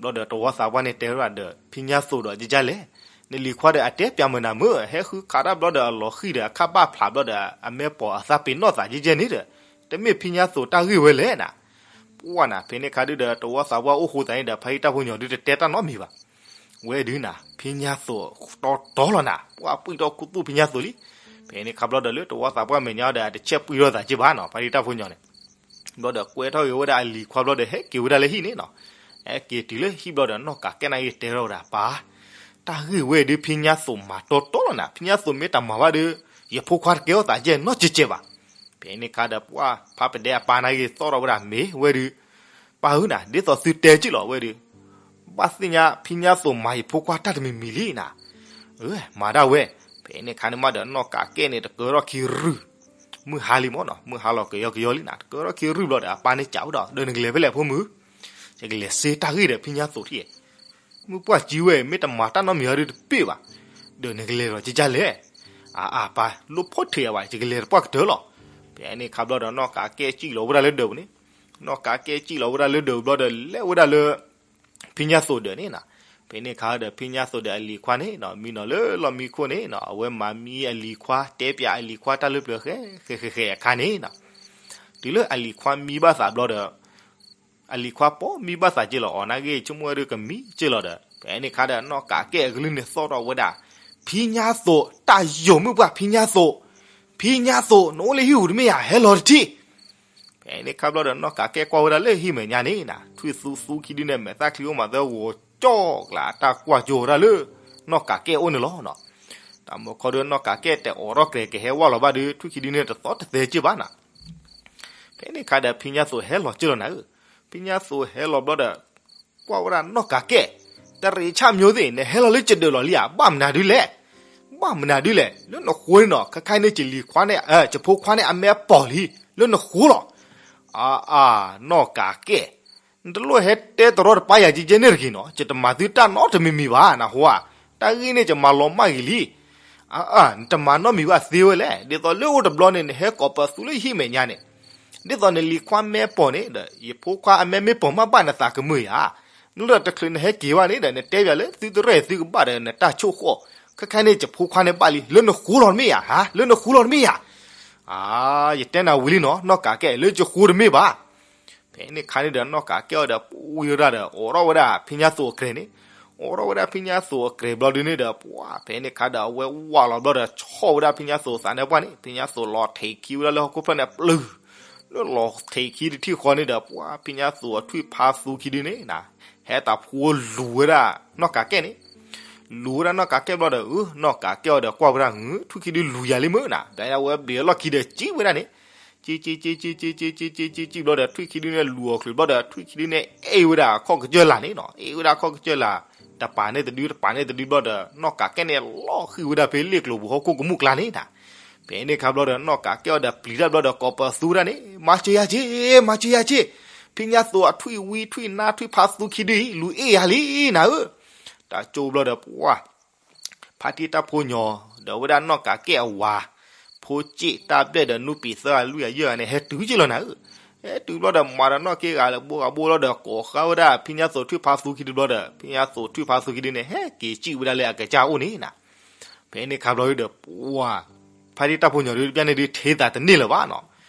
ဘျီဒီးတဝီသးပှၢ်န့ၣ်တဲဝဲဒၣ်ဒီး ဖံညါသိးဒီးကကလဲၣ်, နလံၤခွါဒီးအတဲပၠးမုာ်နၤမုာ်, ဟဲဃုခးတၢ်ဘျီဒီးအလီၤဃံၤဒီးအခၣ်ဘၣ်ဖျးဘျီဒီး အမဲပီၢ်အသးပ့ၤနီၣ်သးယဲၢ်ယဲၢ်န့ၣ်ဒီး တမ့ၢ်ဖံညါသိးတၢ်ဂ့ၢ်ဝဲလဲၣ်နၤ. ပှၢ်နၤ ဖဲန့ၣ်အခါဒုးဒီး တဝီသးပှၢ်အိၣ်ဃိသးန့ၣ်ဒီး ဖါတံၢ်တၢ်ဖိညီဒုးတတဲတၢ်နီတမံၤဘၣ်. ဝဲဒုးနၤ ဖံညါသိးတီတီလီၤနၤ, ပှၢ်ပှံၢ်ထီၣ်ခူသူၣ်ဖံညါသိးလံ. ဖဲန့ၣ်အခါဘျီဒီးလၢတဝီသးပှၢ်မဲာ်ညါဒီး အတဆဲးပှံၢ်ထီၣ်သးက့ဘၣ်နီၤ ဖါတံၢ်တၢ်ဖိညီန့ၣ် ဘျီဒီးကွဲထီၣ်က့ၤဝဲဒၣ်အလံၤခွါဘျီဒီး ဟဲက့ၤဝဲဒၣ်လၢဟံၣ်န့ၣ်နီၤ. ဟဲက့ၤတုၤလၢဟံၣ်ဘျီဒီး နီၢ်ကးကဲနာ်က့ၤတဲထီၣ်ဝဲဒၣ်ပၢ်, တၢ်ဂ့ၢ်ဝဲဒုး ဖံညါသိးမၤတီတီလီၤနၤ, ဖံညါသိးမ့ၢ်တမၤဘၣ်ဒီး ယဖိခွါတကဲထီၣ်သးယဲၢ်နီတစဲးဘၣ်. ဖဲန့ၣ်အခါဒီး ပှၢ်ဖါပဒဲအပၢ်နာ်က့ၤသီၣ်ထီၣ်ဝဲဒၣ်မ့ၢ်ဝဲဒုး, ပၢ်ဧၢနၤ ဒ်သိးသုတဲက့ၢ်လီၤဝဲဒုး ဘၣ်သ့ၣ်ညါဖံညါသိးမၤယဖိခွါတၢ်တမံၤမံၤလံနၤ. မၤဒၣ်ဝဲ. ဖဲန့ၣ်အခါန့ၣ်မးဒီး နီၢ်ကးကဲန့ၣ် တကၢထီၣ်ခံရုၢ်, မုၢ်ဟါလံမးနီၤ, မုၢ်ဟါလီၤကယီကယီလံနၤ, တကၢထီၣ်ခံရုၢ်ဘျီဒီး အပၢ်န့ၣ်စံးဝဲဒီး ဒီးနကလဲၤဖဲလဲၣ်ဖိမုၣ်, ယကလဲၤစ့တၢ်ဂ့ၢ်ဒီးဖံညါသိးထံၣ်, မုၢ်ပှၢ်ကံဝဲ မ့ၢ်တမၤတၢ်နီတမံၤအံၤဒီးတပ့ၢ်ဘၣ်, ဒီးနကလဲၤဒီးကကလဲၣ်. အါအါပၢ် လိၣ်ဖီၣ်ထံးယၤဘၣ် ယကလဲၤတပှၢ်ကတၢၢ်လီၤ. ဖဲန့ၣ်အခါဘျီဒီး နီၢ်ကးကဲစံၣ်လီၤဝဲဒၣ်လၢဒၢးပူၤန့ၣ်, နီၢ်ကးကဲစံၣ်လီၤဝဲဒၣ်လၢဒၢးပူၤဘျီဒီး လဲၤဝဲဒၣ်လၢ ဖံညါသိးဒၢးန့ၣ်နီၤ. ဖဲန့ၣ်အခါဒီး ဖံညါသိးဒီးအလံၤခွါန့ၣ်နီၤ မံနီၤလၢလီၢ်မံခိၣ်န့ၣ်နီၤ အဝဲမၤမံအလံၤခွါ တဲပၠးအလံၤခွါတၢ်လၢပျၢၤဃဲဃဲဃဲဃဲအခါန့ၣ်နီၤ. တုၤလၢအလံၤခွါမံဘၣ်သးဘျီဒီး အလံၤခွါပိာ်မံဘၣ်သးက့လီၤ အီၤနာ်က့ ဆိကမိၣ်ဝဲဒုးကမံက့လီၤဒီး ဖဲန့ၣ်အခါဒီး နီၢ်ကးကဲအကလုၢ်န့ၣ်သီၣ်ထီၣ်ဝဲဒၣ်, ဖံညါသိး တၢ်ယိာ်မုၣ်ပှၢ် ဖံညါသိး, ဖံညါသိး နအိၣ်လၢဟံၣ်ပူၤတမ့ၢ်ဧါ ဟဲလီၤတထံၣ်. ဖဲန့ၣ်အခါဘျီဒီး နီၢ်ကးကဲကွၢ်ဝဲဒၣ်လၢဟံၣ်မဲာ်ညါန့ၣ်နီၤ ထွံၣ်သူသူခံဒုန့ၣ် မဲာ်သၣ်ချံအိၣ်မးသၢဂီၤကၠီၣ်ကျါ တၢ်ကွၢ်ကၠိဝဲဒၣ်လၢ နီၢ်ကးကဲအအိၣ်န့ၣ်လီၤနီၤ. တၢ်မုၢ်ခီဒီး နီၢ်ကးကဲတအိးထီၣ်ကျဲၤကဟဲဝဲလီၤဘၣ်ဒီး ထွံၣ်ခံဒုန့ၣ် တသီတသဲက့ဘၣ်နီၤ. ဖဲန့ၣ်အခါဒီး ဖံညါသိးဟဲလီၤက့လီၤနၤဧၢ, ဖံညါသိးဟဲလီၤဘျီဒီး ကွၢ်ဝဲဒၣ်နီၢ်ကးကဲ, တရံးဆၣ်မၠိသ့ၣ် နဟဲလီၤလၢယဒၢးလီၤလံဧါ ဘၣ်မနုၤဒုလဲၣ်, ဘၣ်မနုၤဒုလဲၣ် လၢနဃိန့ၣ်နီၤ ခဲခါန့ၣ် ယလံၤခွါန့ၣ် ယဖိခွါန့ၣ် အမဲပီၢ်လံ လၢနဃိလီၤ. အါအါ နီၢ်ကးကဲ နတလိၣ်ဟဲတဲတရီတပါယၤကဲကဲန့ၣ်တဂ့ၤနီၤ ယတမၤသုတၢ်နီတမံၤမံၤဘၣ် နဟိဧါ, တၢ်ဂ့ၢ်န့ၣ် ယမၤလီၤမၢ်ဂ့ၤလံ. အါအါ နတမၤနီတမံၤဘၣ်သ့ဝဲလဲၣ် ဒ်သိးလၢအိၣ်တဘျီန့ၣ် နဟဲကိးပသူလၢယဟံၣ်မဲာ်ညါန့ၣ် ဒ်သိးနလံၤခွါမဲပီၢ်န့ၣ်ဒီး ယဖိခွါအမဲမ့ၢ်ပီၢ်မးဘၣ်နသးကမုာ်ယၤ, လၢတချုးနဟဲက့ၤဘၣ်န့ၣ်ဒီး နတဲပၠးလၢသုတရဲၣ်သုကဘၣ်ဒီးနတၢ်ဆိၣ်ဃီၣ်, ခဲခါန့ၣ် ယဖိခွါန့ၣ်ဘၣ်လံ လၢနဃိလီၤတမ့ၢ်ယၤ, လၢနဃိလီၤတမ့ၢ်ယၤ. အါ ယတဲနၤဝံၤလံနီၤ နီၢ်ကးကဲ လၢယဃိတမ့ၢ်ဘၣ်. ဖဲန့ၣ်ခါန့ၣ်ဒီး နီၢ်ကးကဲအီၤဒီး ပှံၤဝဲဒၣ်ဒီး အိးထီၣ်ဝဲဒၣ်ဖံညါသိးအကြဲၤန့ၣ်, အိးထီၣ်ဝဲဒၣ်ဖံညါသိးအကြဲၤဘျီဒုန့ၣ်ဒီး ပှၤ ဖဲန့ၣ်ခါဒီး အဝဲဝးလီၤဘျီဒီး ဆီၣ်ဝဲဒၣ်ဖံညါသိးသးန့ၣ်ပှၢ်န့ၣ် ဖံညါသိးလီၤထဲးခံဝဲဒၣ်လၢဟီၣ်ခိၣ်ဖျၢၣ်န့ၣ်ပျုၤ, လၢလီၤထဲးခံတထံၣ်ဃီန့ၣ်ဒီး ပှၤ ဖံညါသိးအထွံၣ်ဖါသူခံဒုန့ၣ် ဟဲတၢ်ဖိလူၤဝဲဒၣ်နီၢ်ကးကဲန့ၣ်, လူၤဝဲဒၣ်နီၢ်ကးကဲဘျီဒီး အၢ နီၢ်ကးကဲအီၤဒီးကွၢ်ဝဲဒၣ် ထွံၣ်ခံဒုလူၤယၤလံမုၢ်နၤ ဒီးအဝဲဘျုးအလီၢ်ခံဒီးစံၣ်ဝဲဒၣ်န့ၣ် စံၣ်စံၣ်စံၣ်စံၣ်စံၣ်စံၣ်စံၣ်စံၣ်စံၣ်ဘျီဒီး ထွံၣ်ခံဒုန့ၣ်လူၤအီၤချုးဘျီဒီး ထွံၣ်ခံဒုန့ၣ် အဲၣ်ဝဲဒၣ်အခီၣ်ကစၢၢ်လာ်န့ၣ်နီၤ, အဲၣ်ဝဲဒၣ်အခီၣ်ကစၢၢ်လာ် တပၤန့ၣ်တဒု တပၤန့ၣ်တဒုဘျီဒီး နီၢ်ကးကဲန့ၣ် လီၤဃံၤဝဲဒၣ်ဖဲလ့ၣ်ကျိၤပူၤဟီၣ်ခိၣ်ကမူၣ်ကျါန့ၣ်နၤ. ဖဲန့ၣ်ခါဘျီဒီး နီၢ်ကးကဲအီၤဒီးပျံၤတၢ်ဘျီဒီး ကိးပသူဒၣ်န့ၣ် မၤစၢၤယၤက့ၤ မၤစၢၤယၤက့ၤ, ဖံညါသိးအထွံၣ်ဝံထွံၣ်နါထွံၣ်ဖါသူခံဒုအံၤ လူၤအဲၣ်ယၤလံနၤဧၢ. တၢ်ကၠိဘျီဒီး ပှၤ ဖါတံၢ်တၢ်ဖိညီ ဒီးဝဲဒၣ်နီၢ်ကးကဲအဝၤ ဖိစ့ၣ်တၢ်ဘျဲၣ်ဒီးနူပံၤသၢဂၤလွံၢ်ဂၤယဲၢ်ဂၤန့ၣ် ဟဲတုၤက့ၤလီၤနၤဧၢ. ဟဲတုၤဘျီဒီး မၤဒီးနီၢ်က့ဂၤလၢဘိဂၤဘိလီၤဒီး ကိးဃာ်ဝဲဒၣ်ဖံညါသိးထွံၣ်ဖါသူခံဒုဘျီဒီး ဖံညါသိးထွံၣ်ဖါသူခံဒုန့ၣ် ဟဲက့ၤစံၣ်ဝဲဒၣ်လၢအကစၢ်အိၣ်န့ၣ်နၤ. ဖဲန့ၣ်ခါဘျီဒီး ပှၤ ဖါတံၢ်တၢ်ဖိညီဒုတပျၢ်န့ၣ်ဒု ထံသးတန့ၢ်လၢၤဘၣ်နီၤ.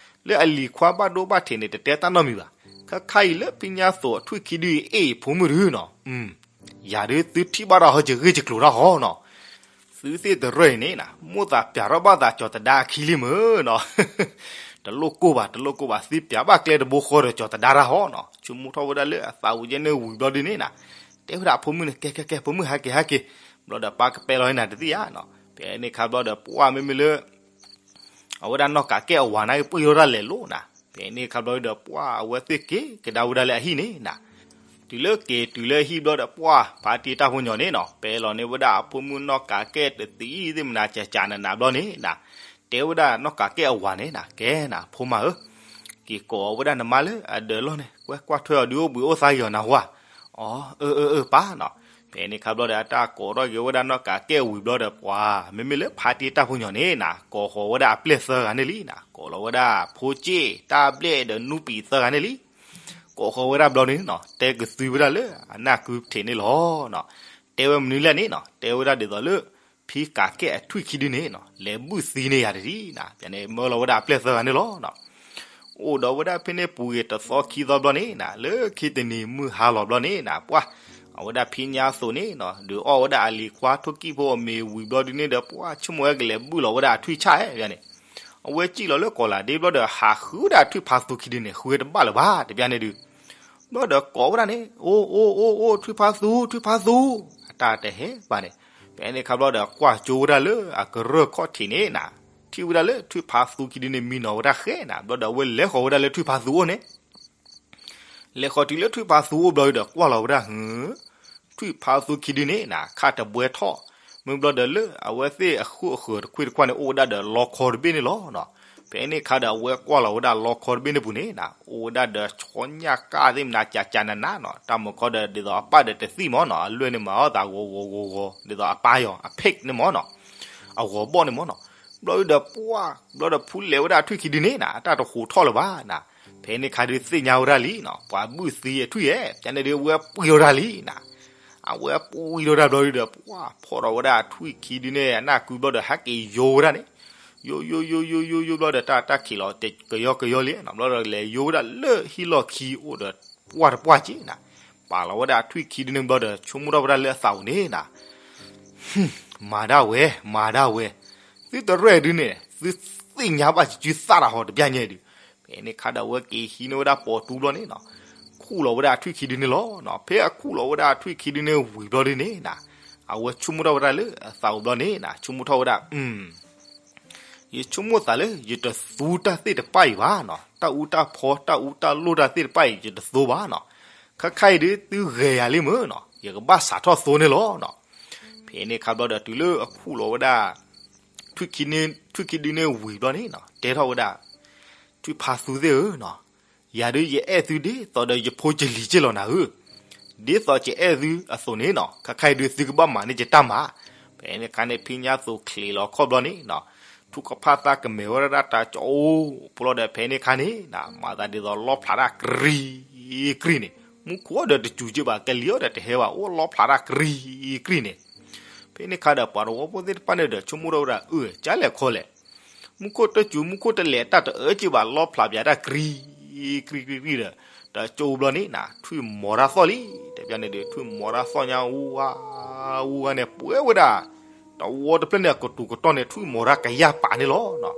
လၢအလံၤခွါဘၣ်ဒိဘၣ်ထံးန့ၣ် တတဲတၢ်နီတမံၤဘၣ်. ခါခါအံၤလၢဖံညါသိးထွံၣ်ခံဒုအံၤ အ့ၣ်ဖိမုၣ်ဒုနီၤ ယၤဒုသုထံၣ်ဘၣ်ဒီးဟီၣ်စဂ့ၢ်စကျိၤတၢ်ဟီနီၤ, သုသ့ၣ်တရၢၢ်အံၤန့ၣ် မိၣ်သးပျးထီၣ်ဘၣ်သးကၠီၤတဒါအခံလံမုၢ်နီၤ. တလိၣ်ကိၢ်ဘၣ် တလိၣ်ကိၢ်ဘၣ် သုပျးဘၣ်ကျဲတဘိဃီဒီးကၠီၤတဒါတၢ်ဟီနီၤ. ဆိကမိၣ်ထီၣ်ဝဲဒၣ်လၢအသးဝံၤကဲန့ၣ်ဝံၤဘျီဒုန့ၣ်နၤ, တဲဝဲဒၣ်အဖိမုၣ်န့ၣ် ကဲကဲကဲ ဖိမုၣ်ဟဲက့ၤဟဲက့ၤ, ဘျီဒီးပၢ်ကပဲလီၤန့ၢ်နၤတသ့ၣ်ဧါနီၤ. ဖဲန့ၣ်ခါဘျီဒီးပှၢ်မ့မ့ၢ်လၢ အဝဲဒၣ်နီၢ်ကးကဲအဝၤန့ၣ်ပှံၢ်ထီၣ်တၢ်လဲၤလိၤနၤ. ဖဲန့ၣ်ခါဘျီဒီးပှၢ်အဝဲသ့ၣ်က့ၤကဒါဝဲဒၣ်လၢအဟံၣ်န့ၣ်နၤ. တုၤလၢက့ၤတုၤလၢဟံၣ်ဘျီဒီး ပှၢ်ဖါတံၢ်တၢ်ဖိညီန့ၣ်နီၤ ပဲလီၤန့ၢ်ဝဲဒၣ်အဖိမုၣ်နီၢ်ကးကဲၣ်တသံသ့ၣ်မနၤ ကကနးနးဘျီန့ၣ်နၤ, တဲဝဲဒၣ်နီၢ်ကးကဲၣ်အဝၤန့ၣ်နၤ ကဲနၤ ဖိမါဧၢ, က့ၤကိးအီၤဝဲဒၣ်နမါလၢအဒၢးလီၢ်န့ၣ် ကွဲကွၢ်ထွဲအီၤဒုးအိၣ်ဘှံးအိၣ်သါယီၤနၢ်ဟူဧါ. အီ အၢ အၢ အၢ ပၢ်နီၤ. ဖဲန့ၣ်ခါဘျီဒီး အတၢ်ကိးထီၣ်က့ၤဝဲဒၣ်နီၢ်ကးကဲၣ်ဝံၤဘျီဒီး ပှၢ် မ့မ့ၢ်လၢဖါတံၢ်တၢ်ဖိညီန့ၣ်နၤ ကိးဃီၤဝဲဒၣ်အပျဲၢ်သၢဂၤန့ၣ်လံနၤ, ကိးလီၤဝဲဒၣ်ဖိစ့ၣ် တၢ်ဘျဲၣ်ဒီးနူပံးသၢဂၤန့ၣ်လံ. ကိးဃီၤဝဲဒၣ်ဘျီန့ၣ်နီၤ တဲကသွံဝဲဒၣ်လၢအနၢ်ကုထံးန့ၣ်လီၤ. တဲဝဲမနုၤလဲၣ်န့ၣ်နီၤ တဲဝဲဒၣ်ဒ်သိးလၢ ဖံကးကဲၣ်အထွံၣ်ခံဒုန့ၣ်နီၤ လဲၤဘုၣ်သံန့ၢ်ယၤတဒ်နၤ, ဖဲန့ၣ်မၢလီၤဝဲဒၣ်အပျဲၢ်သၢဂၤန့ၣ်လီၤ. အိၣ်ဒီးဝဲဒၣ်ဖဲန့ၣ်ပူၤဂ့ၤတသီခံသီဘျီန့ၣ်နၤ လၢခံတနံၤမုၢ်ဟါလီၤဘျီန့ၣ်နၤ ပှၢ် အဝဲဒၣ်ဖံညါသိးန့ၣ်နီၤ ဒုးအီၣ်ဝဲဒၣ်အလံၤခွါထိၣ်ကံၣ်ဖိအမ့ၤဝံၤဘျီဒုန့ၣ်ဒီး ပှၢ် ဆိကမိၣ်ဝဲကလဲၤဘုၣ်လီၤဝဲဒၣ်အထွံၣ်ဆၣ်ဧါန့ၣ်, အဝဲစံၣ်လီၤလၢကီၤလၤဒ့ဘျီဒီး ဟးဃုဝဲဒၣ်ထွံၣ်ဖါသူခံဒုန့ၣ် ဃုဝဲတဘၣ်လၢၤဘၣ်တဘျီန့ၣ်ဒုး ဘျီဒီးကိးဝဲဒၣ်န့ၣ် အိ အိ အိ အိ ထွံၣ်ဖါသူ ထွံၣ်ဖါသူ, အတၢ်တဟဲဘၣ်န့ၣ်. ဖဲန့ၣ်ခါဘျီဒီးကွၢ်ကၠိဝဲဒၣ်လၢအကရၢၢ်ခီၣ်ထံးန့ၣ်နၤ ထံၣ်ဝဲဒၣ်လၢထွံၣ်ဖါသူခံဒုန့ၣ် မံနီၤဝဲဒၣ်ဃဲနၤ ဘျီဒီးအဝဲလဲၤဃီၤဝဲဒၣ်လၢထွံၣ်ဖါသူအိၣ်န့ၣ် လဲၤဃီၤတုၤလၢထွံၣ်ဖါသူအိၣ်ဘျီဒီးကွၢ်လီၤဝဲဒၣ် ဟု ထွံၣ်ဖါသူခံဒုန့ၣ်နၤ ခါတဘှဲထီၣ်, မ့ၢ်ဘျီဒီးလၢအဝဲသ့ၣ်အဃုအဃၢၤတခွ့ၣ်တခွါန့ၣ် အိၣ်ဝဲဒၣ်ဒီးလီခီတဘ့ၣ်န့ၣ်လီၤ. ဖဲန့ၣ်ခါဒီးအဝဲကွၢ်လီၤဝဲဒၣ်လီခီတဘ့ၣ်န့ၣ်ပူၤန့ၣ်နၤ အိၣ်ဝဲဒၣ်ဒီးဆီညၣ်ကၣ်သ့ၣ်မနၤ ကကနးနးနီၤ တၢ်မုာ်ခီဒီးဒ်သိးအပၢ်ဒီးတသံၣ်မၢ်နီၤ အလွဲၢ်န့ၣ်မၤအီၣ်သးဂီၤဂီၤဂီၤဂီၤ ဒ်သိးအပၢ်ယီၤ အ pig န့ၣ်မၢ်နီၤ အဂီၤဘီၣ်န့ၣ်မၢ်နီၤ. ဘျီဒီးပှၢ် ဘျီဒီးဖူလဲၤဝဲဒၣ်ထွံၣ်ခံဒုန့ၣ်နၤ အတၢ်တဟူးထီၣ်လၢၤဘၣ်နၤ. ဖဲန့ၣ်ခါဒုးသ့ၣ်ညါဝဲဒၣ်လံနီၤ ပှၤဘုၣ်သံအထွံၣ်ဧါ ဖဲန့ၣ်ဒုးအဝဲပှံၤထီၣ်ဒၣ်လံနၤ အဝဲပှံၤထီၣ်ဒၣ်ဘျီဒုဒီး ပှၢ်ဖီၣ်ထီၣ်ဝဲဒၣ်ထွံၣ်ခံဒုန့ၣ် အနၢ်ကုဘျီဒီး ဟဲက့ၤယိဝဲဒၣ်န့ၣ်, ယိယိယိယိယိယိဘျီဒီး တၢ်တၢ်ခံးလီၤကယီကယီလံနီၤ ဘျီဒီးလဲၤယိဝဲဒၣ်လၢဟံၣ်လီၢ်ခံ အိၣ်ဒီးပှၢ်တပှၢ်က့နၤ, ပာ်လီၤဝဲဒၣ်ထွံၣ်ခံဒုန့ၣ်ဘျီဒီး ဆိကမိၣ်ထီၣ်ဝဲဒၣ်လၢအသးပူၤန့ၣ်နၤ မၤဒၣ်ဝဲ မၤဒၣ်ဝဲ, သုတရဲၣ်ဒုန့ၣ် သုသ့ၣ်ညါဘၣ်စုသၣ်တၢ်ဟီတဘျီညါဒုး. ဖဲန့ၣ်ခါဒီးအဝဲက့ၤဟံးန့ၢ်ဝဲဒၣ်ပိာ်တူဘျီန့ၣ်နီၤ, ခူၣ်လီၤဝဲဒၣ်ထွံၣ်ခံဒုန့ၣ်လီၤ. ဖဲအခူၣ်လီၤဝဲဒၣ်ထွံၣ်ခံဒုန့ၣ်ဝံၤဘျီဒုန့ၣ်နၤ, အဝဲဆိကမိၣ်ထီၣ်ဝဲဒၣ်လၢအသးပူၤဘျီန့ၣ်နၤ, ဆိကမိၣ်ထီၣ်ဝဲဒၣ် ယဆိကမိၣ်သးလၢ ယတသူတၢ်သ့ၣ်တဖၣ်အံၤဘၣ်နီၤ, တၢ်အူတၢ်ဖီ တၢ်အူတၢ်လိၣ်တၢ်သ့ၣ်တဖၣ်အံၤ ယတသူဘၣ်နီၤ, ခါခါအံၤဒုး သုဂဲၤယၤလံမ့ၢ်နီၤ, ယကဘၣ်စးထီၣ်သိန့ၣ်လီၤနီၤ. ဖဲန့ၣ်ခါဘျီဒီးတုၤလၢအခူၣ်လီၤဝဲဒၣ် ထွံၣ်ခံဒုန့ၣ်ဝံၤဘျီန့ၣ်နီၤ, တဲထီၣ်ဝဲဒၣ် ထွံၣ်ဖါသူသ့ၣ်ဧၢနီၤ, ယၤဒုးယအဲၣ်သုဒ်သိးဒီးယဖိယလံၤက့လီၤနၤဧၢ, ဒ်သိးယအဲၣ်သုအသိးန့ၣ်နီၤ, ခါခါအံၤဒုးသုကဘၣ်မၤန့ၢ်ယတၢ်မၤ. ဖဲန့ၣ်ခါန့ၣ် ဖံညါသိးချံးလီၤခီၣ်ဘျီန့ၣ်နီၤ, ထူကဖၣ်သးကမဲာ်ဝဲဒၣ်တၢ်ကၠီအိၣ်ဖျီဒီး ဖဲန့ၣ်ခါန့ၣ်နၤ, မၤသးဒ်သိးလီဖျးတၢ်ကရံၤကရံၤန့ၣ်, မူခိၣ်အီၤဒီးတစူၤက့ဘၣ်, ကလံၤအီၤဒီးတဟဲဘၣ်, အိၣ်လီဖျးတၢ်ကရံၤကရံၤန့ၣ်. ဖဲန့ၣ်ခါဒီးပှၤသဝီဖိသ့ၣ်တဖၣ်န့ၣ်ဒီး ဆိကမိၣ်ထီၣ်ဝဲဒၣ် အၢ ကၢ်လဲၣ်ခီလဲၣ်, မူခိၣ်တစူၤ မူခိၣ်တလဲၤတၢ်တအၢက့ဘၣ်, လီဖျးပၠးတၢ်ကရံၤကရံၤကရံၤဒီး တကၠိဘျီန့ၣ်နၤ, ထွံၣ်မီၤတၢ်သီၣ်လံ. တဘျီန့ၣ်ဒီး ထွံၣ်မီၤတၢ်သီၣ်ညါ ဝူဝါဝူဝါန့ၣ် ပှဲၤဝဲဒၣ် တဝီတဖျၢၣ်န့ၣ် အကတူၤကတီၢ်န့ၣ် ထွံၣ်မီၤတၢ်ကယၢ်ပာ်န့ၣ်လီၤ.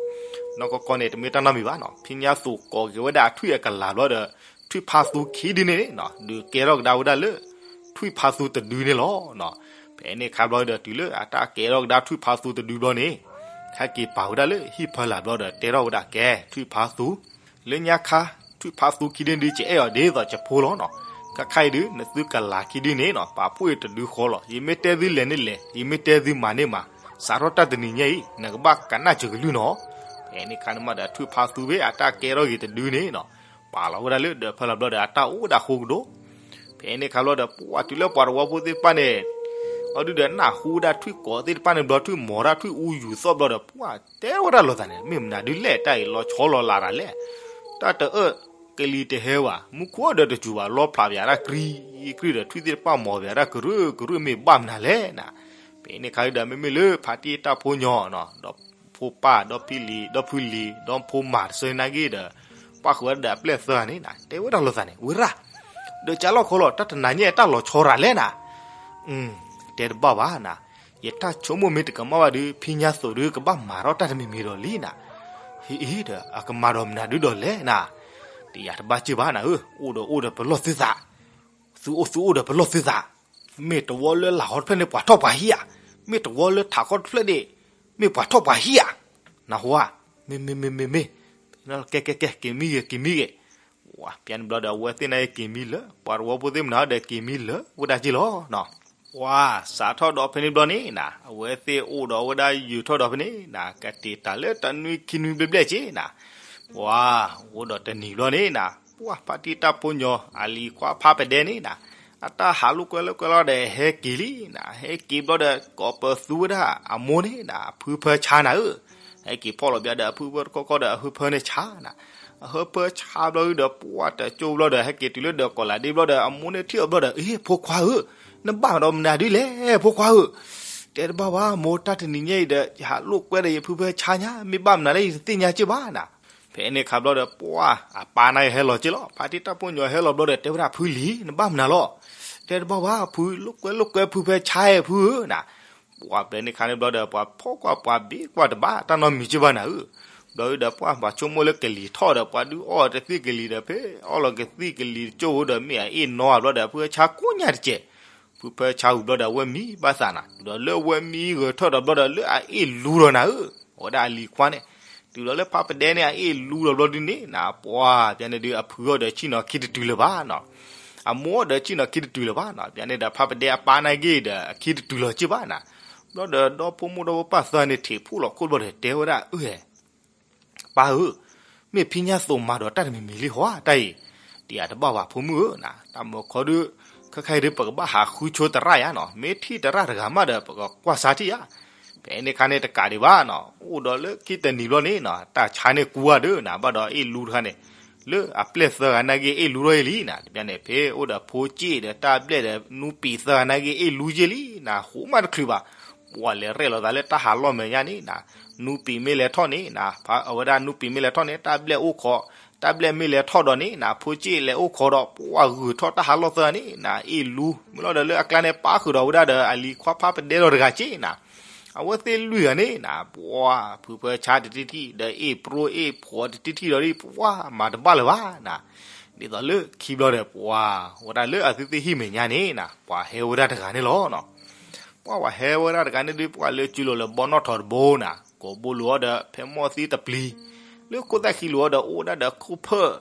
နီၢ်ကီၢ်ကီၢ်န့ၣ် တမ့ၢ်တၢ်နီတမံၤဘၣ်နီၤ, ဖံညါသိးကိးက့ၤဝဲဒၣ်အထွံၣ်အကလၤဘျီဒီး ထွံၣ်ဖါသူခံဒုန့ၣ်နီၤ, ဒုးကဲထီၣ်ကဒါဝဲဒၣ်လၢ ထွံၣ်ဖါသူတဒုန့ၣ်လီၤ. ဖဲန့ၣ်ခါဘျီဒီး တုၤလၢအတၢ်ကဲထီၣ်ကဒါထွံၣ်ဖါသူတဒုဘျီန့ၣ်, ဟဲက့ၤပာ်ဝဲဒၣ်လၢဟံၣ်ဖီလာ်ဘျီဒီး တဲထီၣ်ဝဲဒၣ် ကဲ ထွံၣ်ဖါသူ လၢညါခါ ထွံၣ်ဖါသူခံဒုန့ၣ်ဒုး ယအဲၣ်အီၤဒ်သိးယဖိလီၤနီၤ. ခါခါအံၤဒုး နသုကလၤခံဒုန့ၣ်နီၤ ပာ်ဖှိၣ်တဒုဃီလီၤ. ယမ့ၢ်တဲသုလဲၤန့ၣ်လဲၤ, ယမ့ၢ်တဲသုမၤန့ၢ်မၤ, စးထီၣ်တၢ်တနံၤညါအံၤ နကဘၣ်ကနၣ်စၢၤကလုၢ်နီၤ. ဖဲန့ၣ်ခါန့ၣ်မးဒီး ထွံၣ်ဖါသူဖဲအတၢ်ကဲထီၣ်က့ၤတဒုန့ၣ်နီၤ, ပာ်လီၤဝဲဒၣ်လၢဒၢးဖီလာ်ဘျီဒီး အတၢ်အိၣ်ဝဲဒၣ်ဃိကဒိၣ်. ဖဲန့ၣ်ခါဘျီဒီး ပှၤတုၤလၢပှၤသဝီဖိသ့ၣ်တဖၣ်န့ၣ် အီၤဒုးဒီးနၢ်ဟူဝဲဒၣ်ထွံၣ်ကိးသ့ၣ်တဖၣ်န့ၣ်ဘျီ ထွံၣ်မီၤတၢ် ထွံၣ်အူယူၤသီၣ်ဘျီဒီး ပှၤတဲဝဲဒၣ်လိာ်သးန့ၣ် မ့ၢ်မနုၤဒုးလဲၣ် တၢ်အံၤလီၤဆီလီၤလးတၢ်လဲၣ်. တၢ်တအၢၣ်ကလံၤတဟဲဘၣ်, မူခိၣ်အီၤဒီးတစူၤဘၣ်, လီဖျးပၠးတၢ်ကရံၤကရံၤဒီး ထွံၣ်သ့ၣ်တဖၣ်မီၤပၠးတၢ်ကရၢကရိမ့ၢ်ဘၣ်မနုၤလဲၣ်နၤ. ဖဲန့ၣ်ခါဒုးဒီး မ့မ့ၢ်လၢဖါတံၢ်တၢ်ဖိညီနီၤ ဒီးဖိပၢ် ဒီဖံလံၤ ဒီဖုလံၤ ဒီဖိမၤတဆၢနာ်က့ဒီး ပၣ်ဃုာ်ဝဲဒၣ်ဒီးအပျဲၢ်သၢဂၤန့ၣ်နၤ တဲဝဲဒၣ်လိာ်သးန့ၣ် ဝဲရၣ် ဒီးကၢ်လီၢ်ခီလီၤ တၢ်တနၤညါတၢ်လီၤဆီရၤလဲၣ်နၤ. တဲတဘၣ်ဘၣ်နၤ, ယတၢ်ဆိကမိၣ်မ့ၢ်တကမၣ်ဘၣ်ဒီး ဖံညါသိးဒီးကဘၣ်မၤထီၣ်တၢ်တမံၤမံၤဒီးလံနၤ. ဟ့ၣ်အ့ဒီး အကမၤဒီးမနုၤဒုးဒီးလဲၣ်နၤ. တယၤတဘၣ်စ့ၢ်ဘၣ်နၤဧၢ, အိၣ်ဒီးအိၣ်ဒီးပလီၢ်သုသး, သုအိၣ်သုအိၣ်ဒီးပလီၢ်သုသး, မ့ၢ်တဝီလၢလာ်ခီတဖျၢၣ်န့ၣ် ပှၤထီၣ်ပှၤဟံးဧါ, မ့ၢ်တဝီလၢထးခီတဖျၢၣ်န့ၣ် မ့ၢ်ပှၤထီၣ်ပှၤဟံးဧါ, နၢ်ဟူဧါ, မ့ၢ်မ့ၢ်မ့ၢ်မ့ၢ်မ့ၢ်, ကဲကဲကဲ က့ၤမံဂ့ၤ က့ၤမံဂ့ၤ, ပှၤပျဲန့ၣ်ဘျီဒီး အဝဲသ့ၣ်န့ၣ်က့ၤမံလၢ ပှၤသဝီဖိသ့ၣ်မနုၤဒီးက့ၤမံလၢဝဲဒၣ်က့ၢ်လီၤနီၤ. ပှၤစးထီၣ်ဒီးဖဲန့ၣ်ဘျီန့ၣ်နီၤ အဝဲသ့ၣ်အိၣ်ဒီးဝဲဒၣ်ယုာ်ထီၣ်ဒီးဖဲန့ၣ်နီၤ ကတ့ၤတၢ်လၢတနွံခံနွံဘျဲၣ်ဘျဲၣ်က့ၢ်နီၤ. ပှၤအိၣ်ဒီးတနံၤဘျီန့ၣ်နီၤ ပှၤဖါတံၢ်တၢ်ဖိညီအလံၤခွါဖါပဒဲန့ၣ်နီၤ အတၢ်ဟးလိာ်ကွဲလိာ်ကွဲလီၤဒီးဟဲက့ၤလံနီၤ. ဟဲက့ၤဘျီဒီး ကိးပသူဝဲဒၣ်အမိၢ်န့ၣ်နီၤ အဖုဖၢဆါနၤဧၢ, ဟဲက့ၤဖီၣ်လီၤဘၣ်ဒီးအဖုဖၢတခီခီဒီးအဟၢဖၢန့ၣ်ဆါနီၤ. အဟၢဖၢဆါဘျီဒီး ပှၤတကၠိဘျီဒီး ဟဲက့ၤတုၤလၢဒီးကီးလးဒ့ဘျီဒီး အမိၢ်န့ၣ်ထံၣ်အီၤဘျီဒီး အ့ ဖိခွါဧၢ, နဘၣ်ဒီးမနုၤဒ်လဲၣ် ဖိခွါဧၢ. တဲတဘၣ်ဘၣ် မိၢ် တၢ်တနံၤညါအံၤဒီး ယဟးလိာ်ကွဲဒီးယဖုဖၢဆါညါ မ့ၢ်ဘၣ်မနုၤလၢယတသ့ၣ်ညါက့ၢ်ဘၣ်နီၤ. ဖဲန့ၣ်အခါဘျီဒီး ပှၤအပၢ်န့ၣ်ဟဲလီၤက့ၢ်လီၤ. ဖါတံၢ်တၢ်ဖိညီဟဲလီၤဘျီဒီး တဲဝဲဒၣ် ဖုလံၤ နဘၣ်မနုၤလီၤ. တဲတဘၣ်ဘၣ် ဖုလိာ်ကွဲလိာ်ကွဲဖုဖၢဆါဧါ ဖုဧၢနီၤ. ပှၤဖဲန့ၣ်အခါန့ၣ်ဘျီဒီး ပှၤဖီၣ်ကွၢ်ပှၤဘ့ၣ်ကွၢ်တဘၣ် တၢ်နီတမံၤက့ၢ်ဘၣ်နၤဧၢ. ဘျီဒီး ပှၤဘၣ်ဆိကမိၣ်လၢကလံၤထီၣ်ဒီး ပှၤဒုးအီၣ်တသ့ၣ်ကလံၤဒီး ဖဲအီၣ်လီၤကသံၣ်ကလံၤတကၠိဒီး မ့ၢ်အအ့ၣ်နီၤဘျီဒီး ဖုဖၢဆါကိးညါတကဲး. ဖုဖၢဆါဝံၤဘျီဒီး အဝဲမံဘၣ်သးနီၤ. ဒီးလၢအဝဲမံဂဲၤထီၣ်ဒီးဘျီဒီး လၢအအ့ၣ်လူဒီးနၤဧၢ, အဝဲဒၣ်အလံၤခွါန့ၣ် တုၤလီၤလၢဖါပဒဲန့ၣ် အအ့ၣ်လူဒီးဘျီဒုန့ၣ်နီၤ ပှၤဖဲန့ၣ်ဒုး အဖုအီၤဒီးဆ့ၣ်နီၤခံတတုၤလၢၤဘၣ်နီၤ. အမိၢ်အီၤဒီးဆ့ၣ်နီၤခံတတုၤလၢၤဘၣ်နီၤ. ဖဲန့ၣ်ဒီး ဖါပဒဲအပၢ်န့ၣ်က့ၢ်ဒီး အခံတတုၤလီၤက့ၢ်ဘၣ်နီၤ. ဘျီဒီး ဒီဖိမိၢ်ဒီဖိပၢ်သၢန့ၣ် ထံၣ်ဖှိၣ်လီၤခိၣ်ဘျီဒီး တဲဝဲဒၣ် အၢ ပၢ်ဧၢ, မ့ၢ်ဖံညါသိးမၤဒီးတၢ်တမံၤမံၤလံဟီဧါ တၢ်အံၤ. ဒ်အတဘၣ်ဘၣ် ဖိမုၣ်ဧၢနီၤ, တၢ်မုၢ်ခီဒုး ခဲခါအံၤဒုး ပကဘၣ်ဟးဃုဆိသရၣ်ယါနီၤ, မ့ၢ်ထံၣ်သရၣ်တဂၤမးဒီး ပကကွၢ်ဆါထံၣ်ယါ. ဖဲန့ၣ်အခါန့ၣ် တကးဒံးဘၣ်နီၤ, အိၣ်ဒီးလၢခံတနံၤဘျီန့ၣ်နီၤ တၢ်ဆါန့ၣ်ကူဧါဒီးနီၤ ဘၣ်ဒီးအ့ၣ်လူတခါန့ၣ် လၢအပျဲၢ်သၢဂၤနာ်က့ အ့ၣ်လူထီၣ်အံၤလံနီၤ. တဘျီန့ၣ် ဖဲအိၣ်ဒီးဖိစ့ၣ်ဒီးတၢ်ဘျဲၣ်ဒီး နူပံာ်သၢဂၤနာ်က့ အ့ၣ်လူယ့ၢ်လံနီၤ, ဃိးမးတချုးဘၣ်. ပှၤလဲၤရဲၣ်လီၤသးလၢတၢ်ဟးလီၢ်မဲာ်ညါန့ၣ်နီၤ, နူပံာ်မ့ၢ်လဲၤထီၣ်န့ၣ်နီၤ, အဝဲဒၣ်နူပံာ်မ့ၢ်လဲၤထီၣ်န့ၣ် တၢ်ဘျဲၣ်အိၣ်ခိး, တၢ်ဘျဲၣ်မ့ၢ်လဲၤထီၣ်ဒီးန့ၣ်နီၤ ဖိစ့ၣ်လဲၤအိၣ်ခိးဒီး ပှၤဂုာ်ထီၣ်တၢ်ဟးလီၢ်သၢဂၤန့ၣ်နီၤ အ့ၣ်လူ, မ့ၢ်လီၤဒီးလၢအကျါန့ၣ် ပာ်ဃုာ်ဒီးဝဲဒၣ်ဒီးအလံၤခွါဖါပဒဲဒီးတဂၤက့ၢ်နီၤ. အဝဲသ့ၣ်လွံၢ်ဂၤန့ၣ်နီၤ ပှၤဖုဖၢဆါတထံၣ်ထံၣ်ဒီး အ့ၣ်ပြိအ့ၣ်ဖိးတထံၣ်ထံၣ်ဒီး ပှၤမၤတဘၣ်လၢၤဘၣ်နီၤ. ဒ်သိးလၢခံဘျီဒီး ပှၤဝဲဒၣ်လၢအသုသ့ၣ်ဟံၣ်မဲာ်ညါန့ၣ်နီၤ ပှၤဟဲဝဲဒၣ်တဂၤန့ၣ်လီၤနီၤ. ပှၤဝဲဟဲဝဲဒၣ်တဂၤန့ၣ်ဒုး ပှၤလၢစုလိာ်လၢဘီနီၣ်ထိးတဘိနီၤ, ကိးဘိလိာ်အီၤဒီး ဖဲမီၢ်သံတပျံၤ, လၢခိၣ်သၣ်ခံလိာ်အီၤဒီး အိၣ်ဝဲဒၣ်ဒီးခိၣ်ဖၢၣ်,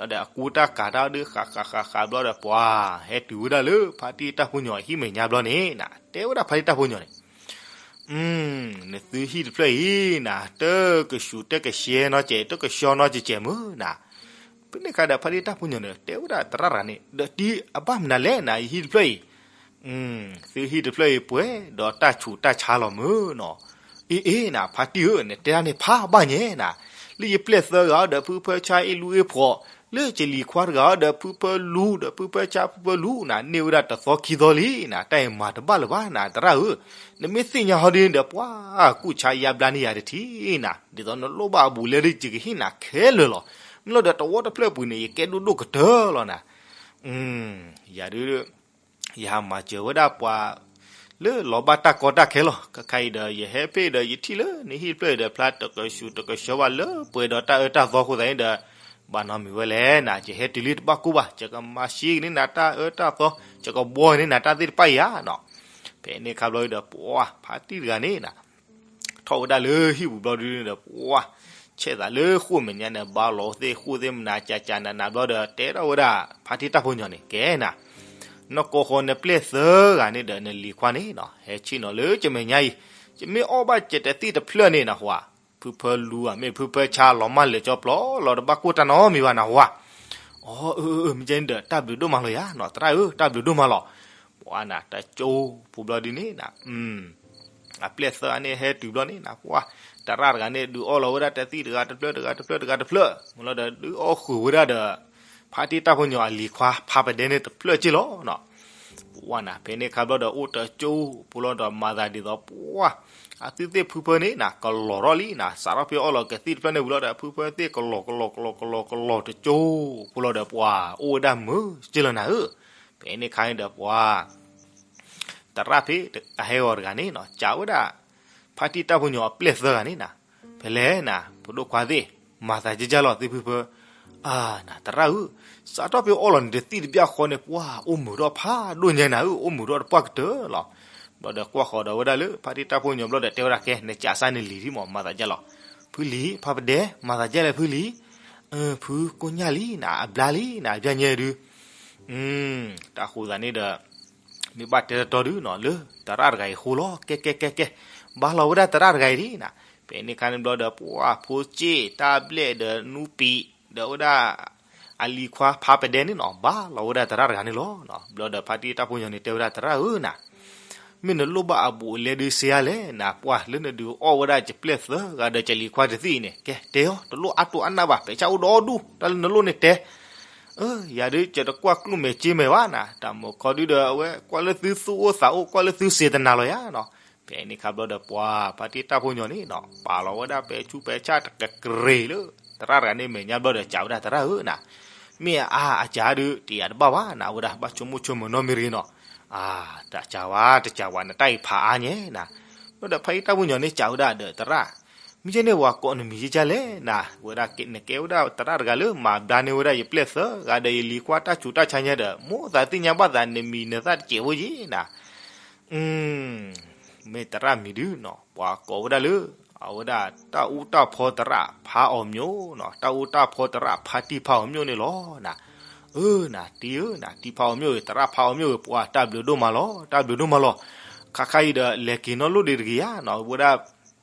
ဘျီဒီးအကူတၢ်ကၤတၢ်ဒုး ဃးဃးဃးဃးဘျီဒီး ပှၤဟဲတုၤဝဲဒၣ်လၢဖါတံၢ်တၢ်ဖိညီအဟံၣ်မဲာ်ညါဘျီန့ၣ်နီၤ တဲဝဲဒၣ်ဖါတံၢ်တၢ်ဖိညီန့ၣ် နသုဟံၣ်တဖျၢၣ်အံၤနီၤ တကဆူးတကဆှဲနီတစဲး တကဆှီနီတစဲးမုၢ်နီၤ. ဖဲန့ၣ်အခါဒီး ဖါတံၢ်တၢ်ဖိညီန့ၣ် တဲဝဲဒၣ်သရၣ်တဂၤန့ၣ် ဒီးတံၤအဘၣ်မနုၤလဲၣ်နီၤ ယဟံၣ်တဖျၢၣ်အံၤ, သုဟံၣ်တဖျၢၣ်အံၤပှဲၤဒီးတၢ်ဆူးတၢ်ဆါလီၤမုၢ်နီၤ. အ့ အ့ နၤ ဖါတံၢ်ဧၢ, နတဲဒၣ်န့ၣ်ဖးဘၣ်ညါနၤ, လၢယပျဲၢ်သၢဂၤဒီးဖုဖၢဆါအ့ၣ်လူအ့ၣ်ဖိး, လၢကလံၤခွါတဂၤဒီးဖုဖၢလူဒီးဖုဖၢဆါဖုဖၢလူနၤ န့ၢ်ဝဲဒၣ်တသီခံသီလံနၤ, တၢ်အံၤမၤတဘၣ်လၢၤဘၣ်နၤ သရၣ်ဧၢ, နမ့ၢ်သ့ၣ်ညါဟီဒ်န့ၣ်ဒီး ပှၤကူၣ်ဆါယါဘျါန့ၢ်ယၤတထံၣ်နၤ, ဒ်သိးနလိၣ်ဘၣ်အဘူးလဲဒီးယကဟ့ၣ်နၤခဲလၢာ်လီၤ. မ့ၢ်လီၤဒီးတဝီတဖျၢၣ်ပူၤန့ၣ် ယကဲဒိၣ်ဒိၣ်ကတၢၢ်လီၤနၤ. ယၤဒုး ယဟးမၤစၢၤဝဲဒၣ်ပှၤ လၢလီၤဘၣ်တၢ်ကီတၢ်ခဲလီၤ. ခဲခါအံၤဒီး ယဟဲဖဲဒီး ယထံၣ်လၢနဟံၣ်တဖျၢၣ်အံၤဒီး ဖျါတကဆူးတကဆှီဘၣ်လၢပှဲၤဒီးတၢ်အၢတၢ်သီအဃိသတးန့ၣ်ဒီး ဘၣ်နီတမံၤဝဲလဲၣ်နၤ, ယဟဲတုၤလံတဘၣ်ကိၢ်ဘၣ်, ယကမၤရှဲက့ၤန့ၢ်နၤတၢ်အၢတၢ်သီ, ယကဘှီက့ၤန့ၢ်နၤတၢ်သ့ၣ်တဖၣ်အံၤဧါနီၤ. ဖဲန့ၣ်အခါဘျီဒီး ပှၤဖါတံၢ်တဂၤန့ၣ်နၤ ထီၣ်ဝဲဒၣ်လၢဟံၣ်ပူၤဘျီဒုန့ၣ်ဒီး ပှၤ ဆဲးသးလၢဃိာ်မဲာ်ညါန့ၣ် ဘါလီၤသ့ၣ်ဃိာ်သ့ၣ်မနၤ ကၠးကၠးနးနးဘျီဒီး တဲထီၣ်ဝဲဒၣ် ဖါတံၢ်တၢ်ဖိညီန့ၣ် ကဲနၤ, နကိးဃီၤနပျဲၢ်သၢဂၤန့ၣ်ဒီး နလံၤခွါန့ၣ်နီၤ ဟဲဆ့ၣ်နီၤလၢကမဲာ်ညါအံၤ, ယမ့ၢ်အီၣ်ဘၣ်ကဲးတသံၣ်တဖျၢၣ်န့ၣ်နဟူဧါ, ဖုဖၢလူဧါ မ့ၢ်ဖုဖၢဆါလီၤမၢ်လဲၤကၠီပျီလီၤ တဘၣ်ကိၢ်တၢ်နီတမံၤဘၣ်နဟူဧါ. အၢ အၢ မ့ၢ်ကဲန့ၣ်ဒီး တၢ်ဘျုးဒိၣ်မးလီၤယၤနီၤ သရၣ်ဧၢ တၢ်ဘျုးဒိၣ်မးလီၤ. ပှၤနၤ တကၠိပူၤဘျီဒုန့ၣ်နၤ အပျဲၢ်သၢဂၤန့ၣ် ဟဲတုၤဘျီန့ၣ်နၤ ပှၤ သရၣ်တဂၤန့ၣ် ဒုးအီၣ်လီၤဝဲဒၣ်တသံၣ်တဂၤတဖျၢၣ်တဂၤတဖျၢၣ်တဂၤတဖျၢၣ် မ့ၢ်လီၤဒီး ဒုးအီၣ်ဃုာ်ဝဲဒၣ်ဒီး ဖါတံၢ်တၢ်ဖိညီအလံၤခွါ ဖါပဒဲန့ၣ်တဖျၢၣ်က့ၢ်လီၤနီၤ. ပှၤနၤ ဖဲန့ၣ်အခါဘျီဒီး အိၣ်တကၠိပူၤလီၤဒီး မၤသးဒ်သိးပှၤ အသုသ့ၣ်ဖုဖၢန့ၣ်နၤ ကလီၤထီၣ်လံနၤ စးထီၣ်ဖဲအီၣ်လီၤကသံၣ်တဖျၢၣ်န့ၣ်ဝံၤလီၤဒီး ဖုဖၢသ့ၣ်ကလီၤကလီၤကလီၤကလီၤကလီၤ တကၠိပူၤလီၤဒီး ပှၤအိၣ်ဝဲဒၣ်မုာ်က့ၢ်လီၤနၤဧၢ. ဖဲန့ၣ်အခါန့ၣ်ဒီး ပှၤ သရၣ်ဖဲအဟဲဂီၤတဂၤန့ၣ်နီၤ ကးဝဲဒၣ် ဖါတံၢ်တၢ်ဖိညီအပျဲၢ်သၢဂၤန့ၣ်နၤ ဖဲလဲၣ်နၤ ဖိဒိၣ်ခွါသ့ၣ် မၤသးကဲကၢ်လီၤသုဖုဖၢ. အၢ နၤ သရၣ်ဧၢ, စးထီၣ်ဖဲအီၣ်လီၤန့ၣ်တသံၣ်တဘျီဃီန့ၣ် ပှၤအိၣ်မုာ်ထီၣ်ဖးဒိၣ်ညါနၤဧၢ, အိၣ်မုာ်ထီၣ်တပှၢ်ကတၢၢ်လီၤ. ဘျီဒီးကွၢ်ဃီၤဒီးဝဲဒၣ်လၢ ဖါတံၢ်တၢ်ဖိညီဘျီဒီး တဲဝဲဒၣ်ကဲ နကးစၢ်န့ၣ်လံၤဒံးမး မၤသးကဲလီၤ. ဖုလံၤ ဖါပဒဲ မၤသးကဲလၢဖုလံၤ. ဖုကိးညၣ်လံနၤ, အဘျါလံနၤ, ပျၢ်ညဲဒုး, တၢ်ဃိသးန့ၣ်ဒီး မ့ၢ်ဘၣ်တဲတတီဒုနီၤ လၢသရၣ်တဂၤအံၤအဃိလီၤ. ကဲ ကဲ ကဲ ကဲ, ဘါလီၤဝဲဒၣ်သရၣ်တဂၤအံၤဒ်နၤ. ဖဲန့ၣ်အခါန့ၣ်ဘျီဒီး ပှၤဖိစ့ၣ်တၢ်ဘျဲၣ်ဒီးနူပံာ် ဒီးဝဲဒၣ် အလံၤခွါဖးပဒဲန့ၣ်နီၤ ဘါလီၤဝဲဒၣ်သရၣ်တဂၤန့ၣ်လီၤ. ဘျီဒီးဖါတံၢ်တၢ်ဖိညီန့ၣ် တဲဝဲဒၣ် သရၣ်ဧၢနၤ, မ့ၢ်နလိၣ်ဘၣ်အဘူးအလဲဒုးစ့ဧါလဲၣ်နၤ, ပှၤလၢနဒုးအီၣ်ဝဲဒၣ်ယပျဲၢ်သၢဂၤဒီးယလံၤခွါတသ့ၣ်အံၤန့ၣ် ကဲတဲအီၤ တလိၣ်အါတိၢ်အါနၢ်ဘၣ်, ဖဲဆၣ်အိၣ်ဒီဒူၣ်, တၢ်လၢနလိၣ်န့ၣ်တဲ. ယၤဒုး ယတကွၢ်ကျိၣ်မဲာ်စ့မဲာ်ဘၣ်နၤ, တၢ်မုၢ်ခီဒုဒီး အဝဲကွၢ်လၢသုသူၣ်အိၣ်သးအိၣ် ကွၢ်လၢသုစံးတနၤလီၤယၤနီၤ. ဖဲန့ၣ်အခါဘျီဒီး ပှၤဖါတံၢ်တၢ်ဖိညီန့ၣ်နီၤ ပာ်လီၤဝဲဒၣ်ပဲဆူပဲဆၣ်တကရ့ၤလၢ သရၣ်တဂၤန့ၣ်မဲာ်ညါဘျီဒီး စံးဝဲဒၣ် သရၣ်ဧၢနၤ, မ့ၢ်အအါအစှၤဒုး တယာ်တဘၣ်ဘၣ်နၤ, ဝဲဒၣ်ဘၣ်ဆိကမိၣ်ဆိကမးနီတမံၤတဂ့ၤနီၤ. တစှၤဝဲ တစှၤဝဲ နတၢ်အံၤဖးအါညါနၤ. ဘျီဒီးဖါတံၢ်တၢ်ဖိညီန့ၣ် စံးဝဲဒၣ်ဒီး သရၣ်, မ့ၢ်ကဲန့ၣ် ပှၤကိးနမံၤကဲကဲလဲၣ်နၤ, ဝဲဒၣ် နကဲဝဲဒၣ်သရၣ်တဂၤလၢမၤဘျါန့ၢ်ဝဲဒၣ်ယပျဲၢ်သၢဂၤဒီးယလံၤခွါတၢ်ဆူးတၢ်ဆါညါဒီး မိၢ်သးသ့ၣ်ညါဘၣ်သးနမံၤနသၣ်တစဲးဖိယံၤနၤ. မ့ၢ်သရၣ်မံၤဒုနီၤ ပှၤကိးဝဲဒၣ်လၢ အဝဲဒၣ်တၢ်အူတၢ်ဖီသရၣ်ဖးအီၤမျိၣ်နီၤ, တၢ်အူတၢ်ဖီသရၣ်ဖါတံၢ်ဖးအီၤမျိၣ်န့ၣ်လီၤနၤ. အၢနၤ တံၢ်ဧၢနၤ, တံၢ်ဖးအီၤမျိၣ်အံၤ သရၣ်ဖးအီၤမျိၣ်အံၤ ပှၤတၢ်ဘျုးဒိၣ်မးလီၤ, တၢ်ဘျုးဒိၣ်မးလီၤ. ခါခါအံၤဒီး လဲၤက့ၤနီၣ်လိၣ်ဒံးတဂ့ၤဧါနီၤ, ဝဲဒၣ်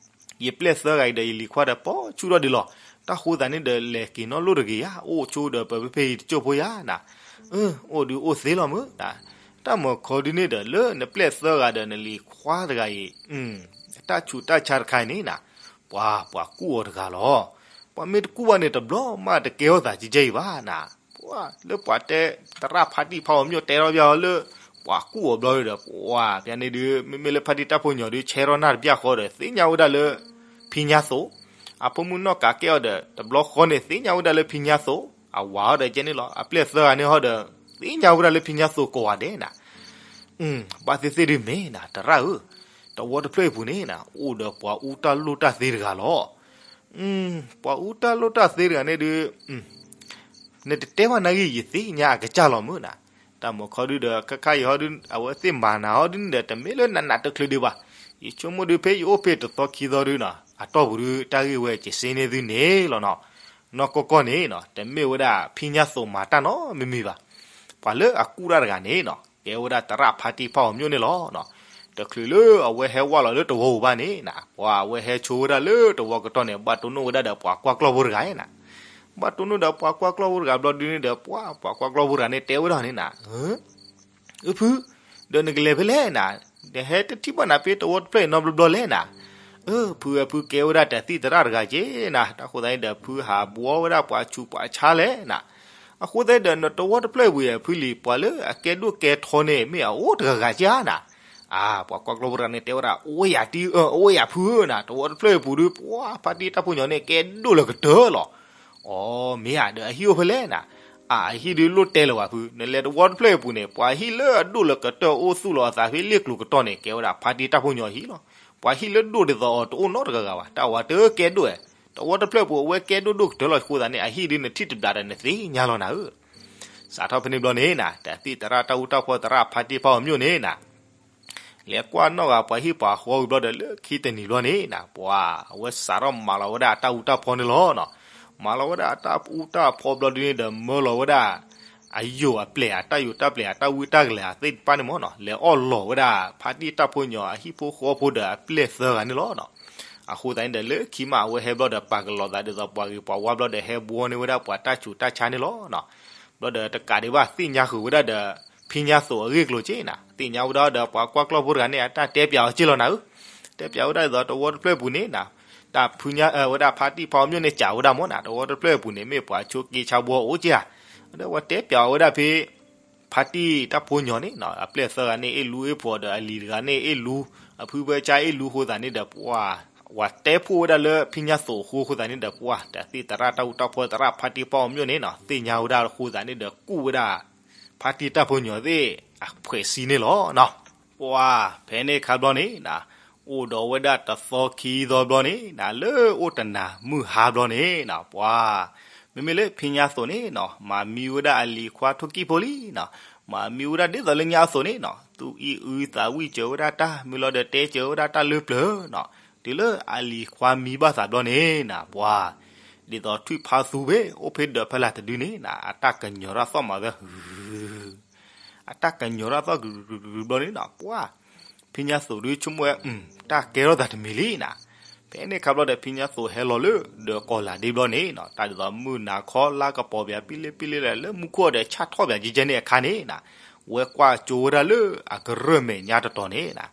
ယပျဲၢ်သၢဂၤအံၤဒီးယလံၤခွါဒီးပိာ်ဆူၣ်ထီၣ်ဒံးလီၤ. တၢ်ဃိသးန့ၣ်ဒီး လဲၤက့ၤနီၣ်လိၣ်တဂ့ၤဧါ, အိၣ်ဆိဒီးပဖဲဖဲအံၤတစိၢ်ဖိယၤနၤ. အၢ အိၣ်ဒုးအိၣ်သ့လီၤမုၢ်နၤ. တၢ်မုၢ်ခီဒုန့ၣ်ဒီး လၢနပျဲၢ်သၢဂၤဒီးနလံၤခွါတဂၤအံၤ တၢ်ဆူးတၢ်ဆါတခါအံၤန့ၣ်နၤ, ပှၤ ပှၤကူၣ်အီၤတဂၤလီၤ. ပှၤမ့ၢ်တကူၣ်ဘၣ်န့ၣ် တဘျီမးတကဲထီၣ်သးကဲကဲအံၤဘၣ်နၤ. ပှၤလၢပှၤတဲ သရၣ်ဖါတံၢ်ဖးအီၤမျိၣ် တဲထီၣ်ဘၣ်အီၤလၢ ပှၤကူၣ်အီၤဘျီဒီး ပှၤဖဲန့ၣ်ဒုး မ့မ့ၢ်လၢဖါတံၢ်တၢ်ဖိညီဒုး ဆဲထီၣ်နၢ်တဘျီဃီဒီး သ့ၣ်ညါဝဲဒၣ်လၢ ဖံညါသိး, အဖိမုၣ်နီၢ်ကးကဲအီၤဒီး တဘျီဃီန့ၣ် သ့ၣ်ညါဝဲဒၣ်လၢဖံညါသိး အဝၤဟီဒီးကဲန့ၣ်လီၤ. အပျဲၢ်သၢဂၤန့ၣ်ဟီဒီး သ့ၣ်ညါဝဲဒၣ်လၢဖံညါသိးကိးဂၤဒဲးနၤ. ဘၣ်သ့ၣ်သ့ၣ်ဒုးမ့ၢ်နၤ သရၣ်ဧၢ, တဝီတဖျၢၣ်အံၤပူၤန့ၣ်နၤ အိၣ်ဒီးပှၤအူတၢ်လိၣ်တၢ်သ့တဂၤလီၤ. ပှၤအူတၢ်လိၣ်တၢ်သ့တဂၤန့ၣ်ဒုး နတတဲဘၣ်နာ်ဂ့ၢ် ယသ့ၣ်ညါအကစၢ်လီၤမုၢ်နၤ. တၢ်မုၢ်ခီဒုဒီး ခါခါအံၤဟီဒု အဝဲသ့ၣ်မၤနၤဟီဒုန့ၣ်ဒီး တမ့ၢ်လၢနးနးတချုးဒံးဘၣ်. ယဆိကမိၣ်ဒု ဖဲယအိၣ်ဖဲတသီခံသီဒုနီၤ အတီၢ်ပူၤဒု တၢ်ဂ့ၢ်ဝဲကစ့န့ၢ်သုန့ၣ်လီၤနီၤ. နီၢ်ကီၢ်ကီၢ်န့ၣ်နီၤ တမ့ၢ်ဝဲဒၣ်ဖံညါသိးမၤတၢ်နီတမံၤမံၤဘၣ်. ပှၤလၢအကူၣ်တၢ်တဂၤန့ၣ်နီၤ ကဲဝဲဒၣ်သရၣ်ဖါတံၢ်ဖးအီၤမျိၣ်န့ၣ်လီၤနီၤ. တချုးလၢအဝဲဟဲဝဲလီၤလၢတဝီပူၤဘၣ်န့ၣ်နီၤ ပှၤအဝဲဟဲဆိဝဲဒၣ်လၢတဝီကတီၢ်န့ၣ် ဘၣ်တိၢ်နီၣ်ဝဲဒၣ်ဒီးပှၤကွၢ်ကျီၢ်ဖိတဂၤနီၤ. ဘၣ်တိၢ်နီၣ်ဒီးပှၤကွၢ်ကျီၢ်ဖိတဂၤဘျီဒုန့ၣ်ဒီး ပှၤ ပှၤကွၢ်ကျီၢ်ဖိတဂၤန့ၣ်တဲဝဲဒၣ်န့ၣ်နၤ အၢ ဖု ဒီးနကလဲၤဖဲလဲၣ်နၤ, နဟဲတထံၣ်ဘၣ်နၤဖဲတဝီတဖျၢၣ်အံၤနီတဘျီဘျီလဲၣ်နၤ. အၢ ဖု ဖုကဲဝဲဒၣ်တၢ်သံၣ်သရၣ်တဂၤက့ၤနၤ. တၢ်ဃိသတးန့ၣ်ဒီး ဖုဟးဘှီဝဲဒၣ်ပှၤဆူးပှၤဆါလဲၣ်နၤ. အဃိသတးဒီး နတဝီတဖျၢၣ်အံၤပူၤ ဖုလံၤ ပှၤလၢအကဲဒိၣ်ကဲထီန့ၣ် မ့ၢ်အအိၣ်တဂၤဂၤက့ၤဧါနၤ. အၢ ပှၤကွၢ်ကျီၢ်ဖိတဂၤန့ၣ်တဲဝဲဒၣ် အိၣ်ဝဲယၤတံၢ် အိၣ်ဝဲယၤဖုဧၢနၤ. တဝီတဖျၢၣ်အံၤပူၤဒု ပှၤဖါတံၢ်တၢ်ဖိညီန့ၣ် ကဲဒိၣ်လၢကတၢၢ်လီၤ. အိ မ့ၢ်ဧါ ဒီးအဟံၣ်အိၣ်ဖဲလဲၣ်နၤ. အၢ အဟံၣ်ဒုလိၣ်တဲလၢၤဘၣ်ဖု, နလဲၤတဝီတဖျၢၣ်အံၤပူၤန့ၣ် ပှၤဟံၣ်လၢအဒိၣ်လၢကတၢၢ်အိၣ်သူၣ်လီၤအသးဖဲလ့ၣ်ကျိၤကတီၢ်န့ၣ် ကဲဝဲဒၣ်ဖါတံၢ်တၢ်ဖိညီအဟံၣ်လီၤ. ပှၤဟံၣ်လၢဒိၣ်ဒ်သိးအီၤတအိၣ်နီတဂၤဂၤဘၣ်. တၢ်ဝဲတကဲဒိၣ်ဧါ. တဝီတဖျၢၣ်အံၤပူၤ အဝဲကဲဒိၣ်ဒိၣ်ကတၢၢ်လီၤအဃိသတးန့ၣ် အဟံၣ်ဒုနထံၣ်တဘျးဒီးနသ့ၣ်ညါလီၤနၤဧၢ. စးထီၣ်ဖဲန့ၣ်ဘျီန့ၣ်နၤ တၢ်သံၣ်သရၣ်တၢ်အူတၢ်ဖီသရၣ်ဖါတံၢ်ဖးအီၤမျိၣ်န့ၣ်နၤ လဲၤကွၢ်နီၣ်ဂၤပှၤဟံၣ်ပှၤဃီဝံၤဘျီဒီး လၢခံတနံၤဘျီန့ၣ်နၤ ပှၤအဝဲစးထီၣ်မၤလီၤဝဲဒၣ်အတၢ်အူတၢ်ဖီန့ၣ်လီၤနီၤ. မၤလီၤဝဲဒၣ်အတၢ်အူတၢ်ဖီဘျီဒုန့ၣ်ဒီး မၢလီၤဝဲဒၣ် အယိာ်အပျဲၢ် အတၢ်ယိာ်တၢ်ပျဲၢ် အတၢ်ဝံတၢ်ကလဲၤအသ့ၣ်တဖၣ်န့ၣ်မ့ၢ်နီၤ လဲၤအီၣ်လီၤဝဲဒၣ် ဖါတံၢ်တၢ်ဖိညီအဟံၣ်ဖိဃီဖိဒီးအပျဲၢ်သၢဂၤန့ၣ်လီၤနီၤ. အဃိသတးန့ၣ်ဒီး လၢခံမးအဝဲဟဲဘျီဒီး ပာ်ကလီၤသးဒ်သိးပှၤဂ့ၤပှၤဝါဘျီဒီး ဟဲဘှီန့ၢ်ဝဲဒၣ်ပှၤတၢ်ဆူးတၢ်ဆါန့ၣ်လီၤနီၤ. ဘျီဒီးတကးဒံးဘၣ် သ့ၣ်ညါဃုာ်ဝဲဒၣ်ဒီး ဖံညါသိးအဂ့ၢ်အကျိၤက့နၤ, သ့ၣ်ညါဝဲဒၣ်ဒီးပှၤကွၢ်ကျီၢ်ဖိတဂၤန့ၣ် အတၢ်တဲပၠးအီၤက့လီၤနၤဧၢ. တဲပၠးဝဲဒၣ်ဒ်သိးတဝီတဖျၢၣ်အပူၤန့ၣ်နၤ တၢ်ဖံညါဝဲဒၣ်ဖါတံၢ်ဖးအီၤမျိၣ်န့ၣ် စံးဝဲဒၣ်မ့ၢ်နၤ တဝီတဖျၢၣ်အပူၤန့ၣ် မ့ၢ်ပှၤဆိးက့ဆါဘှီအိၣ်က့ဧါ. ဒီးပှၤတဲပၠးအီၤဝဲဒၣ်ဖဲ ဖါတံၢ်တၢ်ဖိညီန့ၣ်နီၤ အပျဲၢ်သၢဂၤန့ၣ်အ့ၣ်လူအ့ၣ်ဖိးဒီး အလံၤတဂၤန့ၣ်အ့ၣ်လူ အဖုဖဲကၢအ့ၣ်လူအဃိသတးန့ၣ်ဒီး ပှၤ ပှၤတဲဖှိၣ်ဝဲဒၣ်လၢဖံညါသိးအဃိအဃိသတးန့ၣ်ဒီး ပှၤ တၢ်သ့ၣ်သရၣ်တၢ်အူတၢ်ဖီသရၣ်ဖါတံၢ်ဖးအီၤမျိၣ်န့ၣ်နီၤ သ့ၣ်ညါဝဲဒၣ်အဃိသတးန့ၣ်ဒီး ကူၣ်ဝဲဒၣ် ဖါတံၢ်တၢ်ဖိညီသ့ၣ် အဖှဲးစံန့ၣ်လီၤနီၤ. ပှၤ ဖဲန့ၣ်အခါဘျီန့ၣ်နၤ အိၣ်ဒီးဝဲဒၣ်တသီခံသီဘျီန့ၣ်နၤ လၢအိၣ်တနၤမုၢ်ဟါဘျီန့ၣ်နၤ ပှၤ မ့မ့ၢ်လၢဖံညါသိးန့ၣ်နီၤ မၤမံဝဲဒၣ်အလံၤခွါထိၣ်ကံၣ်ဖိလံနီၤ, မၤမံဝဲဒၣ်ဒ်သိးလၢညါအသိးန့ၣ်နီၤ သူၣ်အံၣ်အုသးဝံၣ်စၢၤဝဲဒၣ်တၢ် မ့ၢ်လီၤဒီးတဲစၢၤဝဲဒၣ်တၢ်လၢပျၢၤနီၤ, တုၤလၢအလံၤခွါမံဘၣ်သးဘျီန့ၣ်နၤ ပှၤ ဒ်သိးထွံၣ်ဖါသူဘ့ၣ် အိၣ်ဖဲဒၢးဖဲလၢ်တဒုန့ၣ်နီၤ အတၢ်ကညီၤတၢ်သီၣ်မးဝဲ အတၢ်ကညီၤတၢ်သီၣ်ကရုဘျီန့ၣ်နီၤ ပှၢ် ဖံညါသိးဒုဆိကမိၣ်ဝဲ တၢ်ကဲထီၣ်သးတမံၤလံနီၤ. ဖဲန့ၣ်အခါဘျီဒီး ဖံညါသိးဟဲလီၤလၢဒၢးကီၢ်လၢ်ဒ့ဘျီန့ၣ်နီၤ တၢ်ဒ်သိးမုၢ်နၤခီလါကပီၤပၠးပံလ့ပံလ့လၢမူခိၣ်ဒီး ဆၣ်ထီၣ်ပၠးကဲကဲန့ၣ်အခါန့ၣ်နီၤ ဝဲကွၢ်ကၠိဝဲဒၣ်လၢအကရၢၢ်မဲာ်ညါတတီၤန့ၣ်နီၤ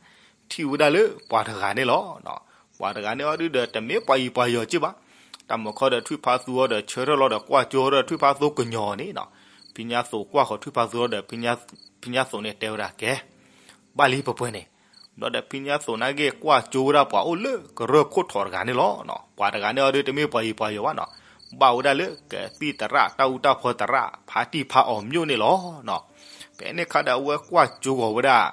ထံၣ်ဝဲဒၣ်လၢပှၤတဂၤန့ၣ်လီၤ. ပှၤတဂၤန့ၣ်အီၤဒုဒီး တမ့ၢ်ပှၤအံၤပှၤယီၤက့ဘၣ်. တၢ်မုၢ်ခီဒီးထွံၣ်ဖါသူအီၤဒီး ဆၢထၢၣ်လီၤဒီးကွၢ်ကၠိဒီးထွံၣ်ဖါသူကညီၤန့ၣ်နီၤ. ဖံညါသိးကွၢ်ဃီၤထွံၣ်ဖါသူအီၤဒီး ဖံညါသိးန့ၣ်တဲဝဲဒၣ် ကဲ ဘၣ်လံပှဲၤပှဲၤန့ၣ်. ဘျီဒီးဖံညါသိးနာ်က့ ကွၢ်ကၠိဝဲဒၣ်ပှၤအိၣ်လၢကရၢၢ်ခိၣ်ထီးတဂၤန့ၣ်လီၤ. ပှၤတဂၤန့ၣ်အီၤဒု တမ့ၢ်ပှၤအံၤပှၤယီၤဘၣ်နီၤ. ဘၣ်ဝဲဒၣ်လၢကသံၣ်သရၣ် တၢ်အူတၢ်ဖီသရၣ် ဖါတံၢ်ဖါအီၤမျိၣ်န့ၣ်လီၤ. ဖဲန့ၣ်အခါဒီးအဝဲကွၢ်ကၠိဂီၤဝဲဒၣ်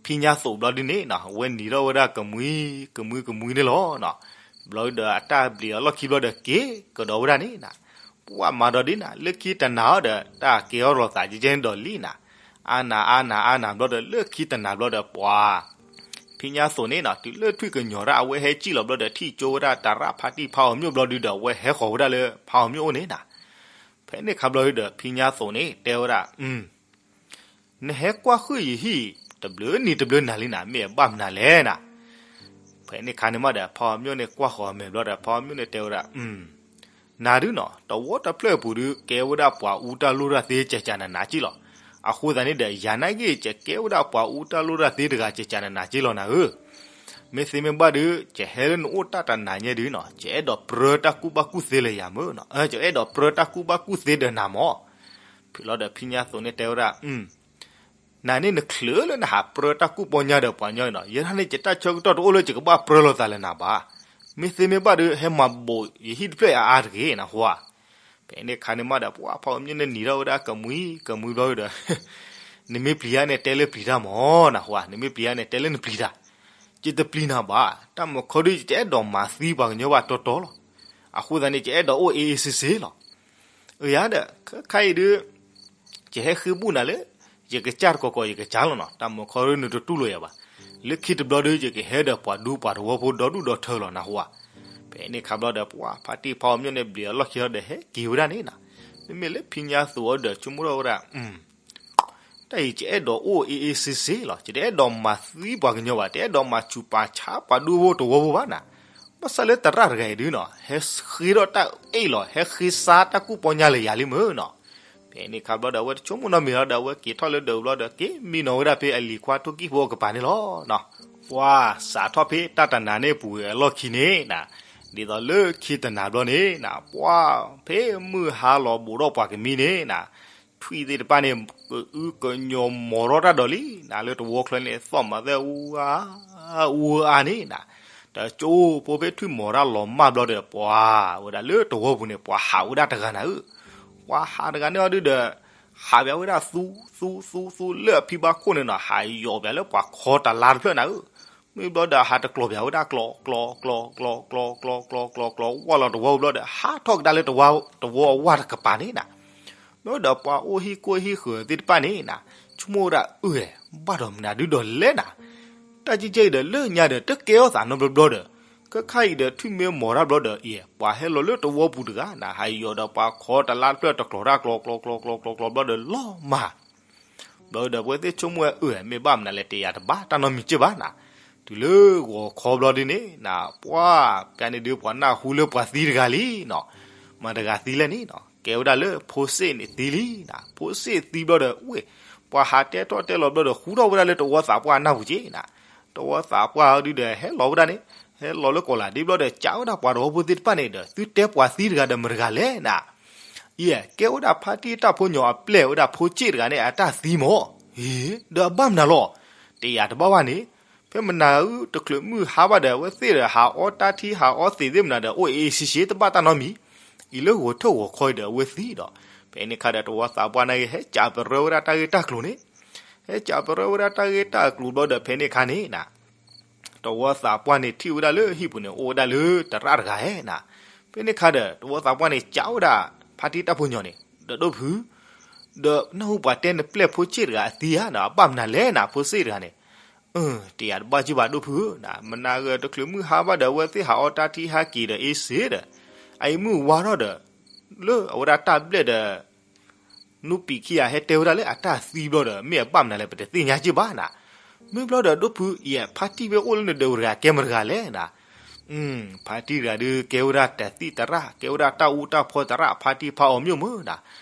ဖံညါသိးဘျီဒုန့ၣ်နီၤ အဝဲနံၤထီၣ်ဝဲဒၣ်ကမှံ ကမှံကမှံန့ၣ်လီၤ. ဘျီဒီးအတၢ်ဘျံးအလီၢ်ခံဘျီဒီး က့ၤကဒီးဝဲဒၣ်န့ၣ်နီၤ. ပှၢ်မၤဒီးဒ်နီၤ လၢခံတနၤအီၤဒီး တၢ်ကဲထီၣ်လိာ်သးကဲကဲန့ၣ်ဒီးလံနီၤ. အါနၤအါနၤအါနၤဘျီဒီး လၢခံတနၤဘျီဒီး ပှၤ ဖံညါသိးန့ၣ်နီၤ တုၤလၢထွံၣ်ကညီၤတၢ် အဝဲဟဲစံၣ်လီၤဘျီဒီး ထံၣ်ကၠိဝဲဒၣ်သရၣ်ဖါတံၢ်ဖါအီၤမျိၣ်ဘျီဒုဒီး အဝဲဟဲဃီၤဝဲဒၣ်လၢဖါအီၤမျိၣ်အိၣ်န့ၣ်နီၤ. ဖဲန့ၣ်အခါဘျီဒုဒီး ဖံညါသိးန့ၣ်တဲဝဲဒၣ် နဟဲကွၢ်ဃုာ်ယဟံၣ် တဘျုးနံၤတဘျုးနၤလံနီၤ မ့ၢ်အဘၣ်မနုၤလဲၣ်နီၤ. ဖဲန့ၣ်အခါန့ၣ်မးဒီး ဖါအီၤမျိၣ်န့ၣ်ကွၢ်ဃီၤအမဲာ်ဘျီဒီး ဖါအီၤမျိၣ်န့ၣ်တဲဝဲဒၣ် နၤဒုနီၤ တဝီတဖျၢၣ်အပူၤဒု ကဲဝဲဒၣ်ပှၤအူတၢ်လိၣ်တၢ်သ့ ကကနနၤက့လီၤ. အဃိသတးန့ၣ်ဒီး ယၤနာ်က့ ယကဲဝဲဒၣ်ပှၤအူတၢ်လိၣ်တၢ်သ့တဂၤ ကကနနၤက့လီၤနၤဧၢ. မ့ၢ်သ့မ့ၢ်ဘၣ်ဒု ယဟဲလၢနအိၣ်တၢ်တနၤညါဒုနီၤ ယအဲၣ်ဒိးပြၢတၢ်ကူၣ်ဘၣ်ကူၣ်သ့လၢယၤမ့ၢ်နီၤ ယအဲၣ်ဒိးပြၢတၢ်ကူၣ်ဘၣ်ကူၣ်သ့ဒီးနၤမၢ်. ဖဲလီၤဒီးဖံညါသိးန့ၣ်တဲဝဲဒၣ် နၤန့ၣ်နချုးလၢနဟးပြၢတၢ်ကူၣ်ပီညါဒီးပှၤညီအံၤနီၤ ယဲဒၣ်န့ၣ် ယတၢ်ဆၢကတီၢ်တအိၣ်လၢယကဘၣ်ပြၢလိာ်သးလၢနၤဘၣ်. မ့ၢ်သ့မ့ၢ်ဘၣ်ဒီး ဟဲမၤဘိးယဟံၣ်တဖျၢၣ်အါအါတဂ့ၤနဟူဧါ. ဖဲန့ၣ်အခါန့ၣ်မးဒီး ပှၤဖါအီၤမျိၣ်န့ၣ်နံၤထီၣ်ဝဲဒၣ်ကမှံကမှံဘျီဒီး နမ့ၢ်ပျံၤဧါန့ၣ် တဲလၢပျံၤတၢ်မၢ်နဟူဧါ နမ့ၢ်ပျံၤဧါန့ၣ် တဲလၢနပျံၤတၢ် ယတပျံၤနၤဘၣ်. တၢ်မုၢ်ခီဒု ယတအဲၣ်ဒိးမၤသံပှၤကညီဘၣ်တီတီလီၤ. အဃိသတးန့ၣ် ယအဲၣ်ဒိးအိၣ်အ့အ့စ့စ့လီၤ. အယၤဒီး ခဲခါအံၤဒု ယဟဲဃ့ဘူၣ်နၤလၢ ယကစၢ်တကီၢ်ကီၢ် ယကစၢ်လီၤနီၤ တၢ်မုၢ်ခီဒု နတတူၢ်လိာ်ယၤဘၣ်. လၢခံတဘျီဒု ယကဟဲဒီးပှၤဒူပှၤသဝီဖိဒီဒူၣ်ဒီထၢလီၤနဟူဧါ. ဖဲန့ၣ်အခါဘျီဒီး ပှၤဖါတံၢ်ဖါအီၤမျိၣ်န့ၣ် ဘျံးအလီၢ်ခံလီၤဒီး ဟဲက့ၤဝဲဒၣ်န့ၣ်နီၤ. မ့မ့ၢ်လၢဖံညါသိးအီၤဒီး ဆိကမိၣ်ထီၣ်ဝဲဒၣ် တၢ်အံၤ ယအဲၣ်ဒိးအိၣ်အ့အ့စ့စ့လီၤ. ယတအဲၣ်ဒိးမၤသံပှၤကညီဘၣ်, တအဲၣ်ဒိးမၤဆူးပာ်ဆါပှၤဒူဖိသဝီဖိဘၣ်နၤ. ဘၣ်ဆၣ်လၢသရၣ်တဂၤအံၤဒုနီၤ, ဟဲဃ့ထီၣ်တၢ်အ့ၣ်လီၤ, ဟဲဃ့စးတၢ်ကူၣ်ပီညါလၢယၤလံမ့ၢ်နီၤ. ဖဲန့ၣ်အခါဘျီဒီး အဝဲတဆိကမိၣ်နီတမံၤလီၤဒီး အဝဲက့ၤထီၣ်လၢဒၢးဘျီဒီး က့ၤမံနီၤဝဲဒၣ်ဖဲအလံၤခွါထိၣ်ကံၣ်ဖိအကပၤန့ၣ်လီၤ. ပှၤစးထီၣ်ဖဲတၢ်တနၤန့ၣ်အပူၤအလီၢ်ခံန့ၣ်နၤ, ဒ်သိးလၢခံတနၤဘျီန့ၣ်နၤ, ပှၤဖဲမုၢ်ဟါလီၤဘူးထီၣ်ပှၤကမံန့ၣ်နၤ, ထွံၣ်သ့ၣ်တဖၣ်န့ၣ် ကအုကညီၤမီၤထီၣ်တၢ်ဒီးလံနၤ, လၢသဝီချၢန့ၣ် သီၣ်မးသဲအူအါ အူအါန့ၣ်နၤ, တကၠိဖိဖဲထွံၣ်မီၤတၢ်လီၤမၢ်ဘျီဒီး ပှၤဝဲဒၣ်လၢသဝီပူၤန့ၣ် ပှၤဟးဝဲဒၣ်တဂၤနၤဧၢ, ပှၤဟးတဂၤန့ၣ်အီၤဒုဒီး ဟးဘၣ်ဝဲဒၣ်သူ သူ သူ သူ လၢအဖံဘၣ်ခိၣ်န့ၣ်နၤ, ဟးယိးဘၣ်လၢပှၤခီတလါတဖျၢၣ်နၤဧၢ. မ့ၢ်ဘျီဒီး ဟးတကျီၤဘၣ်ဝဲဒၣ်ကျီၤ ကျီၤ ကျီၤ ကျီၤ ကျီၤ ကျီၤ ကျီၤ ကျီၤ ဝၢ်လီၤသဝီပူၤဘျီဒီး ဟးထီၣ်ကဒါလၢသဝီအဝၢ်တကပၤန့ၣ်နၤ. ဘျီဒီးပှၤအိၣ်ဟံၣ်ခိၣ်ဟံၣ်ဃၢၤသ့ၣ်တဖၣ်န့ၣ်နၤ, ဆိကမိၣ်ဝဲဒၣ် အၢ ဘၣ်ဒီးမနုၤဒုဒီးလဲၣ်နၤ, တၢ်ကံကဲအံၤဒီး လၢညါဒီး တကဲထီၣ်သးနီတဘျီဘျီဒီး, ခဲခါအံၤဒီး ထွံၣ်မ့ၢ်မီၤတၢ်ဘျီဒီး အံၤ ပှၤဟဲလီၤလၢသဝီပူၤတဂၤနၤ, ဟးယိးဒီးပှၤခီတလါတဖျၢၣ် တကျီၤတၢ်ကျီၤ ကျီၤ ကျီၤ ကျီၤ ကျီၤ ကျီၤ ဘျီဒီး လီၤမၢ် ဘျီဒီး ပဝဲသ့ၣ်ဆိကမိၣ်ဝဲ အၢ မ့ၢ်ဘၣ်မနုၤလဲၣ် တယာ်တဘၣ်တၢ်နီတမံၤက့ဘၣ်နၤ. တုၤလၢဂီၤခီဘျီဒ်န့ၣ်နၤ, ပှၤပျၢၤန့ၣ်ဒုး ပှၤနၢ်ဟူလၢပှၤသံတဂၤလံနီၤ, မတၤတဂၤသံလဲၣ်န့ၣ်နီၤ, ကဲဝဲဒၣ်လၢဖိစ့ၣ်န့ၣ်သံလံနၤ. ဖိစ့ၣ်သံဘျီဒီး ဝ့ၢ် ပှၤဟးတဲထီၣ်တဲလီၤဘျီဒီး ဃူထီၣ်ဝဲဒၣ်လၢသဝီသးပှၢ်နၢ်ပူၤက့နၤ. သဝီသးပှၢ်ဒုဒီး ဟဲလီၤဝဲဒၣ်န့ၣ်, ဟဲလီၤလၢကီၢ်လၢ်ဒ့ဘျီဒီး ကးဝဲဒၣ်ပှၤသဝီဖိသ့ၣ်တဖၣ်န့ၣ်ဒီး သုတဲပှၤသံတဂၤဒီးမတၤတဂၤလဲၣ်နၤ. အံၤ ကဲဝဲဒၣ်ဖါတံၢ်တၢ်ဖိညီအပျဲၢ်ဝဲဒၣ်ဖိစ့ၣ်တဂၤန့ၣ် အတၢ်သံမၢ်. အ့ ဒီးအဘၣ်မနုၤလီၤ, တယာ်တဘၣ်ဘၣ်န့ၣ်, ဖဲမနၤအု တချုးမုၢ်ဟါဘၣ်ဒီး အဝဲသ့ၣ်ဒီး ဟးအီတၢ်ထံ ဟးအီသံးသ့ၣ်မနၤဒီး အိၣ်အ့အ့ဆ့ဆ့ တဘၣ်တၢ်နီတမံၤ, အံၤလၢဂီၤထၢၣ်ဂီၤခီအံၤဒီး အဝဲသံဒီး, ဖဲန့ၣ်အခါဒီး သဝီသးပှၢ်န့ၣ်ဂ့ၤ ဟဲကးပရၢဝဲဒၣ်တၢ်ဂ့ၢ်တၢ်ကျိၤန့ၣ်, ဟဲကးပရၢဝဲဒၣ်တၢ်ဂ့ၢ်တၢ်ကျိၤဘျီဒီး ဖဲန့ၣ်အခါန့ၣ်နၤ သဝီသးပှၢ်န့ၣ်ထံၣ်ဝဲဒၣ်လၢဟံၣ်ပူၤန့ၣ် အိၣ်ဝဲဒၣ်လၢသရၣ်တဂၤဧဲနၤ. ဖဲန့ၣ်အခါဒီး သဝီသးပှၢ်န့ၣ် ကးဝဲဒၣ်ဖါတံၢ်တၢ်ဖိညီန့ၣ်, ဒီးဒိၣ်ဖု, ဒီးနၢ်ဟူပှၤတဲနပျဲၢ်ဖိစ့ၣ်တဂၤအသံဧါနၤ, အဘၣ်မနုၤလဲၣ်နၤ ဖိစ့ၣ်တဂၤန့ၣ်. အၢ တယာ်တဘၣ်က့ဘၣ်ဒိၣ်ဖုဧၢနၤ, မနၤဂ့ၤ တချုးမုၢ်ဟါဘၣ်ဒီး အဝဲသ့ၣ်ဟးအီတၢ်ထံဟးက့ၤဒီးအ့စ့ဒီး, အအံၤမုၢ်ဝါထီၣ်ဒီး လၢအဝဲဒၣ်တၢ်ဘျဲၣ်ဒီး နူပံာ်ခံဂၤဟဲတဲဝဲဒၣ်လၢအတၢ်သံဘျီဒီး မ့ၢ်အဘၣ်မနုၤလဲၣ် ပတသ့ၣ်ညါက့ၢ်ဘၣ်နၤ. မ့ၢ်ဘျီဒီးဒိၣ်ဖု ယဲ ဖါတံၢ်ဖဲအိၣ်လၢနဒၢးပူၤတဂၤ ကဲမတၤတဂၤလဲၣ်နၤ. ဖါတံၢ်တဂၤဒုး ကဲဝဲဒၣ်တၢ်သံၣ်သရၣ် ကဲဝဲဒၣ်တၢ်အူတၢ်ဖီသရၣ် ဖါတံၢ်ဖါအီၤမျိၣ်မုၢ်နၤ.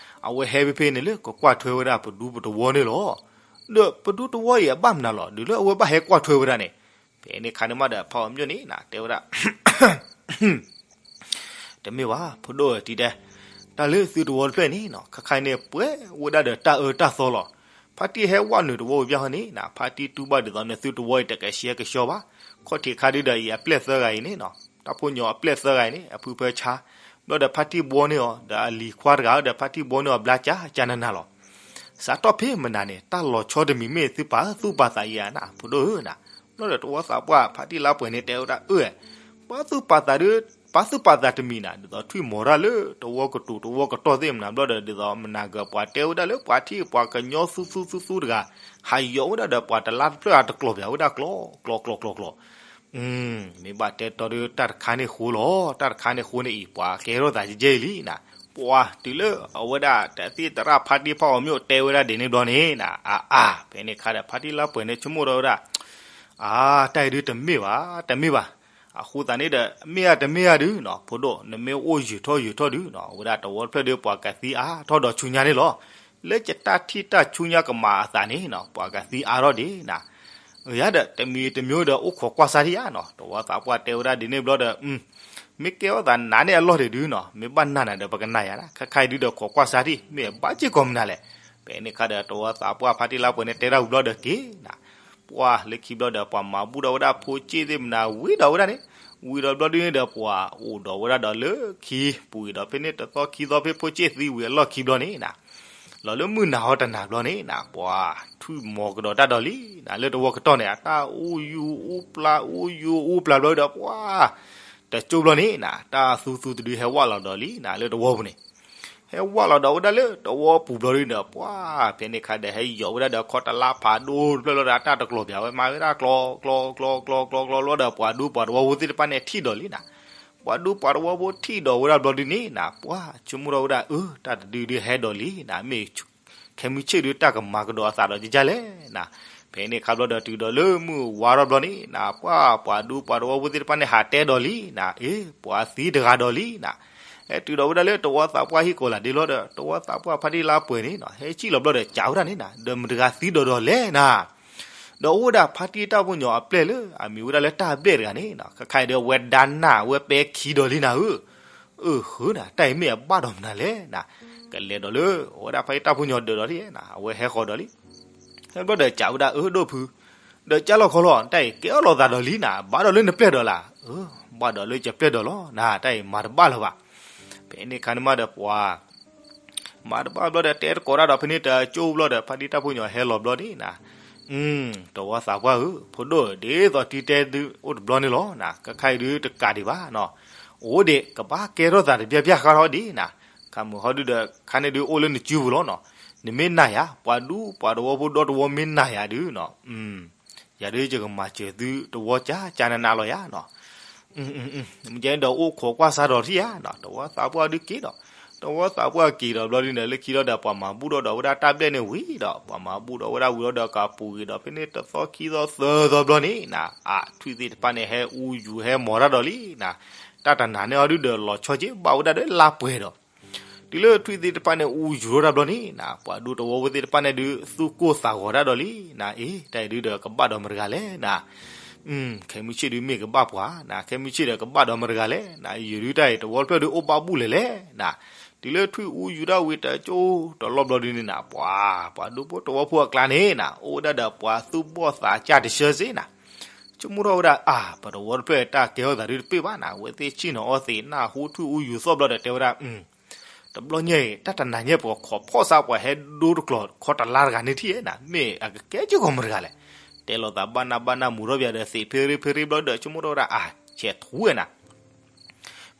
အဝဲဟဲဖဲဖဲန့ၣ်လၢကကွၢ်ထွဲဝဲဒၣ်ပဒူပတဝီန့ၣ်လီၤ. ဒီးပဒူတဝီအံၤအဘၣ်မနုၤလီၤ ဒုးလၢအဝဲဘၣ်ဟဲကွၢ်ထွဲဝဲဒၣ်န့ၣ်. ဖဲန့ၣ်ခါန့ၣ်မးဒီး ဖါအီၤမျိၣ်န့ၣ်နၤ တဲဝဲဒၣ် တမ့ၢ်ဘၣ် ဖိဒိၣ်ဧၢ တံၤတဲ, တၢ်လၢသုတဝီတဖျၢၣ်န့ၣ်နီၤ ခါခါအံၤန့ၣ် ပှဲၤဝဲဒၣ်ဒီးတၢ်အၢတၢ်သီလီၤ. ဖါတံၢ်ဟဲဝဲနုာ်တဝီဝံၤဘၣ်ဟီန့ၣ်နၤ ဖါတံၢ်တူၢ်ဘၣ်ဒ်သိးန့ၣ်သုတဝီအံၤတကဲဆံးကဆှီဘၣ်. ခီၣ်ထံးခါဒုဒီးအံၤအပျဲၢ်သၢဂၤအံၤန့ၣ်နီၤ တၢ်ဖိညီအပျဲၢ်သၢဂၤအံၤန့ၣ် အဖုဖၢဆါ, ဘျီဒီးဖါတံၢ်ဘှီန့ၢ်အီၤ ဒီးအလံၤခွါတဂၤဒီးဖါတံၢ်ဘှီန့ၢ်အီၤဘျါကၠးကၠးနးနးလီၤ. စးထီၣ်ဖဲမနၤန့ၣ် တၢ်လီၤဆီတမံၤမ့ၢ်သုပာ်သူၣ်ပာ်သးအံၤဧါနၤ ဖိဒိၣ်ဧၢနၤ. ဘျီဒီးတဝီသးပှၢ်ဖါတံၢ်လါပှဲၤန့ၣ် တဲဝဲဒၣ်အၢ ပာ်သူၣ်ပာ်သးဒီး ပာ်သူၣ်ပာ်သးတမံၤနၤ ဒ်သိးထွံၣ်မီၤတၢ်လၢတဝီကတိၤတဝီကတီၢ်သ့ၣ်မနၤ ဘျီဒီးဒ်သိးမနၤကပှၤတဲဝဲဒၣ်လၢပှၤထံၣ်ပှၤကညီသူသူသူသူတဂၤ ဟးယီၤဝဲဒၣ်ဒီးပှၤတလါတဖျၢၣ်အတကျီၢ်ပၠးဝဲဒၣ်ကျီ ကျီ ကျီ ကျီ ကျီ မ့ၢ်ဘၣ်တဲတီဒီးတၢ်တခါန့ၣ်ဃိလီၤ တၢ်တခါန့ၣ်ဃိန့ၣ်အံၤ ပှၤကဲထီၣ်သးကဲကဲအံၤလံနၤ. ပှၤတုၤလၢအဝဲဒၣ်တၢ်သံၣ်သရၣ်ဖါတံၢ်ဖါအီၤမျိၣ်တဲဝဲဒၣ်ဒ်န့ၣ်ဘျီန့ၣ်နၤ အါအါ ဖဲန့ၣ်ခါဒီးဖါတံၢ်လါပှဲၤန့ၣ် ဆိကမိၣ်ထီၣ်ဝဲဒၣ် အါ တၢ်အံၤဒုးတမ့ၢ်ဘၣ် တမ့ၢ်ဘၣ်. အဃိသတးန့ၣ်ဒီး မ့ၢ်ဧါတမ့ၢ်ဧါဒုးနီၤ ဖိဒိၣ် နမ့ၢ်အိၣ်ယုာ်ထီၣ်ယုာ်ထီၣ်ဒုးနီၤ အဝဲဒၣ်တဝီတဖျၢၣ်ဒီးပှၤကသံအါထီၣ်ဒီးဆူညါန့ၣ်လီၤ. လၢယတၢ်ထံၣ်တၢ်ဆူညါကမၤအသးန့ၣ်နီၤ ပှၤကသံအါထီၣ်ဒံးနၤ. ယၤဒီးတမံၤတမံၤဒီးအိၣ်ခိးကွၢ်စါထံၣ်ယါနီၤ တဝီသးပှၢ်တဲဝဲဒၣ်ဒ်န့ၣ်ဘျီဒီး မ့ၢ်ကဲထီၣ်သးနၤန့ၣ်အလီၢ်ဒံးဒုးနီၤ မ့ၢ်ဘၣ်နၤနၤဒီးပကနၣ်ယါနၤ ခါခါအံၤဒုးဒီးခိးကွၢ်စါထံၣ် မ့ၢ်အဘၣ်စ့ၢ်ကီးမနုၤလဲၣ်. ဖဲန့ၣ်ခါဒီးတဝီသးပှၢ်ဖါတံၢ်လါပှဲၤန့ၣ်တဲတၢ်ဝံၤဘျီဒီးက့ၤနၤ ပှၤလၢခံဘျီဒီးပှၤမၤဘူၣ်ဒီးဝဲဒၣ်ဖိစ့ၣ်သ့ၣ်မနၤဝံၤဒီးဝဲဒၣ်န့ၣ် ဝံၤဒီးဘျီဒုးန့ၣ်ဒီးပှၤအိၣ်ဒီးဝဲဒၣ်ဒီးလၢခံ ပူၤကွံာ်ဒီးဖဲန့ၣ်တသီခံသီဖဲဖိစ့ၣ်သံဝံၤအလီၢ်ခံဘျီန့ၣ်နၤ လီၤလၢမုၢ်နၤဟီတနၤဘျီန့ၣ်နၤ ပှၤထွံၣ်မီၤကဒီးတၢ်ဒီးလံနၤ လၢတဝီကတီၢ်န့ၣ် အတၢ်အူယူၤအူပျါ အူယူၤအူပျါဘျီဒီးပှၤ တကၠိဘျီန့ၣ်နၤ တၢ်သူသူတဒုဟဲဝးလီၤဒီးလံနၤ လၢတဝီပူၤန့ၣ် ဟဲဝးလီၤဒီးဝဲဒၣ်လၢတဝီပူၤဘျီဒုးဒီး ပှၤဖဲန့ၣ်ခါဒီးဟဲယီၤဝဲဒၣ်ဒီးခီတလါဖးဒိၣ်တဖျၢၣ်လီၤဒီးအတၢ်တကျီၢ်ပၠးဝဲ မၤဝဲဒၣ်ကျီ ကျီ ကျီ ကျီ ကျီ ကျီ ကျီ ကျီ လီၤဒီးပှၤဒူပှၤတဝီဖိသ့ၣ်တဖၣ်န့ၣ်ထံၣ်ဒီးလံနၤ ပှၤဒူပှၤတဝီဖိထံၣ်ဒီးဝဲဒၣ်ဘျီဒုးန့ၣ်နၤ ပှၤဆိကမိၣ်ထီၣ်ဝဲဒၣ် အၢ တၢ်တဒုဒုးဟဲဒီးလံနၤ မ့ၢ် ခဲမုၢ်ဆ့ၣ်ဒုးတၢ်ကမၤကဒီးအသးဒီးကကလဲၣ်နၤ. ဖဲန့ၣ်ခါဘျီဒီးတုၤဒီးလၢမုၢ်ဝါထီၣ်ဘျီန့ၣ်နၤ ပှၤ ပှၤဒူပှၤတဝီဖိသ့ၣ်တဖၣ်န့ၣ်ဟးတဲဒီးလံနၤ အ့ ပှၤသံတဂၤဒီးလံနၤ. ဟဲတုၤဒီးဝဲဒၣ်လၢတဝီသးပှၢ်ဟံၣ်ကိးလးဒ့လီၤဒီး တဝီသးပှၢ်ဖါတံၢ်လါပှဲၤန့ၣ်နၤ ဟဲစံၣ်လီၤဘျီဒီးကးဝဲဒၣ်န့ၣ်နၤ ဒီးမတၤတဂၤသံဒီးဒီးလဲၣ်နၤ ဒီးအိၣ်ဝဲဒၣ်ဖါတံၢ်တၢ်ဖိညီအပျဲၢ်လၢအမံၤဝဲဒၣ်လၢတၢ်ဘျဲၣ်တဂၤန့ၣ်နၤ ခဲခါအံၤဒီးဝဲဒါနၢ်ဝဲပဲခံဒီးလံနၤဧၢ. အၢ ဃၢနၤ တၢ်အံၤမ့ၢ်အဘၣ်ဒီးမနုၤလဲၣ်နၤ. ကလဲၤဒီးလၢ အဝဲဒၣ်ဖါတံၢ်တၢ်ဖိညီဒၢးဒီးလံနၤ အဝဲဟဲဃီၤဒီးလံ. ဟဲဘျီဒီးကးဝဲဒၣ် အၢ ဒိၣ်ဖု ဒီးကၢ်လီၤခီလီၤ တၢ်အံၤကဲအီၣ်လိာ်သးဒီးလံနၤ ဘၣ်ဒီးလၢနပျဲၢ်ဒီးလၢ်. အၢ ဘၣ်ဒီးလၢယပျဲၢ်ဒီးလီၤနၤ တၢ်အံၤမၤတဘၣ်လၢၤဘၣ်. ဖဲန့ၣ်ခါန့ၣ်မးဒီးပှၤ မၤတဘၣ်ဘျီဒီးတဲတကိးဒၣ်ဒီးဖဲန့ၣ်တကၠိဘျီဒီး ဖါတံၢ်တၢ်ဖိညီဟဲလီၤဘျီန့ၣ်နၤ တဝီသးပှၢ်ဧၢ ဖိဒိၣ် ဒ်သိးတံၤတဲဒုးအိၣ်တဘျီန့ၣ်လီၤနၤ ခဲခါအံၤဒုးတကးဒံးဘၣ်နီၤ. အိၣ်ဒံး ကဘၣ်ကဲထီၣ်သးတပျၢ်ပျၢ်ဃါထီၣ်ဒံးနၤ. ခါမုၢ်ဟီဒုးဒီး ခါန့ၣ်ဒုးအိၣ်လၢနစုပူၤလီၤနီၤ. နမ့ၢ်နာ်ယၤ ပှၤဒူပှၤတဝီဖိဒီတဝီမ့ၢ်နာ်ယၤဒုးနီၤ ယၤဒုးယကမၤစၢၤသုတဝီကၠးကၠးနးနးလီၤယၤနီၤ. မ့ၢ်ကဲဒီးအိၣ်ခိးကွၢ်စါဒီးထံၣ်ယၤနီၤ တဝီသးပှၢ်ဒုးက့ၤဒီး တဝီသးပှၢ်က့ၤဒီးဘျီဒုးန့ၣ် လၢခံလီၤဒီးပှၤမၤဘူၣ်ဒီးဒီးဝဲဒၣ်တၢ်ဘျဲၣ်န့ၣ်ဝံၤဒီး ပှၤမၤဘူၣ်ဒီးဝဲဒၣ်ဝံၤလီၤဒီးကပူၤကွံာ်ဒီးဖဲန့ၣ်တသီခံသီသၢသီဘျီန့ၣ်နၤ အထွံၣ်သ့ၣ်တဖၣ်န့ၣ်ဟဲအူယူၤဟဲမီၤတၢ်ဒီးလံနၤ. တၢ်တနၤန့ၣ်အီၤဒုးဒီးလီၤဆီက့ၤဘၣ်ဝဲဒၣ်ဒီးလါပှဲၤဒီး တုၤလၢထွံၣ်သ့ၣ်တဖၣ်န့ၣ်အူယူၤထီၣ်တၢ်ဘျီန့ၣ်နၤ ပှၤဒူတဝီဖိသ့ၣ်တဖၣ်န့ၣ်ဒုး သူၣ်ကိၢ်သးဂီၤတၢ်ဒီးလံနၤ အ့ တၢ်အံၤဒုးဒီးကဘၣ်ဒီးမတၤတဂၤလဲၣ်နၤ. ခဲမုၢ်ဆ့ၣ်ဒုးမ့ၢ်ကဘၣ်ပှၤနၤ ခဲမုၢ်ဆ့ၣ်ဒီးကဘၣ်ဒီးမတၤတဂၤလဲၣ်နၤ ယုၤဒုးတၢ်အံၤတဝီတဖျၢၣ်ဒုးအိၣ်ဘၣ်ဘူၣ်လဲၣ်လဲၣ်နၤ. တုၤလၢထွံၣ်အူယူၤတၢ်ဝံၤတကၠိတလီၢ်ဘျီဒုးန့ၣ်နၤ ပှၤ ပှၤဒူဖိတဝီဖိအကျါန့ၣ်နၤ အိၣ်ဝဲဒၣ်ဒီးပှၤသူၣ်ဘီၣ်သးစၢ်တဆၢစ့နၤ ဆိကမိၣ်ထီၣ်ဝဲဒၣ် အါ ပတဝီတဖျၢၣ်တၢ်ကဲထီၣ်သးဒုးတပ့ၢ်ဘၣ်နၤ အဝဲသ့ၣ်ဆ့ၣ်နီၤအီသံး နၢ်ဟူထွံၣ်အူယူၤသီၣ်ဘျီဒီးတဲဝဲဒၣ် တဘျီညါအံၤ တၢ်တနၤညါပှၤခိးဖီၣ်စါပှၤဟဲဒိတကျီၤခီတလါတဂၤန့ၣ်ထံၣ်ဧါနၤ မ့ၢ်အကကဲစ့ၢ်ကီးမတၤတဂၤလဲၣ်. တဲလိာ်သးဘၣ်နၢ်ဘၣ်နၢ်မူၤထီၣ်ပယၤဒီးသံးဖ့ရ့ဖ့ရ့ဘျီဒီး ဆိကမိၣ်ထီၣ်ဝဲဒၣ် အါ ဆဲးထူဝဲနၤ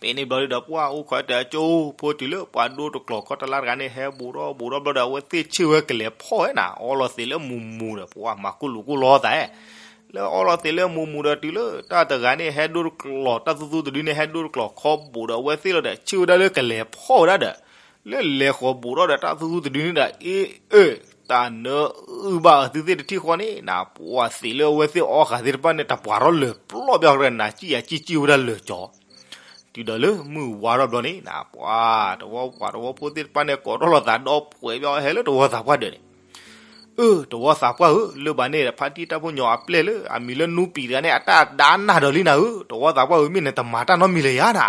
ဖဲန့ၣ်ဘျီဒုးဒီး ပှၤအိၣ်ခိးတကၠိဖိတုၤလၢပှၤဒိတကျီၤခီတလါတဂၤန့ၣ် ဟဲဘူးထီၣ်ဘူးထီၣ်ဘျီဒီး အဝဲသ့ၣ်ဆ့ၣ်ဝဲကလဲၤဖီၣ်ဝဲနၤ အီလီၤသံးလၢမူၤမူၤဒီး ပှၤမၤကိၢ်လူၤကိၢ်လီသးဧၢ လၢအီလီၤသ့ၣ်လၢမူးမူးဒီးတုၤလၢတၢ်တဂၤန့ၣ် ဟဲဒိတကျိၤ တၢ်သူသူတဒုန့ၣ် ဟဲဒိတကျိၤခီဘူးဒီးအဝဲသ့ၣ်လီၤဒီး ဆ့ၣ်ဝဲဒၣ်လၢကလဲၤဖီၣ်ဝဲဒၣ်ဒီး လၢလဲၤဃီၤဘူးထီၣ်ဒီးတၢ်သူသူတဒုန့ၣ်ဒီး အ့ၣ်အၢ တၢ်နၢအုၣ်ဘၣ်အသုသ့ၣ်တထံၣ်ဃီန့ၣ် နပှၤသ့ၣ်လၢအဝဲသ့ၣ်အီဃာ်သ့ၣ်တဖၣ်န့ၣ် တပှၤထီၣ်လၢာ်ပျီၢ်ဘၣ်ကြၢး နၤစံၣ်ယၤစံၣ်စံၣ်ဝဲဒၣ်လၢာ်ကၠီ တုၤဒီးလၢမုၢ်ဝါထီၣ်ဘျီန့ၣ် နပှၤတဝီပှၤတဝီဖိသ့ၣ်တဖၣ်န့ၣ် ကိးထီၣ်လိာ်သးဒီးပှဲၤဘၣ်ဟဲလၢတဝီသးပှၢ်ဒၢးန့ၣ် အၢ တဝီသးပှၢ်ဧၢ, လၢဘၣ်န့ၣ်ဒီး ဖါတံၢ်တၢ်ဖိညီအပျဲၢ်လၢအမံၤလၢနူပံာ်တဂၤန့ၣ် အတၢ်ဒါနၢ်ဒီးလံနၤဧၢ, တဝီသးပှၢ်ဧၢ, မ့ၢ်နတမၤတၢ်နီတမံၤလၢၤယၤနၤ,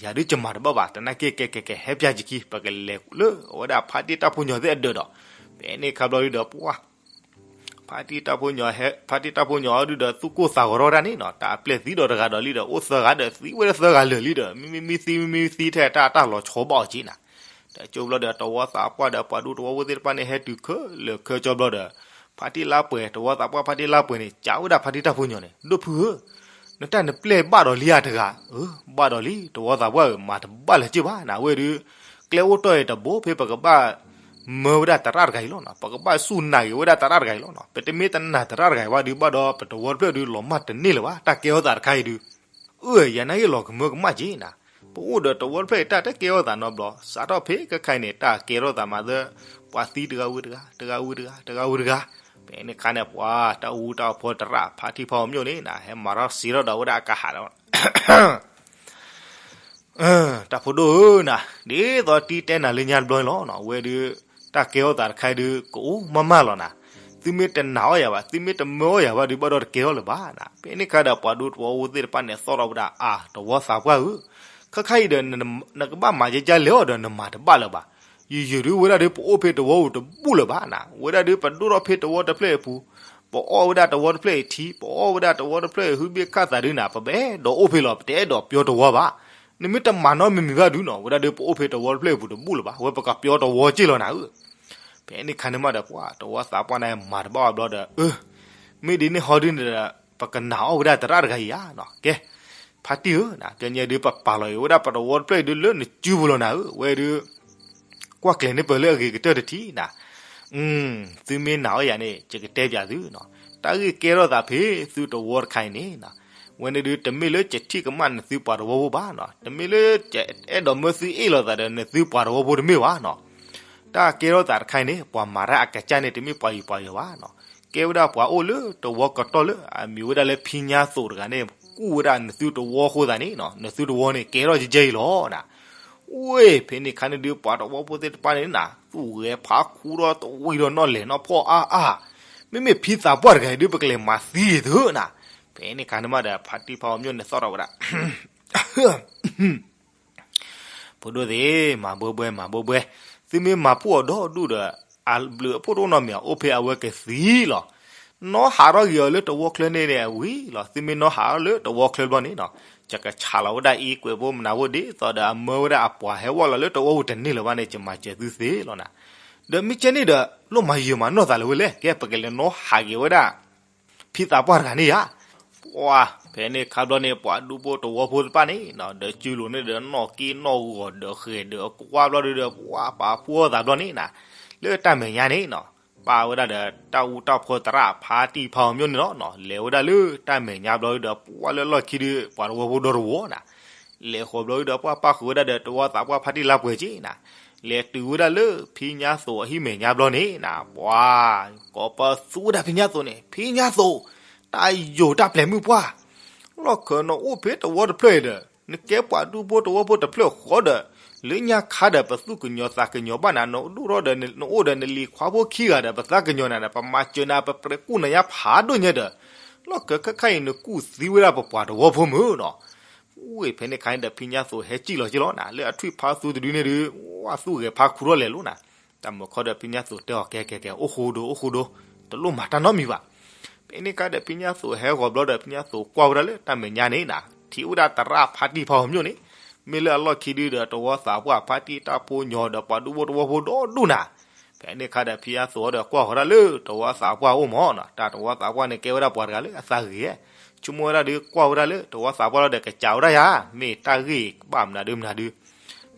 ယၤဒုးကမၤတဘၣ်ဘၣ်, တနာ်က့ ကဲ ကဲ ကဲ ဟဲပၠးကခံ ပကလဲၤလၢအဝဲဒၣ်ဖါတံၢ်တၢ်ဖိညီသ့ၣ်အဒၢးဒီး, ဖဲန့ၣ်ခါဘျီဒုးဒီး ပှၤ ဖါတံၢ်တၢ်ဖိညီ ဖါတံၢ်တၢ်ဖိညီအီၤဒုးဒီး သူၣ်ကိၢ်သးဂီၤထီၣ်ဝဲဒၣ်န့ၣ်နီၤ, တၢ်အပျဲၢ်သံဒီးတဂၤဒီးလံဒီး အိၣ်သၢဂၤဒီးသံဝဲဒၣ်သၢဂၤလၢာ်လံဒီး မ့မ့ၢ်သံ မ့မ့ၢ်သံထဲအတၢ် တၢ်လီၤဆီဘၣ်အီၤက့နၤ, ဒီးကၠိဘျီဒီး တဝီသးပှၢ်ဒီးပှၤဒူတဝီဖိသ့ၣ်တဖၣ်န့ၣ် ဟဲတုၤခဲလၢာ်ခဲဆ့ဘျီဒီး ဖါတံၢ်လါပှဲၤ တဝီသးပှၢ်ဖါတံၢ်လါပှဲၤန့ၣ် ကးဝဲဒၣ်ဖါတံၢ်တၢ်ဖိညီန့ၣ် ဒိၣ်ဖုဧၢ, နတၢ်နပျဲၢ်ဘၣ်ဒီးလံဧါတဂၤ, အၢ ဘၣ်ဒီးလံ တဝီသးပှၢ်ဧၢ, မၤတဘၣ်လၢၤက့ဘၣ်နၤ, အဝဲဒုး ကျဲအိၣ်တီၢ်အံၤတဘိ ဖဲပကဘၣ် မၢဝဲဒၣ်သရၣ်တဂၤအံၤလီၤနီၤ, ပကဘၣ်စူၢ်နာ်က့ၤဝဲဒၣ်သရၣ်တဂၤအံၤလီၤနီၤ, ပတမ့ၢ်တနာ်သရၣ်တဂၤအံၤဘၣ်ဒုး ဘၣ်ဒီးပတဝီတဖျၢၣ်ဒုး လီၤမၢ်တန့ၢ်လၢၤဘၣ်, တၢ်ကဲထီၣ်သးတခါအံၤဒုး အၢ ယၤနာ်က့ၤလီၤကမၢကမၣ်က့နၤ, ပအိၣ်ဒီးတဝီတဖျၢၣ်အံၤ တၢ်တကဲထီၣ်သးနီတဘျီ, စးထီၣ်ဖဲခဲခါအံၤန့ၣ် တၢ်ကဲထီၣ်သးမးသၢ ပှၤသံတဂၤဝံၤတဂၤ တဂၤဝံၤတဂၤ တဂၤဝံၤတဂၤ, ဖဲန့ၣ်ခါန့ၣ် ပှၤတၢ်အူတၢ်အီဖိသရၣ် ဖါတံၢ်ဖါအီၤမျိၣ်န့ၣ်နၤ ဟဲမၤထီၣ်စံးထီၣ်ဒီးဝဲဒၣ်အကဟးဒီး တၢ်ဖိဒိၣ်ဧၢနၤ, ဒ်သိးတံၤတဲနၤလၢညါတဘျီန့ၣ်လီၤ, အဝဲဒုး တၢ်ကဲထီၣ်သးတခါအံၤဒုး ကအိၣ်မးမးလီၤနၤ, သုမ့ၢ်တနာ်အီၤယၤဘၣ် သုမ့ၢ်တမၢအီၤယၤဘၣ်ဒုး ဘၣ်ဒီးတကဲထီၣ်လၢၤဘၣ်နၤ, ဖဲန့ၣ်ခါဒီးပှၤဒူတဝီဖိသ့ၣ်တဖၣ်န့ၣ် သီၣ်ထီၣ်ဝဲဒၣ် အါ တဝီသးပှၢ်ဧၢ, ခဲခါအံၤဒီး နကဘၣ်မၤကကလဲၤအီၤဒီးနမၤတဘၣ်လၢၤဘၣ်, ယယုၢ်ဒုးဝဲဒၣ်ဒုး ပအိၣ်ဖဲတဝီဧိၤတဘူၣ်လၢၤဘၣ်နၤ, ဝဲဒၣ်ဒုးပဒိၣ်ထီၣ်ဖဲတဝီတဖျၢၣ်အံၤပူၤ, ပအီၣ်ဝဲဒၣ်တဝီတဖျၢၣ်အံၤထံ ပအီၣ်ဝဲဒၣ်တဝီတဖျၢၣ်အံၤဟုဘ့ၣ်ခၣ်သးဒုးနၤ ပဘၣ်အဲၣ်ဒိးအိၣ်ဖဲလီၤ ပတအဲၣ်ဒိးပျီတဝီဘၣ်, နမ့ၢ်တမၤနီတမံၤမံၤဘၣ်ဒုးနီၤ ဝဲဒၣ်ဒုးပအိၣ်ဖဲတဝီတဖျၢၣ်အံၤပူၤတဘူၣ်လၢၤဘၣ် ဝဲပကပျီတဝီက့ၢ်လီၤနၤဧၢ, ဖဲန့ၣ်ခါန့ၣ်မးဒီးပှၤတဝီသးပှၢ်န့ၣ်မၤတဘၣ်ဘၣ်ဘျီဒီး အၢ မ့ၢ်ဒ်န့ၣ်ဟီဒုးန့ၣ်ဒီး ပကနာ်အီၣ်ဝဲဒၣ်သရၣ်တဂၤအံၤဧါနီၤ, ကဲ ဖါတံၢ်ဧၢ နကဲညါဒုးပပာ်လီၤအံၤဝဲဒၣ်ပတဝီတဖျၢၣ်အံၤဒုးလၢနစုပူၤလီၤနၤဧၢ, ဝဲဒုး ကွၢ်ကျဲၤန့ၢ်ပၢၢ်လၢအဂ့ၤကတၢၢ်တထံၣ်နၤ, သုမ့ၢ်နာ်အီၤယၤန့ၣ် ယကတဲပၠးသုနီၤ, တၢ်ဂ့ၢ်ကဲထီၣ်သးဖဲသုတဝီတခါအံၤန့ၣ်နီၤ, ဝဲန့ၣ်ဒုးတမ့ၢ်လၢယထံၣ်ကမၣ်နသုပှၤတဝီဖိဘၣ်နီၤ, တမ့ၢ်လၢယအဲၣ်ဒိးမၢသုအ့ၣ်လိာ်သးဒီးနသုပှၤတဝီဖိတမ့ၢ်ဘၣ်နီၤ, တၢ်ကဲထီၣ်သးတခါအံၤန့ၣ် ပှၤမၤတၢ်အကစၢ်န့ၣ် တမ့ၢ်ပှၤယူၤပှၤယီၤဘၣ်နီၤ, ကဲဝဲဒၣ်ပှၤအိၣ်လၢတဝီကတီၢ်လၢအမံၤဝဲဒၣ်လၢဖံညါသိးတဂၤန့ၣ် ကူၣ်ဝဲဒၣ်နသုတဝီအဃိသတးန့ၣ်နီၤ, နသုတဝီန့ၣ် ကဲထီၣ်ယဲယဲအံၤလီၤနၤ, ဝ့ၢ် ဖဲန့ၣ်ခါန့ၣ်ဒုး ပှၤတဝီဖိသ့ၣ်တဖၣ်န့ၣ်နၤ သူၣ်ဂဲၤဖးခူဒီးတဝံၤဒီးနီၣ်လဲၣ်နီၣ်ဖှီၣ်အါအါ, မ့မ့ၢ်ဖံသးပှၢ်တဂၤအံၤဒုး ပကလဲၤမၤသံဂ့ၤသုနၤ, ဖဲန့ၣ်ခါန့ၣ်မးဒီး ဖါတံၢ်ဖါအီၤမျိၣ်န့ၣ်သီၣ်ထီၣ်ဝဲဒၣ် ဖိဒိၣ်သ့ၣ် မၤဘှဲဘှဲ မၤဘှဲဘှဲ, သုမ့ၢ်မၤဖှိၣ်အီၤဒီဒူၣ်ဒီး အဘျုးအဖှိၣ်တအိၣ်နီတမံၤ အိၣ်ဖဲအဝဲကသံလီၤ, နီၢ်ဟးထီၣ်ဂ့ၤအီၤလၢတဝီချၢန့ၣ်န့ၣ်အဝံၤလီၤ, သုမ့ၢ်နီၢ်ဟးထီၣ်လၢတဝီချၢဘျီန့ၣ်နီၤ, ယကဆးလီၤဝဲဒၣ်အံၤကွဲးဖိမနၤဖိဒ်သိးဒီးအမၢဝဲဒၣ်အပှၤဟဲဝဲလီၤလၢတဝီပူၤတန့ၢ်လၢၤဘၣ်န့ၣ် ယမၤစၢၤသုသ့လီၤနၤ, ဒီးမ့ၢ်ကဲန့ၣ်ဒီး လိၣ်မၤယၢၤမၤနီၢ်သးလၢၤဝဲလဲၣ်, ကဲ ပကလဲၤနီၢ်ဟးက့ၤဝဲဒၣ် ဖံသးပှၢ်တဂၤန့ၣ်ဧါ, ပှၤ ဖဲန့ၣ်ခါဘျီန့ၣ် ပှၤဒူဖိတဝီဖိတဖၣ်န့ၣ်နီၤ ဒီးစုလိၤန့ၣ်ဒီးနီၢ်က့နီၢ်ဂီၤဒီးဃဲၤဒီးအကွၢ်ဘျီဒုးဒီး ပှၤပာ်ဖှိၣ်သးဘျီန့ၣ်နၤ, လၢတၢ်မဲာ်ညါန့ၣ်နီၤ ပာ်ဝဲဒၣ်ဒီးတၢ်အူတၢ်ဖီသရၣ်ဖါတံၢ်ဖါအီၤမျိၣ်န့ၣ်လီၤနီၤ, လဲၤဝဲဒၣ်လၢတၢ်မဲာ်ညါဘျီဒုးဒီး ပှၤလၢလီၢ်ခံဒုး ပှၤတဝီဖိဒီတဝီနၤ လဲၤဃီၤဘျီဒုးဒီး ပှၤပၣ်ဃုာ်ဝဲဒၣ်ဒီး တဝီသးပှၢ်ဖါတံၢ်လါပှဲၤက့နၤ, လဲၤတုၤဝဲဒၣ်လၢဖံညါသိးအဟံၣ်မဲာ်ညါဘျီန့ၣ်နၤ ပှၤ ကိးပသူဝဲဒၣ်ဖံညါသိးန့ၣ် ဖံညါသိး, တၢ်ယိာ်တၢ်ပျဲၤမုၢ်ပှၢ်, လီၢ်ခၢၣ်နအိၣ်ဖဲတဝီတဖျၢၣ်အံၤဒီး နကဲပှၤဒူဖိတဝီဖိတဖျၢၣ်ဃီဒီး လၢညါခါဒီး ပသူၣ်ကညီၤသးကညီၤဘၣ်နၤ နဒိၣ်ထီၣ်ဒီးနအိၣ်ဒီးနလံၤခွါဖိခံဂၤဒီး ပသးကညီၤနၤဒီး ပမၤစၢၤနၤ ပပြဲၤကူၣ်နၤညါဖးဒိၣ်ညါဒီး လီၢ်ခၢၣ်ခဲခါအံၤ နကူၣ်သံဝဲဒၣ်ပပှၤတဝီဖိမုၢ်နီၤ ဝ့ၢ်ဖဲန့ၣ်ခါန့ၣ်ဒီး ဖံညါသိးဟဲစံၣ်လီၤက့လီၤနၤ လၢအထွံၣ်ဖါသူတဒုန့ၣ်ဒုး ဝါသူၣ်ဂဲၤဖါခူထီၣ်လဲၤလီၤနၤ, တၢ်မုာ်ခီဒီးဖံညါသိးတဲအီၤ ကဲ ကဲ ကဲ အိၣ်ဃိဒိ အိၣ်ဃိဒိ တလိၣ်မၤတၢ်နီတမံၤဘၣ်. ဖဲန့ၣ်ခါဒီးဖံညါသိးဟဲဂီၤဘျီဒီး ဖံညါသိးကွၢ်ဝဲဒၣ်လၢတၢ်မဲာ်ညါန့ၣ်နၤ ထံၣ်ဝဲဒၣ်သရၣ်ဖါတံၢ်ဖါအီၤမျိၣ်န့ၣ် မ့ၢ်လၢအလီၢ်ခံဒုဒီး တဝီသးပှၢ်ဖါတံၢ်တၢ်ဖိညီဒီး ပှၤဒူဖိတဝီဖိဒီဒူၣ်နၤ ဖဲန့ၣ်ခါဒီးဖံညါသိးဒီးကွၢ်ဃီၤဒၣ်လၢတဝီသးပှၢ်အအိၣ်မးနီၤ, တၢ်တဝီသးပှၢ်န့ၣ်ကဲဝဲဒၣ်ပှၤတဂၤလၢအသးဂ့ၤ, ဆိကမိၣ်ဝဲဒၣ်ဒီးကွၢ်ဝဲဒၣ်လၢတဝီသးပှၢ်လီၤဒီး ကစးဝဲဒၣ်ယၤ, မ့ၢ်တၢ်ဂ့ၢ်ဘၣ်မနုၤဒုမနုၤဒု.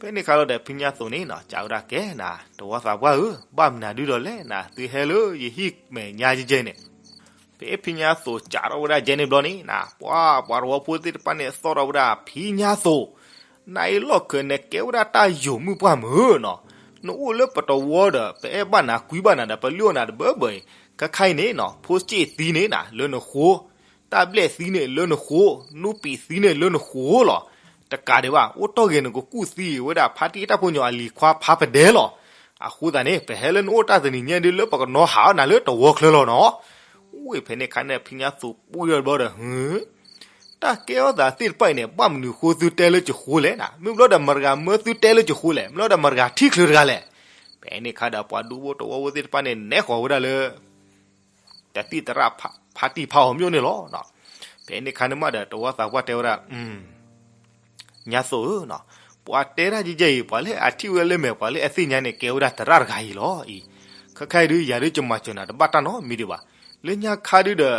ဖဲန့ၣ်ခါလီၤဒီးဖံညါသိးန့ၣ်နီၤ ကးဝဲဒၣ်ကဲနၤ တဝီသးပှၢ်ဧၢ, ဘၣ်မနုၤဒုဒီးလဲၣ်နၤ သုဟဲလၢယဟံၣ်မဲာ်ညါယဲန့ၣ် ဖဲဖံညါသိးစးထီၣ်ဝဲဒၣ်ကဲန့ၣ်ဘျီန့ၣ်နီၤ, ပှၤ ပှၤတဝီဖိသ့ၣ်တဖၣ်န့ၣ် သီၣ်ထီၣ်ဝဲဒၣ်ဖံညါသိး, နအံၤလီၢ်ခၢးန့ၣ် ကဲဝဲဒၣ်တၢ်ယိာ်မုၢ်ပှၢ်မုၢ်နီၤ, နအိၣ်လၢပတဝီဒီး ပအဲၣ်ဘၣ်နၤကွံဘၣ်နၤဒီး ပလုၢ်အီၣ်နၤတဘၢဘၢအံၤ, ခဲခါအံၤန့ၣ်နီၤ ဖိစ့ၣ်သံန့ၣ်နၤ လၢနဃိ, တၢ်ဘျဲၣ်သံန့ၣ်လၢနဃိ, နူပံာ်သံန့ၣ်လၢနဃိလီၤ. တကးဒံးဘၣ် အိၣ်တီၢ်ဂ့ၤနကကူၣ်သံဝဲဒၣ်ဖါတံၢ်တၢ်ဖိညီအလံၤခွါဖါပဒဲလီၤ. အဃိသတးန့ၣ် ပဟဲလၢနအိၣ်တၢ်တနံၤညါဒုး လၢပကနီၤဟးအီၣ်နၤလၢတဝီချၢလီၤနီၤ. ဝ့ၢ်ဖဲန့ၣ်အခါန့ၣ် ဖံညါသိးပှံၢ်ထီၣ်တဘျီဒီး ဟ့, တၢ်ကဲထီၣ်သးသ့ၣ်တဖၣ်အံၤန့ၣ် ဘၣ်မနုၤဃိသုတဲလၢကဃိလဲၣ်နၤ, မ့ၢ်ဘျီဒီးမတၤတဂၤမၢသုတဲလၢကဃိလဲၣ်, မ့ၢ်ဘျီဒီးမတၤတဂၤထံၣ်ချုးတဂၤလဲၣ်. ဖဲန့ၣ်အခါဒီး ပှၤဒူဖိတဝီဖိသ့ၣ်တဖၣ်န့ၣ် နဲဃီၤဝဲဒၣ်လၢ တၢ်သံၣ်သရၣ်ဖါတံၢ်ဖါအီၤမျိၣ်န့ၣ်လီၤ. ဖဲန့ၣ်အခါန့ၣ်မးဒီး တဝီသးပှၢ်တဲဝဲဒၣ်, ညါသိးဧၢ, ပှၤတဲဒၣ်ကဲကဲအံၤ ပှၤလၢအထံၣ်ဝဲလၢမဲာ် ပှၤလၢအသ့ၣ်ညါန့ၣ် ကဲဝဲဒၣ်သရၣ်တဂၤအံၤလီၤအံၤ. ခဲခါအံၤဒုး ယၤဒုးကမၤစၢၤနၤတဘၣ်တၢ်နီတမံၤဒံးဘၣ်. လၢညါခါဒုးဒီး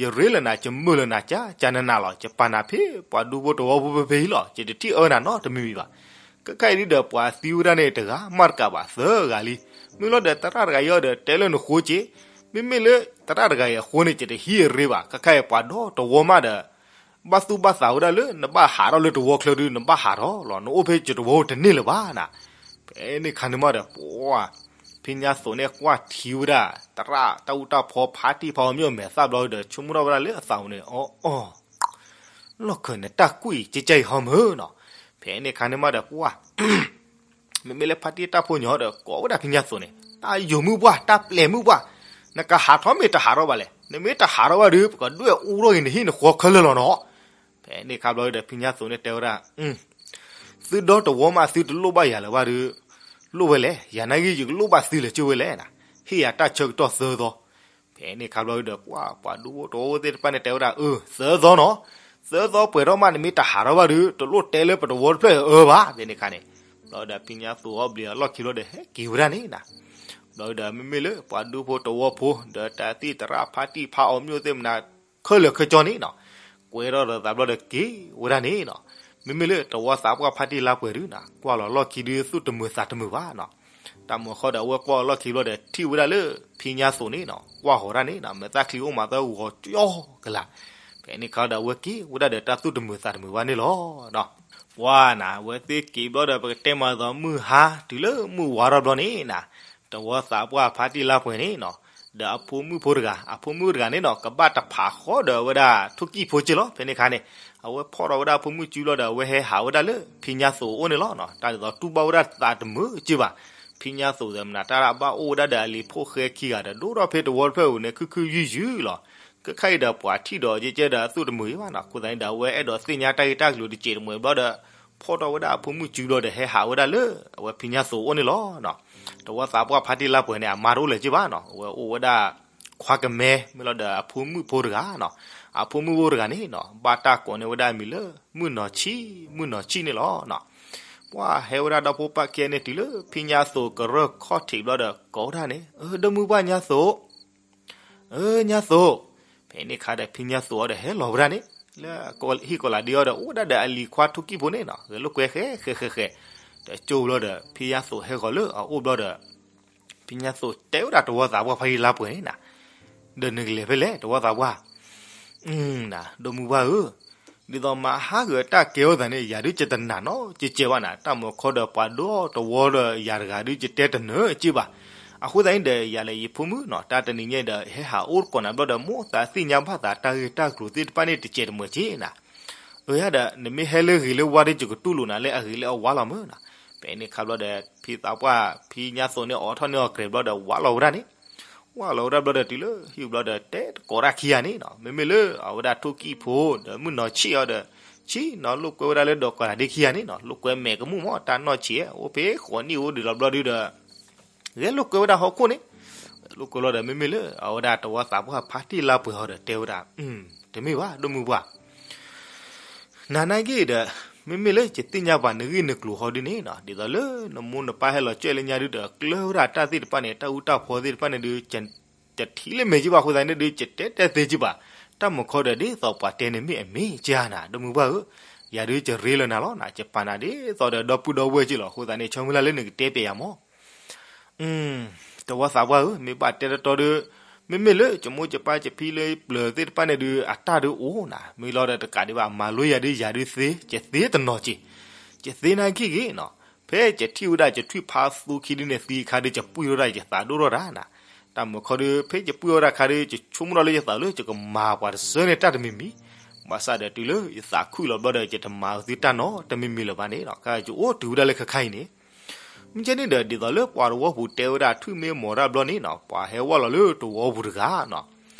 ယရ့လၢနၤ ယမုာ်လၢနၤ ကကနနၤလီၤ. ယပာ်နၤဖဲပှၤဒူဖိတဝီဖိဖဲဖဲအံၤလီၤ. ယတထံၣ်အၢနၤနီတမံၤမံၤဘၣ်. ခဲခါအံၤဒုးဒီး ပှၤသံဝဲဒၣ်န့ၣ်တဂၤမးတကးဘၣ် သၢဂၤလံ. မ့ၢ်လီၤဒီးသရၣ်တဂၤအံၤဒီး တဲလၢနဃိက့ၤ, မ့မ့ၢ်လၢသရၣ်တဂၤအံၤအဃိန့ၣ် ယတဟံးအရ့ဘၣ်. ခဲခါအံၤပှၤဒီတဝီမးဒီး ဘၣ်သူၣ်ဘၣ်သးဝဲဒၣ်လၢ နဘၣ်ဟးထီၣ်လၢတဝီချၢဒုး နဘၣ်ဟးထီၣ်လီၤ. နအိၣ်ဖဲယတဝီတန့ၢ်လၢၤဘၣ်နၤ. ဖဲန့ၣ်အခါန့ၣ်မးဒီး ပှၤ ဖံညါသိးန့ၣ်ကွၢ်ထံဝဲဒၣ် သရၣ်တၢ်အူတၢ်ဖီဖါတံၢ်ဖါအီၤမျိၣ်အမဲာ်သၣ်ဘျီဒီး ဆိကမိၣ်ထီၣ်ဝဲဒၣ်လၢအသးပူၤန့ၣ် အီအီ လီၢ်ခၢးန့ၣ် တၢ်ကွံာ်ကဲကဲအံၤဟီမုၢ်နီၤ. ဖဲန့ၣ်အခါန့ၣ်မးဒီး ပှၤ မ့မ့ၢ်လၢဖါတံၢ်တၢ်ဖိညီဒီး ကိးဝဲဒၣ်ဖံညါသိးန့ၣ် တၢ်ယိာ်မုၢ်ပှၢ် တၢ်ပျဲၤမုၢ်ပှၢ်, နကဟးထီၣ်မ့ၢ်တဟးထီၣ်ဘၣ်လဲၣ်. နမ့ၢ်တဟးထီၣ်ဘၣ်ဒီး ပကဒွဲၣ်အူထီၣ်က့ၤနဟံၣ်နဃီခဲလၢာ်လီၤနီၤ. ဖဲန့ၣ်အခါဘျီဒီး ဖံညါသိးန့ၣ်တဲဝဲဒၣ် သုဒီတဝီမး သုတလိၣ်ဘၣ်ယၤလၢၤဘၣ်ဒီး လိၣ်ဝဲလဲၣ်. ယၤနာ်က့ ယကလိၣ်ဘၣ်သုလၢၤက့ၤဝဲလဲၣ်နၤ. ဟ့ၣ်ယၤတၢ်ဆၢကတီၢ်သၢသီ. ဖဲန့ၣ်အခါဘျီဒီး ပှၤ ပှၤဒူဖိတဝီဖိသ့ၣ်တဖၣ်န့ၣ်တဲဝဲဒၣ် အၢ သၢသီနီၤ, သၢသီပှဲၤထီၣ်မး နမ့ၢ်တဟးထီၣ်ဘၣ်ဒီး တလိၣ်တဲလၢပတဝီတဖျၢၣ်အၢဘၣ်. ဖဲန့ၣ်အခါန့ၣ် ဘျီဒီးဖံညါသိးအီၣ်ဘျံးအလီၢ်ခံဘျီဒီး ဟဲက့ၤဝဲဒၣ်န့ၣ်နၤ. ဘျီဒီးမ့မ့ၢ်လၢပှၤဒူဖိတဝီဖိ ဒီးတၢ်သံၣ်သရၣ်ဖါတံၢ်ဖါအီၤမျိၣ်သ့ၣ်မနၤ ခဲလၢာ်ခဲဆ့န့ၣ်နီၤ, ကွဲထီၣ်ဒီးသးဘျီဒီးက့ၤဝဲဒၣ်န့ၣ်နီၤ. မ့မ့ၢ်လၢတဝီသးပှၢ်ဖါတံၢ်လါပှဲၤဒုးနီၤ ကွၢ်လီၤလီၢ်ခံဒုး သူၣ်တမုာ်သးတမုာ်ဘၣ်နီၤ. တၢ်မုၢ်ဃီဒီးအဝဲကွၢ်လီၤလီၢ်ခံဘျီဒီး ထံၣ်ဝဲဒၣ်လၢဖံညါသိးန့ၣ်နီၤ ကွၢ်ဃီၤဒၣ်န့ၣ်နီၤ မဲာ်သၣ်ချံအိၣ်မးသၢဂီၤကၠီကလာ်. ဖဲန့ၣ်ခါဒီးအဝဲက့ၤဝဲဒၣ်ဒီးတၢ်သူၣ်တမုာ်သးတမုာ်ဘၣ်န့ၣ်လီၤ. ပှၤနၤ အဝဲသ့ၣ်က့ၤဘျီဒီး ပကတဲမၤသီမုၢ်ဟါ တုၤလၢမုၢ်ဝါထီၣ်ဘျီန့ၣ်နၤ တဝီသးပှၢ်ဖါတံၢ်လါပှဲၤန့ၣ်နီၤ ဒီးအဖိမုၣ်ဖိတဂၤ အဖိမုၣ်တဂၤန့ၣ်နီၤ ကဘၣ်တဖးဃီဒီးဝဲဒၣ်ထိၣ်ကံၣ်ဖိက့လီၤ. ဖဲန့ၣ်အခါန့ၣ် အဝဲဖီၣ်ထီၣ်ဝဲဒၣ်အဖိမုၣ်စုဘျီဒီး အဝဲဟဲဟးဝဲဒၣ်လၢဖံညါသိးအအိၣ်န့ၣ်လီၤ. တၢ်ဒ်သိးတူၢ်ဘၣ်ဝဲဒၣ်သးတမုာ်က့ဘၣ်. ဖံညါသိးသ့ၣ်မနၤ တၢ်ဘၣ်အိၣ်ဝဲဒၣ်ဒီးအလံၤဖိၣ်ဃဲခံဂၤဒီး ဒိၣ်ထီၣ်ဖဲတဝီတဖျၢၣ်အပူၤန့ၣ် ခုၣ်ခုၣ်ယုၢ်ယုၢ်လီၤ. ခဲခါအံၤဒီးပှၤထံၣ်ဒီးကဲကဲဒီးသူၣ်တမုာ်ဘၣ်နီၤ. အဃိသတးန့ၣ်ဒီး အဝဲအဲၣ်ဒိးသ့ၣ်ညါတၢ်ဂ့ၢ်တၢ်ကျိၤတစဲးတမှဲၤဘျီဒီး ဖီၣ်ထီၣ်ဝဲဒၣ်အဖိမုၣ်စုဘျီဒီး ဟဲဟးဝဲဒၣ်လၢအဝဲဖံညါသိးအအိၣ်န့ၣ်လီၤ. တဝီသးပှၢ်ဖါတံၢ်လါပှဲၤန့ၣ် အမါတအိၣ်လၢၤက့ဘၣ်နီၤ အဝဲအိၣ်ဝဲဒၣ် ခွါကမဲ မ့ၢ်လီၤဒီးအဖိမုၣ်ဖိတဂၤနီၤ. အဖိမုၣ်ဖိတဂၤန့ၣ်နီၤ ဘၣ်တၢ်ကိးန့ၢ်ဝဲဒၣ်အမံၤလၢ မုၣ်နီၤဆံၣ် မုၣ်နီၤဆံၣ်န့ၣ်လီၤ. ပှၤဟဲဝဲဒၣ်ဒီဖိပၢ်ခံဂၤန့ၣ် တုၤလၢဖံညါသိးကရၢၢ်ခီၣ်ထံးဘျီဒီး ကိးဝဲဒၣ်န့ၣ် အၢ ဒီမုၢ်ပှၢ်ညါသိး အၢ ညါသိး. ဖဲန့ၣ်အခါဒီးဖံညါသိးအီၤဒီးဟဲလီၤဝဲဒၣ်န့ၣ် လၢဟံၣ်ကီၤလၤဒ့အီၤဒီး အိၣ်ဝဲဒၣ်ဒီးအလံၤခွါထိၣ်ကံၣ်ဖိန့ၣ်နီၤ ဂဲၤလိာ်ကွဲဃဲဃဲဃဲဃဲ ဒီးကၠိဘျီဒီး ဖံညါသိးဟဲဃီၤလၢအအိၣ်ဘျီဒီး ဖံညါသိးတဲဝဲဒၣ်တဝီသးပှၢ်ဖါတံၢ်လါပှဲၤန့ၣ်နၤ ဒီးနကလဲၤဖဲလဲၣ် တဝီသးပှၢ် နၤ ဒီမုၢ်ပှၢ်ဧၢ, ဒ်သိးမဟါဂ့ၤတၢ်ကဲထီၣ်သးန့ၣ် ယၤဒုးယတနာ်နီတစဲးဘၣ်နၤ, တၢ်မုၢ်ခီဒီးပှၤဒီတဝီဒီးယၤတဂၤဒုးယတဲတနၢၤစ့ဘၣ်. အဃိသတးန့ၣ်ဒီး ယၤလၢယဖိမုၣ်နီၤ တၢ်တနံၤညါဒီး ဟဲဟးအိၣ်တကိးနၤဘျီဒီး မိၢ်သးသ့ၣ်ညါဘၣ်သးတၢ်ဂ့ၢ်တၢ်ကျိၤသ့ၣ်တဖၣ်န့ၣ်တစဲးတမှဲၤစ့နၤ. အၢ ယၤဒီး နမ့ၢ်ဟဲလၢဂ့ၤလၢဝါဒီး ယကတူၢ်လိာ်နၤလၢအဂ့ၤလၢအဝါလီၤမ့ၢ်နၤ. ဖဲန့ၣ်ခါဘျီဒီး ဖံသးပှၢ် ဖံညါသိးန့ၣ် အိးထီၣ်န့ၢ်အီၤကြဲးဘျီဒီး ဝးလီၤဝဲဒၣ်န့ၣ် ဝးလီၤဝဲဒၣ်ဘျီဒီး တုၤလၢဟံၣ်ဘျီဒီး တဲတကိးတၢ်ခံဂၤန့ၣ်နီၤ, မ့မ့ၢ်လၢအဝဲဒၣ်ထိၣ်ကံၣ်ဖိ ဒီးမုၣ်နီၤဆံၣ်အီၤဒီး ဆံၣ်နီၤ လိာ်ကွဲဝဲဒၣ်လၢဒီးကိးတၢ်ဒ့ခံဂၤန့ၣ်နီၤ, လိာ်ကွဲမဲာ်ကမူၣ်မး တၢ်နီၢ်ဆံး အိၣ်ဖဲဃိးနံၣ်အိၣ်ဒံးလီၤဘျီဒုဒီး ဂဲၤလိာ်ကွဲဝဲဒၣ်ဟီၣ်ခိၣ်န့ၣ်, လိာ်ကွဲလီၤဒီး မ့မ့ၢ်လၢအဝဲဒၣ်တဝီသးပှၢ်ဖါတံၢ်လါပှဲၤဟီဒီး တဲဝဲဒၣ်, တမ့ၢ်ဘၣ် ဒိၣ်မုၢ်ပှၢ် နၤနာ်က့ဒီး မ့မ့ၢ်လၢယသ့ၣ်ညါပှၤနဂ့ၢ်နကျိၤဟီဒုန့ၣ်နီၤ, ဒ်သိးလၢနမိၢ်နပၢ်ဟဲလီၤကွဲးလၢညါဒုဒီး ကျၢဝဲဒၣ်တၢ်သ့ၣ်တဖၣ်န့ၣ် တၢ်အူတၢ်ဖီသ့ၣ်တဖၣ်န့ၣ်ဒု ယထံၣ်လၢမဲာ်က့ဘၣ်အဃိသတးန့ၣ်ဒု ယတဲတဲသ့က့ဘၣ်, တၢ်မုၢ်ခီဒီးဒ်သိးပှၤတဲန့ၣ်မ့ၢ်အမ့ၢ်ကနၤ ဒိၣ်မုၢ်ပှၢ်ဧၢ, ယၤဒုယရ့လၢနၤလီၤနၤ, ယပာ်နၤဒ်သိးဒီးဒီပုၢ်ဒီဝဲၢ်က့လီၤ, အဃိသတးန့ၣ် ဆၢမုၢ်လၢ်လၢနကတဲပျဲယၤမး တဝီသးပှၢ်ဧၢ, မ့ၢ်ဘၣ်တဲတီတီဒီး မ့မ့ၢ်လၢယမိၢ်ယပၢ်ယဖံလၢပျၢၤသ့ၣ်တဖၣ်န့ၣ်ဒုး အတၢ်ဒုးအိၣ်နၤ, မ့ၢ်လီၤဒီးတကးဒံးဘၣ် မၤလိယၤဒုး ယၤဒုးသ့, ယသ့တနီၤက့ၤ, ယသ့နာ်က့ၢ်ဂ့ၤနီၤ. ဖဲယထံၣ်ဝဲဒၣ်ယထွံၣ်ဖးသူခံဒုန့ၣ် သံအခါဒုး ယပှံၢ်ထီၣ်ဒၣ် ယသးဒိၣ်ထီၣ်တၢ်နၤ. တၢ်မုာ်ခီဒုး ဖဲယပှံၢ်ထီၣ်ဒၣ်အခါဒုး ယဆိကမိၣ်ထီၣ်လၢယသးလၢ ယကမၤပှၤတစၢန့ၣ်တၢ်တမံၤမံၤ, ဘၣ်ဆၣ်ဒီးတုၤလၢယသးခုၣ်လီၤဘျီဒီး ယတမၤသုတၢ်နီတမံၤမံၤလၢၤဘၣ်န့ၣ်နီၤ, ကယအိၣ်တုၤဝဲဒၣ်လၢခဲခါအံၤန့ၣ် မ့ၢ်ကဲန့ၣ်ဒီး ဒ်သိးလၢပှၤသဝီပူၤတဲဝဲဒၣ် ထွံၣ်မ့ၢ်မီၤတၢ်ဘျီန့ၣ်နီၤ, ပှၤဟဲဝဲလီၤလၢသဝီပူၤတဂၤနီၤ,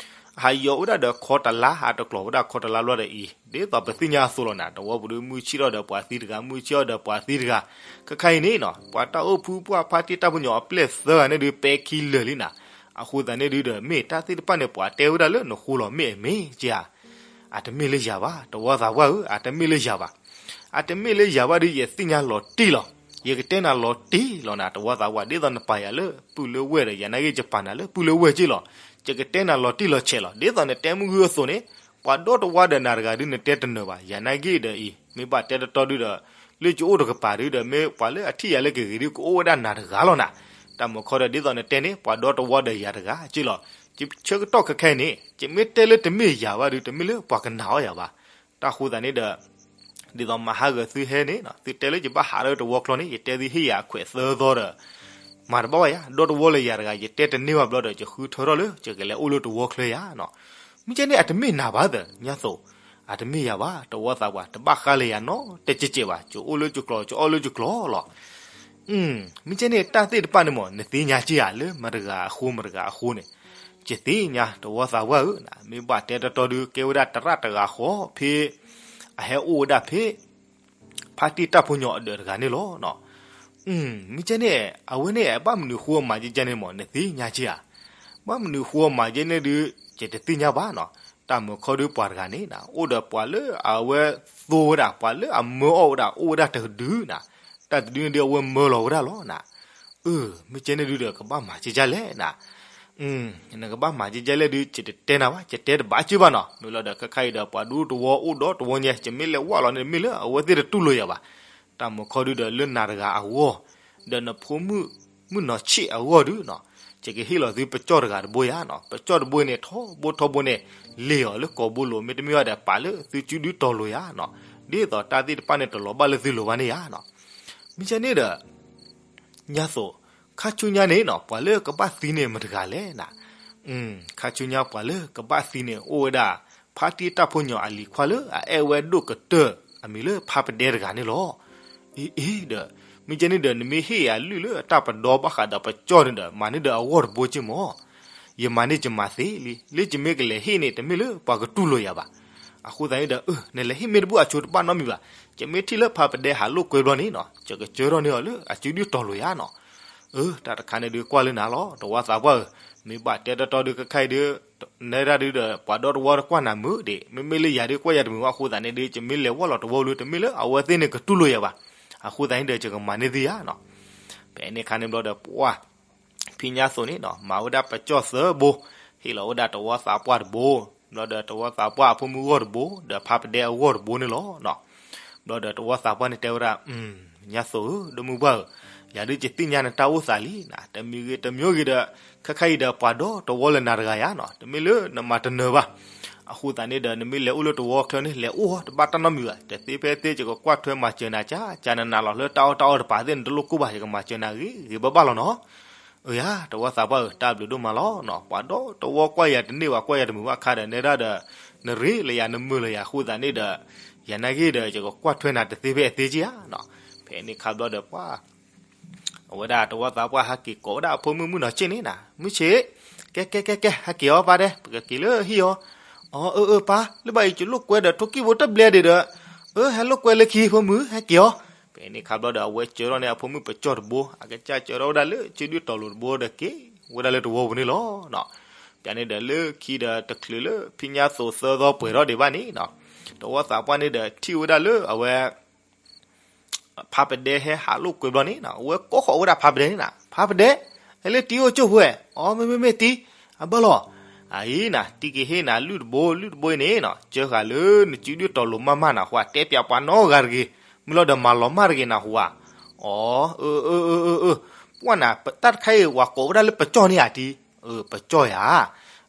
အဟးယီၤဝဲဒၣ်ဒီးခီတလါ, ဟးတကျိၤဝဲဒၣ်ခီတလါဘျီဒီးအံၤ, ဒ်သိးပသ့ၣ်ညါအသိးလီၤနၤ, သဝီပူၤဒုး မုၢ်ဆ့ၣ်ထီၣ်ဒီးပှၤသံတဂၤ, မုၢ်ဆ့ၣ်ထီၣ်ဒီးပှၤသံတဂၤ, ခဲခါအံၤန့ၣ်နီၤ, ပှၤတၢ်အိၣ်ဖှိၣ်ပှၢ်ဖါတံၢ်တၢ်ဖိညီအပျဲၢ်သၢဂၤန့ၣ်ဒုး ပဲာ်ခံလၢာ်လံနၤ, အဃိသတးန့ၣ်ဒုးဒီး မ့ၢ်တၢ်သ့ၣ်တဖၣ်န့ၣ် ပှၤတဲဝဲဒၣ်လၢနဃိလီၤ မ့ၢ်အမ့ၢ်က့ဧါ အတမ့ၢ်လၢယၤဘၣ် သဝီသးပှၢ်ဧၢ, အတမ့ၢ်လၢယၤဘၣ်, အတမ့ၢ်လၢယၤဘၣ်ဒုး ယသ့ၣ်ညါလီၤတံၢ်လီၤ, ယကတဲနၤလီၤတံၢ်လီၤနၤ သဝီသးပှၢ်, ဒ်သိးနပာ်ယၤလၢပုၢ်လၢဝဲၢ်ဒီး ယၤနာ်က့ ယပာ်နၤလၢပုၢ်လၢဝဲၢ်က့လီၤ, ယကတဲနၤလီၤတံၢ်လီၤဆဲးလီၤ, ဒ်သိးနတဲမုၢ်ဂုၢ်အသိးန့ၣ်, ပှၤဒီတဝါဒီးနၤတဂၤဒုး နတဲတနၢၤဘၣ်, ယၤနာ်က့ဒီးအံၤ မ့ၢ်ဘၣ်တဲတတီဒုးဒီး လၢယအိၣ်တကပၤဒုးဒီး မ့ၢ်ပှၤလၢအထံၣ်ယၤလၢကဂ့ၤဒုး ကအိၣ်ဝဲဒၣ်နၤတဂၤလီၤနၤ, တၢ်မုာ်ခီဒီး ဒ်သိးနတဲန့ၣ် ပှၤဒီတဝါဒီးယၤတဂၤက့လီၤ, ယဆၢကတီၢ်ခဲခါအံၤန့ၣ် ယမ့ၢ်တဲလၢတမ့ၢ်ယၤဘၣ်ဒုး တမ့ၢ်လၢပှၤကနာ်အီၤယၤဘၣ်, တၢ်ဃိသတးန့ၣ်ဒီး ဒ်သိးမၤဟးဂီၤသုဟဲန့ၣ်နီၤ, သုတဲလၢယဘၣ်ဟးထီၣ်တဝီချီန့ၣ် ယတဲသုဟ့ၣ်ယၤအခွဲးသၢသီဒီး မၤတဘၣ်ဘၣ်ယၤ, ဒီတဝီလၢယၤတဂၤ ယတဲတန့ၢ်ဘၣ်ဘျီဒီး ယဃုထၢထီၣ်လၢ ယကလဲၤအိၣ်လၢတဝီချီယၤနီၤ, မ့ၢ်ကဲန့ၣ် အတမ့ၢ်နၤဘၣ်သၢ ညါသိး, အတမ့ၢ်ယၤဘၣ် သဝီသးပှၢ်, တဘၣ်ဃးလၢယၤနီတကဲးကဲးဘၣ်, ယအိၣ်လၢယကျိၤ ယအီၣ်လၢယကျိၤလီၤ မ့ၢ်ကဲန့ၣ် တၢ်သ့ၣ်တဖၣ်န့ၣ်မ့ၢ် နသ့ၣ်ညါက့ဧါ လၢမတၤတဂၤအဃိ မတၤတဂၤအဃိန့ၣ်, ယသ့ၣ်ညါ သဝီသးပှၢ်ဧၢ, မ့ၢ်ဘၣ်တဲတတီဒုး ကဲဝဲဒၣ်သရၣ်တဂၤဃီ ဖဲ အဟဲအိၣ်ဝဲဒၣ်ဖဲ ဖါတံၢ်တၢ်ဖိညီအဒၢးတဂၤန့ၣ်လီၤ. မ့ၢ်ကဲန့ၣ် အဝဲန့ၣ် ဘၣ်မနုၤဃိအမၤကဲကဲန့ၣ်မ့ၢ် နသ့ၣ်ညါက့ဧါ, ဘၣ်မနုၤဃိအမၤကဲန့ၣ်ဒုး ယတသ့ၣ်ညါဘၣ်နီၤ, တၢ်မုာ်ခီဒုးပှၤတဂၤန့ၣ် အိၣ်ဒီးပှၤလၢအဝဲသိဝဲဒၣ် ပှၤလၢအမၢအီၣ်ဝဲဒၣ် အိၣ်ဝဲဒၣ်တဒုနီၤ, တၢ်တဒုန့ၣ်ဒုး အဝဲမၢလီၤဝဲဒၣ်လီၤနၤ, အၢ မ့ၢ်ကဲန့ၣ်ဒုးဒီး ကဘၣ်မၤကဲကဲလဲၣ်နၤ နကဘၣ်မၤကဲကဲလဲၣ်ဒုး ယတတဲနၤဘၣ်, ယတဲတဘၣ်က့ဘၣ်နီၤ, မ့ၢ်လီၤဒီး ခဲခါအံၤဒီး ပှၤဒူတဝီအိၣ်ဒီတဝီညါ ယမ့ၢ်လဲၤဝဲလီၤန့ၣ် မ့ၢ်လၢအဝဲသ့ၣ်တတူၢ်လိာ်ယၤဘၣ်, တၢ်မုာ်ခီဒုးဒီး လၢနၤတဂၤအဂီၢ် ဒီးနဖိမုၣ် မုၣ်နီၢ်ဆံးအဂီၢ်ဒုးနီၤ, ယကဟ့ၣ်လီၤသုပကၠီၣ်တဂၤတဘိယၤနီၤ, ပကၠီၣ်တဘိန့ၣ် ထီဘိထီဘိန့ၣ် လ့ၣ်အီၤလၢကိာ်ဘိလိၤ မ့တမ့ၢ်ဘၣ်ဒီး ပာ်လၢသုစုဒုတီၤလိာ်ယၤနီၤ, ဒ်သိးတၢ်သ့ၣ်တဖၣ်န့ၣ် တလီၤဘၣ်လၢသုလိၤဘၣ်န့ၣ်ယၤနီၤ, မ့ၢ်ကဲန့ၣ်ဒီး ညါသိး ခါဆူညါန့ၣ်နီၤ ပှၤလၢကဘၣ်သံန့ၣ်မတၤတဂၤလဲၣ်နၤ, ခါဆူညါပှၤလၢကဘၣ်သံန့ၣ် အိၣ်ဝဲဒၣ် ဖါတံၢ်တၢ်ဖိညီအလံၤခွါလၢအအဲၣ်ဝဲဒိၣ်ကတၢၢ် အမံၤလၢဖါပဒဲတဂၤန့ၣ်လီၤ. အ့ အ့ဒီး မ့ၢ်ကဲန့ၣ်ဒီး နမ့ၢ်ဟ့ၣ်ယၤလုၢ်လၢအတၢ်ပဒီဘၣ်ဃးဒီးပကၠီၣ်န့ၣ်ဒီး မၤန့ၢ်ဒီးအဂီၢ်တဘိက့မ့ၢ်, ယမၤန့ၢ်ယမၤသ့လံ, လၢယမ့ၢ်ကလဲၤဟ့ၣ်န့ၣ် တမ့ၢ်လၢပှၤကတူၢ်လိာ်ယၤဘၣ်, အဃိသတးန့ၣ်ဒီး အၢ နလဲၤဟ့ၣ်မ့ၢ်တဘူၣ်အဆိတဘၣ်နီတမံၤဘၣ်, ယမ့ၢ်ထံၣ်လၢဖါပဒဲဟးလိာ်ကွဲဘျီန့ၣ်နီၤ ယကစၢထီၣ်န့ၢ်အီၤလၢအစုဒုတီၤလိာ်ယၤနီၤ အၢ တၢ်တခါန့ၣ်ဒုးကွၢ်လၢနၤလီၤ သဝီသးပှၢ်ဧၢ, မ့ၢ်ဘၣ်တဲတီတီဒုး ခဲခါအံၤဒုး နဲဒၣ်ဒုးဒီး ပှၤဒီတဝီတကွၢ်နၤမုာ်ဒံး, မ့မ့ၢ်လၢယၤဒုး ကွၢ်ယၤတမုာ်ဘၣ်အဃိသတးန့ၣ်ဒုး ယမ့ၢ်လဲၤဝဲလီၤတဝီလၢ တမ့ၢ်လၢအဝဲသ့ၣ်န့ၣ်ကတူၢ်လိာ်ယၤဘၣ်, အဃိသတးန့ၣ်ဒီး ယကမၤန့ၢ်သုယၤနီၤ, ဖဲန့ၣ်ခါန့ၣ်ဘျီဒီး ပှၤ ဖံညါသိးန့ၣ်နီၤ မၤဝဲဒၣ်ပကၠီၣ်သၢဘိ, ဟ့ၣ်လီၤဝဲဒၣ်သဝီသးပှၢ်တဘိ, ဘျီဒီးသဝီသးပှၢ်အဖိမုၣ်ဂီၢ်တဘိ, ဒီးဖါပဒဲအဂီၢ်တဘိန့ၣ်လီၤ. ဘျီဒီးသဝီသးပှၢ်န့ၣ်တဲဝဲဒၣ်, ညါသိးဧၢ ဒီမုၢ်ပှၢ်ဧၢ, ယၤဒုးယသ့ၣ်ညါနတၢ်အိၣ်သးလံနၤ, တမံၤဂ့ၤတမံၤဂ့ၤဒီး ခဲခါအံၤဒီးပှၤဒီတဝီလၢနၤတဂၤယၤနီၤ, တမ့ၢ်လၢနမၤတနၢၤဘၣ်, အဃိသတးန့ၣ်ဒီး နမ့ၢ်လဲၤအိၣ်လၢတဝီချၢန့ၣ် လဲၤအိၣ်တဘၣ်တၢ်နီတမံၤဘၣ်, တသ့ဖဲသ့ ယကကွၢ်ထွဲမၤစၢၤနၤ ကနနၤလီၤလၢတၢ်အီၣ်တၢ်အီတပၤသ့ၣ် နတလိၣ်ကိၢ်ဘၣ် ယကမၤစၢၤနၤဂ့ၤဂ့ၤဘၣ်ဘၣ်လီၤနီၤ. အၢယၤ သဝီသးပှၢ်ဧၢ တၢ်ဘျုးဒိၣ်မးလီၤနီၤ, ပှၤဒီတဝီကွၢ်ယၤတန့ၢ်ဘၣ် ကွၢ်ယၤတမုာ်ဘၣ်ခါဒီး နဲဒၣ်ဒီး နရ့လၢယၤ နမုာ်လၢယၤအဃိသတးန့ၣ်ဒီး ယၤနာ်က့ဒီး ယကကွၢ်ထွဲနၤတသ့ဖဲအသ့က့ဧါနီၤ. ဖဲန့ၣ်ခါဘျီဒီးပှၤ အဝဲဒၣ်သဝီသးပှၢ်ဟဲက့ၤကိးဝဲဒၣ်အဖိမုၣ်မုၣ်နီၢ်ဆံးန့ၣ်နီၤ, မုၢ်ဆံး, ကဲကဲကဲကဲ ဟဲက့ၤအီၤပၢ်ဒဲး ပကက့ၤလၢဟံၣ်အီၤ, အီ အၢ အၢ ပၢ် လၢဘၣ်အံၤ ယလိာ်ကွဲဒီးထိၣ်ကံၣ်ဘိတဘျဲဒံးဒီး, အၢ ဟဲလိာ်ကွဲလၢခံဖိမုၣ် ဟဲက့ၤအီၤ. ဖဲန့ၣ်ခါဘျီဒီး အဝဲစၢထီၣ်န့ၢ်အဖိမုၣ်ပကၠီၣ်တဘိ အကစၢ်စၢထီၣ်ဝဲဒၣ်လၢစုဒုတီၤလိာ်တဘိဒီးက့ၤဝဲဒၣ်လၢတဝီပူၤန့ၣ်လီၤ. ပျးန့ၣ်ဒီးလၢခံဒီးတချုးလၢဖံညါသိးသၢသီပှဲၤထီၣ်ဒံးဘၣ်န့ၣ်နီၤ, သဝီသးပှၢ်န့ၣ်ဒီးထံၣ်ဝဲဒၣ်လၢအဝဲ ဖါပဒဲဟဲဟးလိာ်ကွဲဘျီန့ၣ်နီၤ, အဝဲကိးဃီၤဝဲဒၣ်ဖါပဒဲန့ၣ်နီၤ, ဖါပဒဲ, ဟဲလၢတံအိၣ်ကၠိၢ်ဖိဧါ, အီ မ့မ့ၢ်မ့ၢ်တံ, အဘၣ်လီၤ, အအံၤနီၤ တံက့ၤဟ့ၣ်နၤလုၢ်တဘိ လုၢ်တဘိအံၤန့ၣ်နီၤ စၢဃာ်လၢနစုဒုတီၤလိာ်မးမးနၢ်ဟူဧါ, တဲပျးပှၤနီတဂၤတဂ့ၤ, မ့ၢ်လီၤဒီးမၤလီၤမၢ်တဂ့ၤနၢ်ဟူဧါ, အီ အၢ အၢ အၢ အၢ ပှၢ်နၤ တၢ်တခါအံၤ ပှၤကိးဝဲဒၣ်လၢပကၠီၣ်န့ၣ်ဧါတံ, အၢ ပကၠီၣ်ဧါ,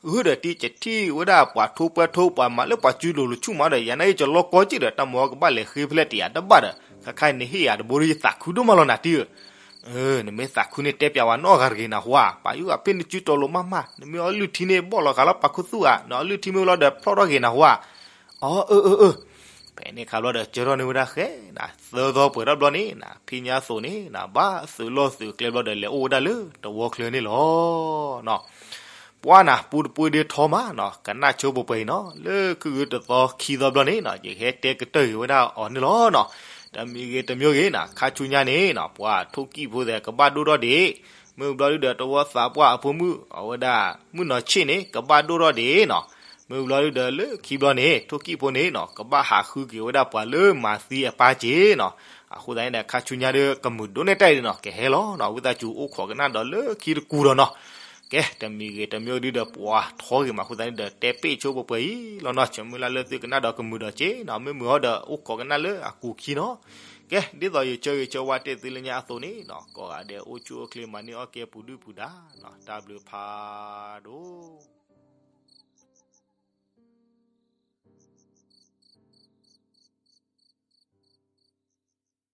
ဂုာ်ဒီးတံၤကထံၣ်ဝဲဒၣ်ပှၤထိပှဲထိ ပှၤမၤလၢပှၤစုလိၤလိၤဆူၣ်မးဒီး ယၤန့ၣ်ယကလီကီက့ၢ်ဒီး တၢ်မၤကဘၣ်လဲၤဃ့ဖဲလဲၣ်တယၤတဘၣ်ဒီး ခဲခါအံၤန့ၣ်ဟ့ၣ်ယၤတဘိဒီး ယသးခုဒိၣ်မးလီၤနၤတံၤဧၢ. နမ့ၢ်သးခုန့ၣ်တဲပျးဝဲနီၢ်ဂၤတဂ့ၤနဟူဧါ, ပာ်ယုၢ်အဖ့ၣ်နစုတီလိၤမးမး, နမ့ၢ်အီလုၢ်ထံန့ၣ် ဘီၣ်လီၤဃာ်လီၤပာ်ခူသူၣ်ဧါ, နအီလုၢ်ထံမ့ၢ်လီၤဒီးဖျီၣ်ထီၣ်ဂ့ၤနဟူဧါ. အီ အၢ အၢ အၢ ဖဲန့ၣ်ခါဘျီဒီး ကၢထီၣ်န့ၢ်ဝဲဒၣ်ဃဲနၤ သၢသီပှဲၤထီၣ်ဘျီန့ၣ်နၤ ဖံညါသိးန့ၣ်နၤ ဘၣ်သုးလီၢ်သုးကျဲဘျီဒီး လဲၤအိၣ်ဝဲဒၣ်လၢတဝီချၢန့ၣ်လီၤ. ပှၤနၤ ပူတပူဒ့ထီမးနီၤ ကနၣ်ဆိပှဲၤပှဲၤအံၤနီၤ လၢခုၣ်ဂုတသီခံသီဘျီန့ၣ်နီၤ ယကဟဲတဲကတၢၢ်ဂ့ၤဝဲဒၣ်အီၤန့ၣ်လီၤနီၤ. တမံၤဂ့ၤတမံၤဂ့ၤနီၤ ခါဆူညါန့ၣ်နီၤ ပှၤထိၣ်ကံၣ်ဖိသ့ၣ်ကဘၣ်ဒိၣ်ထီၣ်ဒံး မ့ၢ်ဘျီဒုဒီး တဝီသးပှၢ်အဖိမုၣ် အဝဲဒၣ် မုၣ်နီၤဆ့ၣ်န့ၣ် ကဘၣ်ဒိၣ်ထီၣ်ဒံးနီၤ. မ့ၢ်ဘျီဒုဒီး လၢခံဘျီန့ၣ် ထိၣ်ကံၣ်ဖိန့ၣ်နီၤ ကဘၣ်ဟးဃုက့ၤဝဲဒၣ်ပှၤလၢမၤသံအပၢ်က့နီၤ. အဃိသတးန့ၣ်ဒီး ခါဆူညါဒီး ကမုာ်ဒိၣ်န့ၢ်တၢ်အံၤနီၤ ကဟဲလီၤနီၤ ဝံသးစူၤအိၣ်ခိးကနၣ်ဒီးလၢခံတကူဒီးနီၤ. ကဲ တမံၤဂ့ၤတမံၤဒုဒီး ပှၤထီဂ့ၤမး အဃိသတးန့ၣ်ဒီး တဲပ့ၣ်ဆိပှဲၤပှဲၤအံၤလီၤနီၤ. ဆၢမုၢ်လၢ်လၢသုကနၣ်ဒီးကမုာ်ဒီးက့နီၤ မ့ၢ်မုာ်ဟီဒီး အိၣ်ခိးကနၣ်လၢအကူာ်ခံနီၤ. ကဲ ဒ်သိးယဆၢဂ့ၤဆၢဝါတဲသုလၢညါအသိးန့ၣ်နီၤ ကိးဂၤဒဲးအိၣ်ဆူၣ်အိၣ်ချ့ မၤန့ၢ်အီၣ်ကဲပူၤဒုၣ်ပူၤဒါနီၤ. တၢ်ဘျုးဖးဒိၣ်